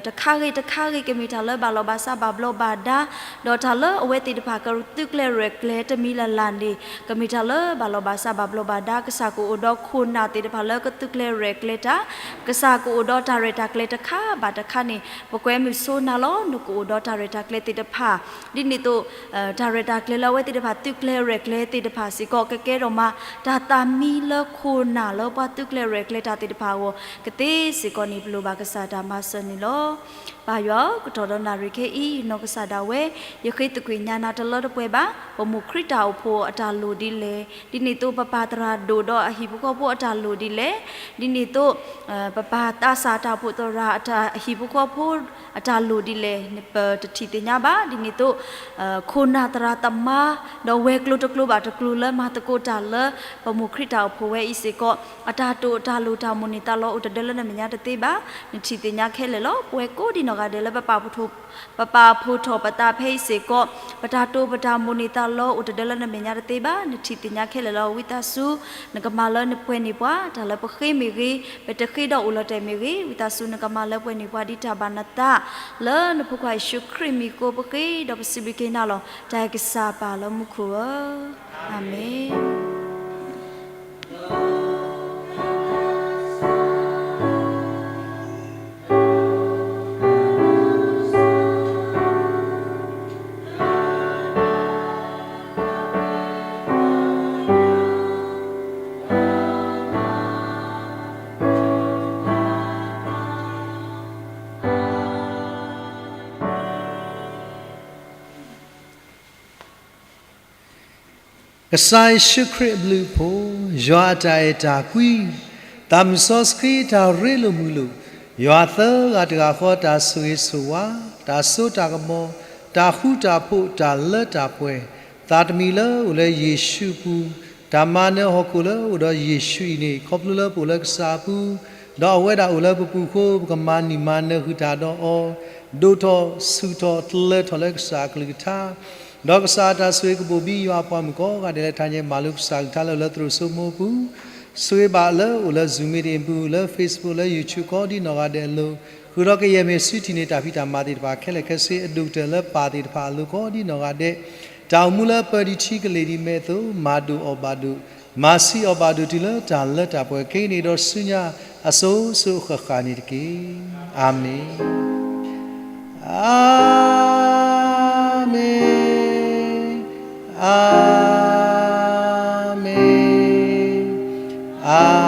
တခါဂ့ၤတခါဂ့ၤ ကမ့ၢ်တၢ်လၢဘၣ်လီၤဘၣ်စးဘၣ်ဘျီးဘၣ်ဒါ, ဒီးတၢ်လၢအဝဲသ့ၣ်တဖၣ်ကသုးကျဲၤရဲၣ်ကျဲၤတမံၤလၢ်လၢ်န့ၣ် ကမ့ၢ်တၢ်လၢဘၣ်လီၤဘၣ်စးဘၣ်ဘျီးဘၣ်ဒါ, ကစၢ်ကအိၣ်ဒီးခိၣ်နၢ်သ့ၣ်တဖၣ်လၢကသုးကျဲၤရဲၣ်ကျဲၤတၢ်, ကစၢ်ကအိၣ်ဒီးတၢ်ရဲၣ်တၢ်ကျဲၤတခါဘၣ်တခါန့ၣ် ပကွဲမုာ်ဆိနၤလီၤ. နကအိၣ်ဒီးတၢ်ရဲၣ်တၢ်ကျဲၤသ့ၣ်တဖၣ် ဒ်န့ၣ်အသိး တၢ်ရဲၣ်တၢ်ကျဲၤလၢအဝဲသ့ၣ်တဖၣ်သုးကျဲၤရဲၣ်ကျဲၤသ့ၣ်တဖၣ်စ့ၢ်ကီး ကကဲထီၣ်မး တၢ်သးမံလၢခိၣ်နၢ်လၢပှၤသုးကျဲၤရဲၣ်ကျဲၤတၢ်သ့ၣ်တဖၣ်အဂီၢ် ကသ့စ့ၢ်ကီးန့ၣ် ပလိၣ်ဘၣ်ကစၢ်တၢ်မၤစၢၤန့ၣ်လီၤ. ပၢ်ယွၤဧၢ, ကတီၢ်ဒီးနၣ်ရံၣ်ခဲအံၤ ယနီၢ်ကစၢ်ဒၣ်ဝဲ ယဃ့သကွံာ်ညါနၤတလၢတပှဲၤဘၣ်, ပမိၢ်ခရံာ်တၢ်အိၣ်ဖှိၣ်အတၢ်လိၣ်ဒ်လဲၣ်, ဒ်န့ၣ်အသိး ပပၢ်သရၣ်ဒိၣ်ဒီးအဟံၣ်ဖိဃီဖိအတၢ်လိၣ်ဒ်လဲၣ်, ဒ်န့ၣ်အသိး ပပၢ်သးစၢ်တၢ်အိၣ်ဖှိၣ်သရၣ်အဟံၣ်ဖိဃီဖိ အတၢ်လိၣ်ဒ်လဲၣ်န့ၣ် ပတထံၣ်သ့ၣ်ညါဘၣ်. ဒ်န့ၣ်အသိး ခိၣ်နၢ်သရၣ်သမါ ဒီးဝဲၤကျိၤတကျိၤဘၣ်တကျိၤလၢမၤသကိးတၢ်လၢ ပမိၢ်ခရံာ်တၢ်အိၣ်ဖှိၣ်ဝဲအံၤစ့ၢ်ကီး အတၢ်တိာ်အတၢ်လိၣ်တၢ်မိၣ်န့ၢ်သးလီၤအိၣ်တဒၢလၢနမဲာ်ညါတသ့ဘၣ်. နထံၣ်သ့ၣ်ညါခဲလၢာ်လီၤ. ပဝဲကိးဒံနီၢ်ဂၤဒဲးလၢပပာ်ဖှိၣ်ထီၣ် ပပာ်ဖှိၣ်ထီၣ်ပသးဖဲအံၤစ့ၢ်ကီး ပတၢ်တိာ်ပတၢ်မိၣ်န့ၢ်သးလီၤအိၣ်တဒၢလၢနမဲာ်ညါတသ့ဘၣ်. နထံၣ်သ့ၣ်ညါခဲလၢာ်လီၤ. ဝံသးစူၤ နကမၤလၢနပှဲၤန့ၢ်ပှၤ တၢ်လၢပဃ့မ့ၢ်ဂ့ၤ ပတဃ့ဒီးအိၣ်လီၤတဲာ်မ့ၢ်ဂ့ၤ ဝံသးစူၤနကမၤလၢပှဲၤန့ၢ်ပှၤဒ်တၢ်ဘၣ်နသး လၢနဖိခွါယ့ၣ်ၡူးခရံာ်မံၤဃိ ပဃ့ဒီးပစံးဘျုးက့ၤနၤလီၤ. တၢ်အဲၣ်ကစၢ်ပၢ်လၢမူခိၣ်ဧၢ, အၤမ့ၣ်. ကစၢ်ယ့ၣ်ၡူးခရံာ်အဘျုးအဖှိၣ်, ယွၤအတၢ်အဲၣ်တၢ်ကွံ, သးမုၢ်စီဆှံတၢ်ရ့လိာ်မုာ်လိာ်, ယွၤသၢဂၤတဂၤဃီတၢ်ဆိၣ်ဂ့ၤဆိၣ်ဝါ, တၢ်စိတၢ်ကမီၤ, တၢ်ဃူတၢ်ဖိး, တၢ်လၢတၢ်ပှဲၤ, သးတမံၤလၢအိၣ်လၢယ့ၣ်ၡူးအပူၤ, တၢ်မၤနၢၤဟီၣ်ခိၣ်လၢအိၣ်ဒီးယ့ၣ်ၡူးအံၤန့ၣ် ခီဖျိလၢပအိၣ်လၢကစၢ်အပူၤ, ဒီးအဝဲဒၣ်အိၣ်လၢပပူၤအဃိ ပကမၤနံၣ်မၤနၢၤဃုာ်တၢ်ဒီးအီၤ, ဒိၣ်ထီၣ်ဆူၣ်ထီၣ်ကျၢၤထီၣ်လၢကစၢ်အကလုၢ်ကထါ, ဒီးကစၢ်အတၢ်ဆိၣ်ဂ့ၤကဘိၣ်ဘံယွၤအပှၤမုၣ်ကိးဂၤဒဲးလၢတၢ်ညဲမၤလိကစၢ်ကလုၢ်ကထါလၢအိၣ်လၢသရိာ်စိမိးအပူၤ, ဆိၣ်ဂ့ၤဘၣ်လၢအိၣ်လၢ Zoom meeting အပူၤ, လၢ Facebook, လၢ YouTube ကိးဒံနီၢ်ဂၤဒဲးအလိၤ, ဃုာ်ဒီးကယဲၢ်မ့ၢ်စုထံၣ်န့ၢ်တၢ်ဖံးတၢ်မၤသ့ၣ်တဖၣ်ခဲလၢာ်ခဲဆ့ အဒိၣ်ကတၢၢ်လၢပၢ်သ့ၣ်တဖၣ်အလိၤကိးဒံနီၢ်ဂၤဒဲး, တၢ်အိၣ်မူလၢပၢၤဒံးထံကလ့ၢ်ဒံးမဲာ်အသိး မၤဒိၣ်အီၣ်ဘၣ်ဒိၣ်, မၤဆံးအီၣ်ဘၣ်ဒိၣ်တုၤလၢတၢ်လၢတၢ်ပှဲၤ ခဲအံၤန့ၣ်ဒီးဆူညါအစိၤစိၤအဃၣ်ဃၣ်န့ၣ်တက့ၢ်. အၤမ့ၣ်, အၤမ့ၣ်, အၤမ့ၣ်, အၤ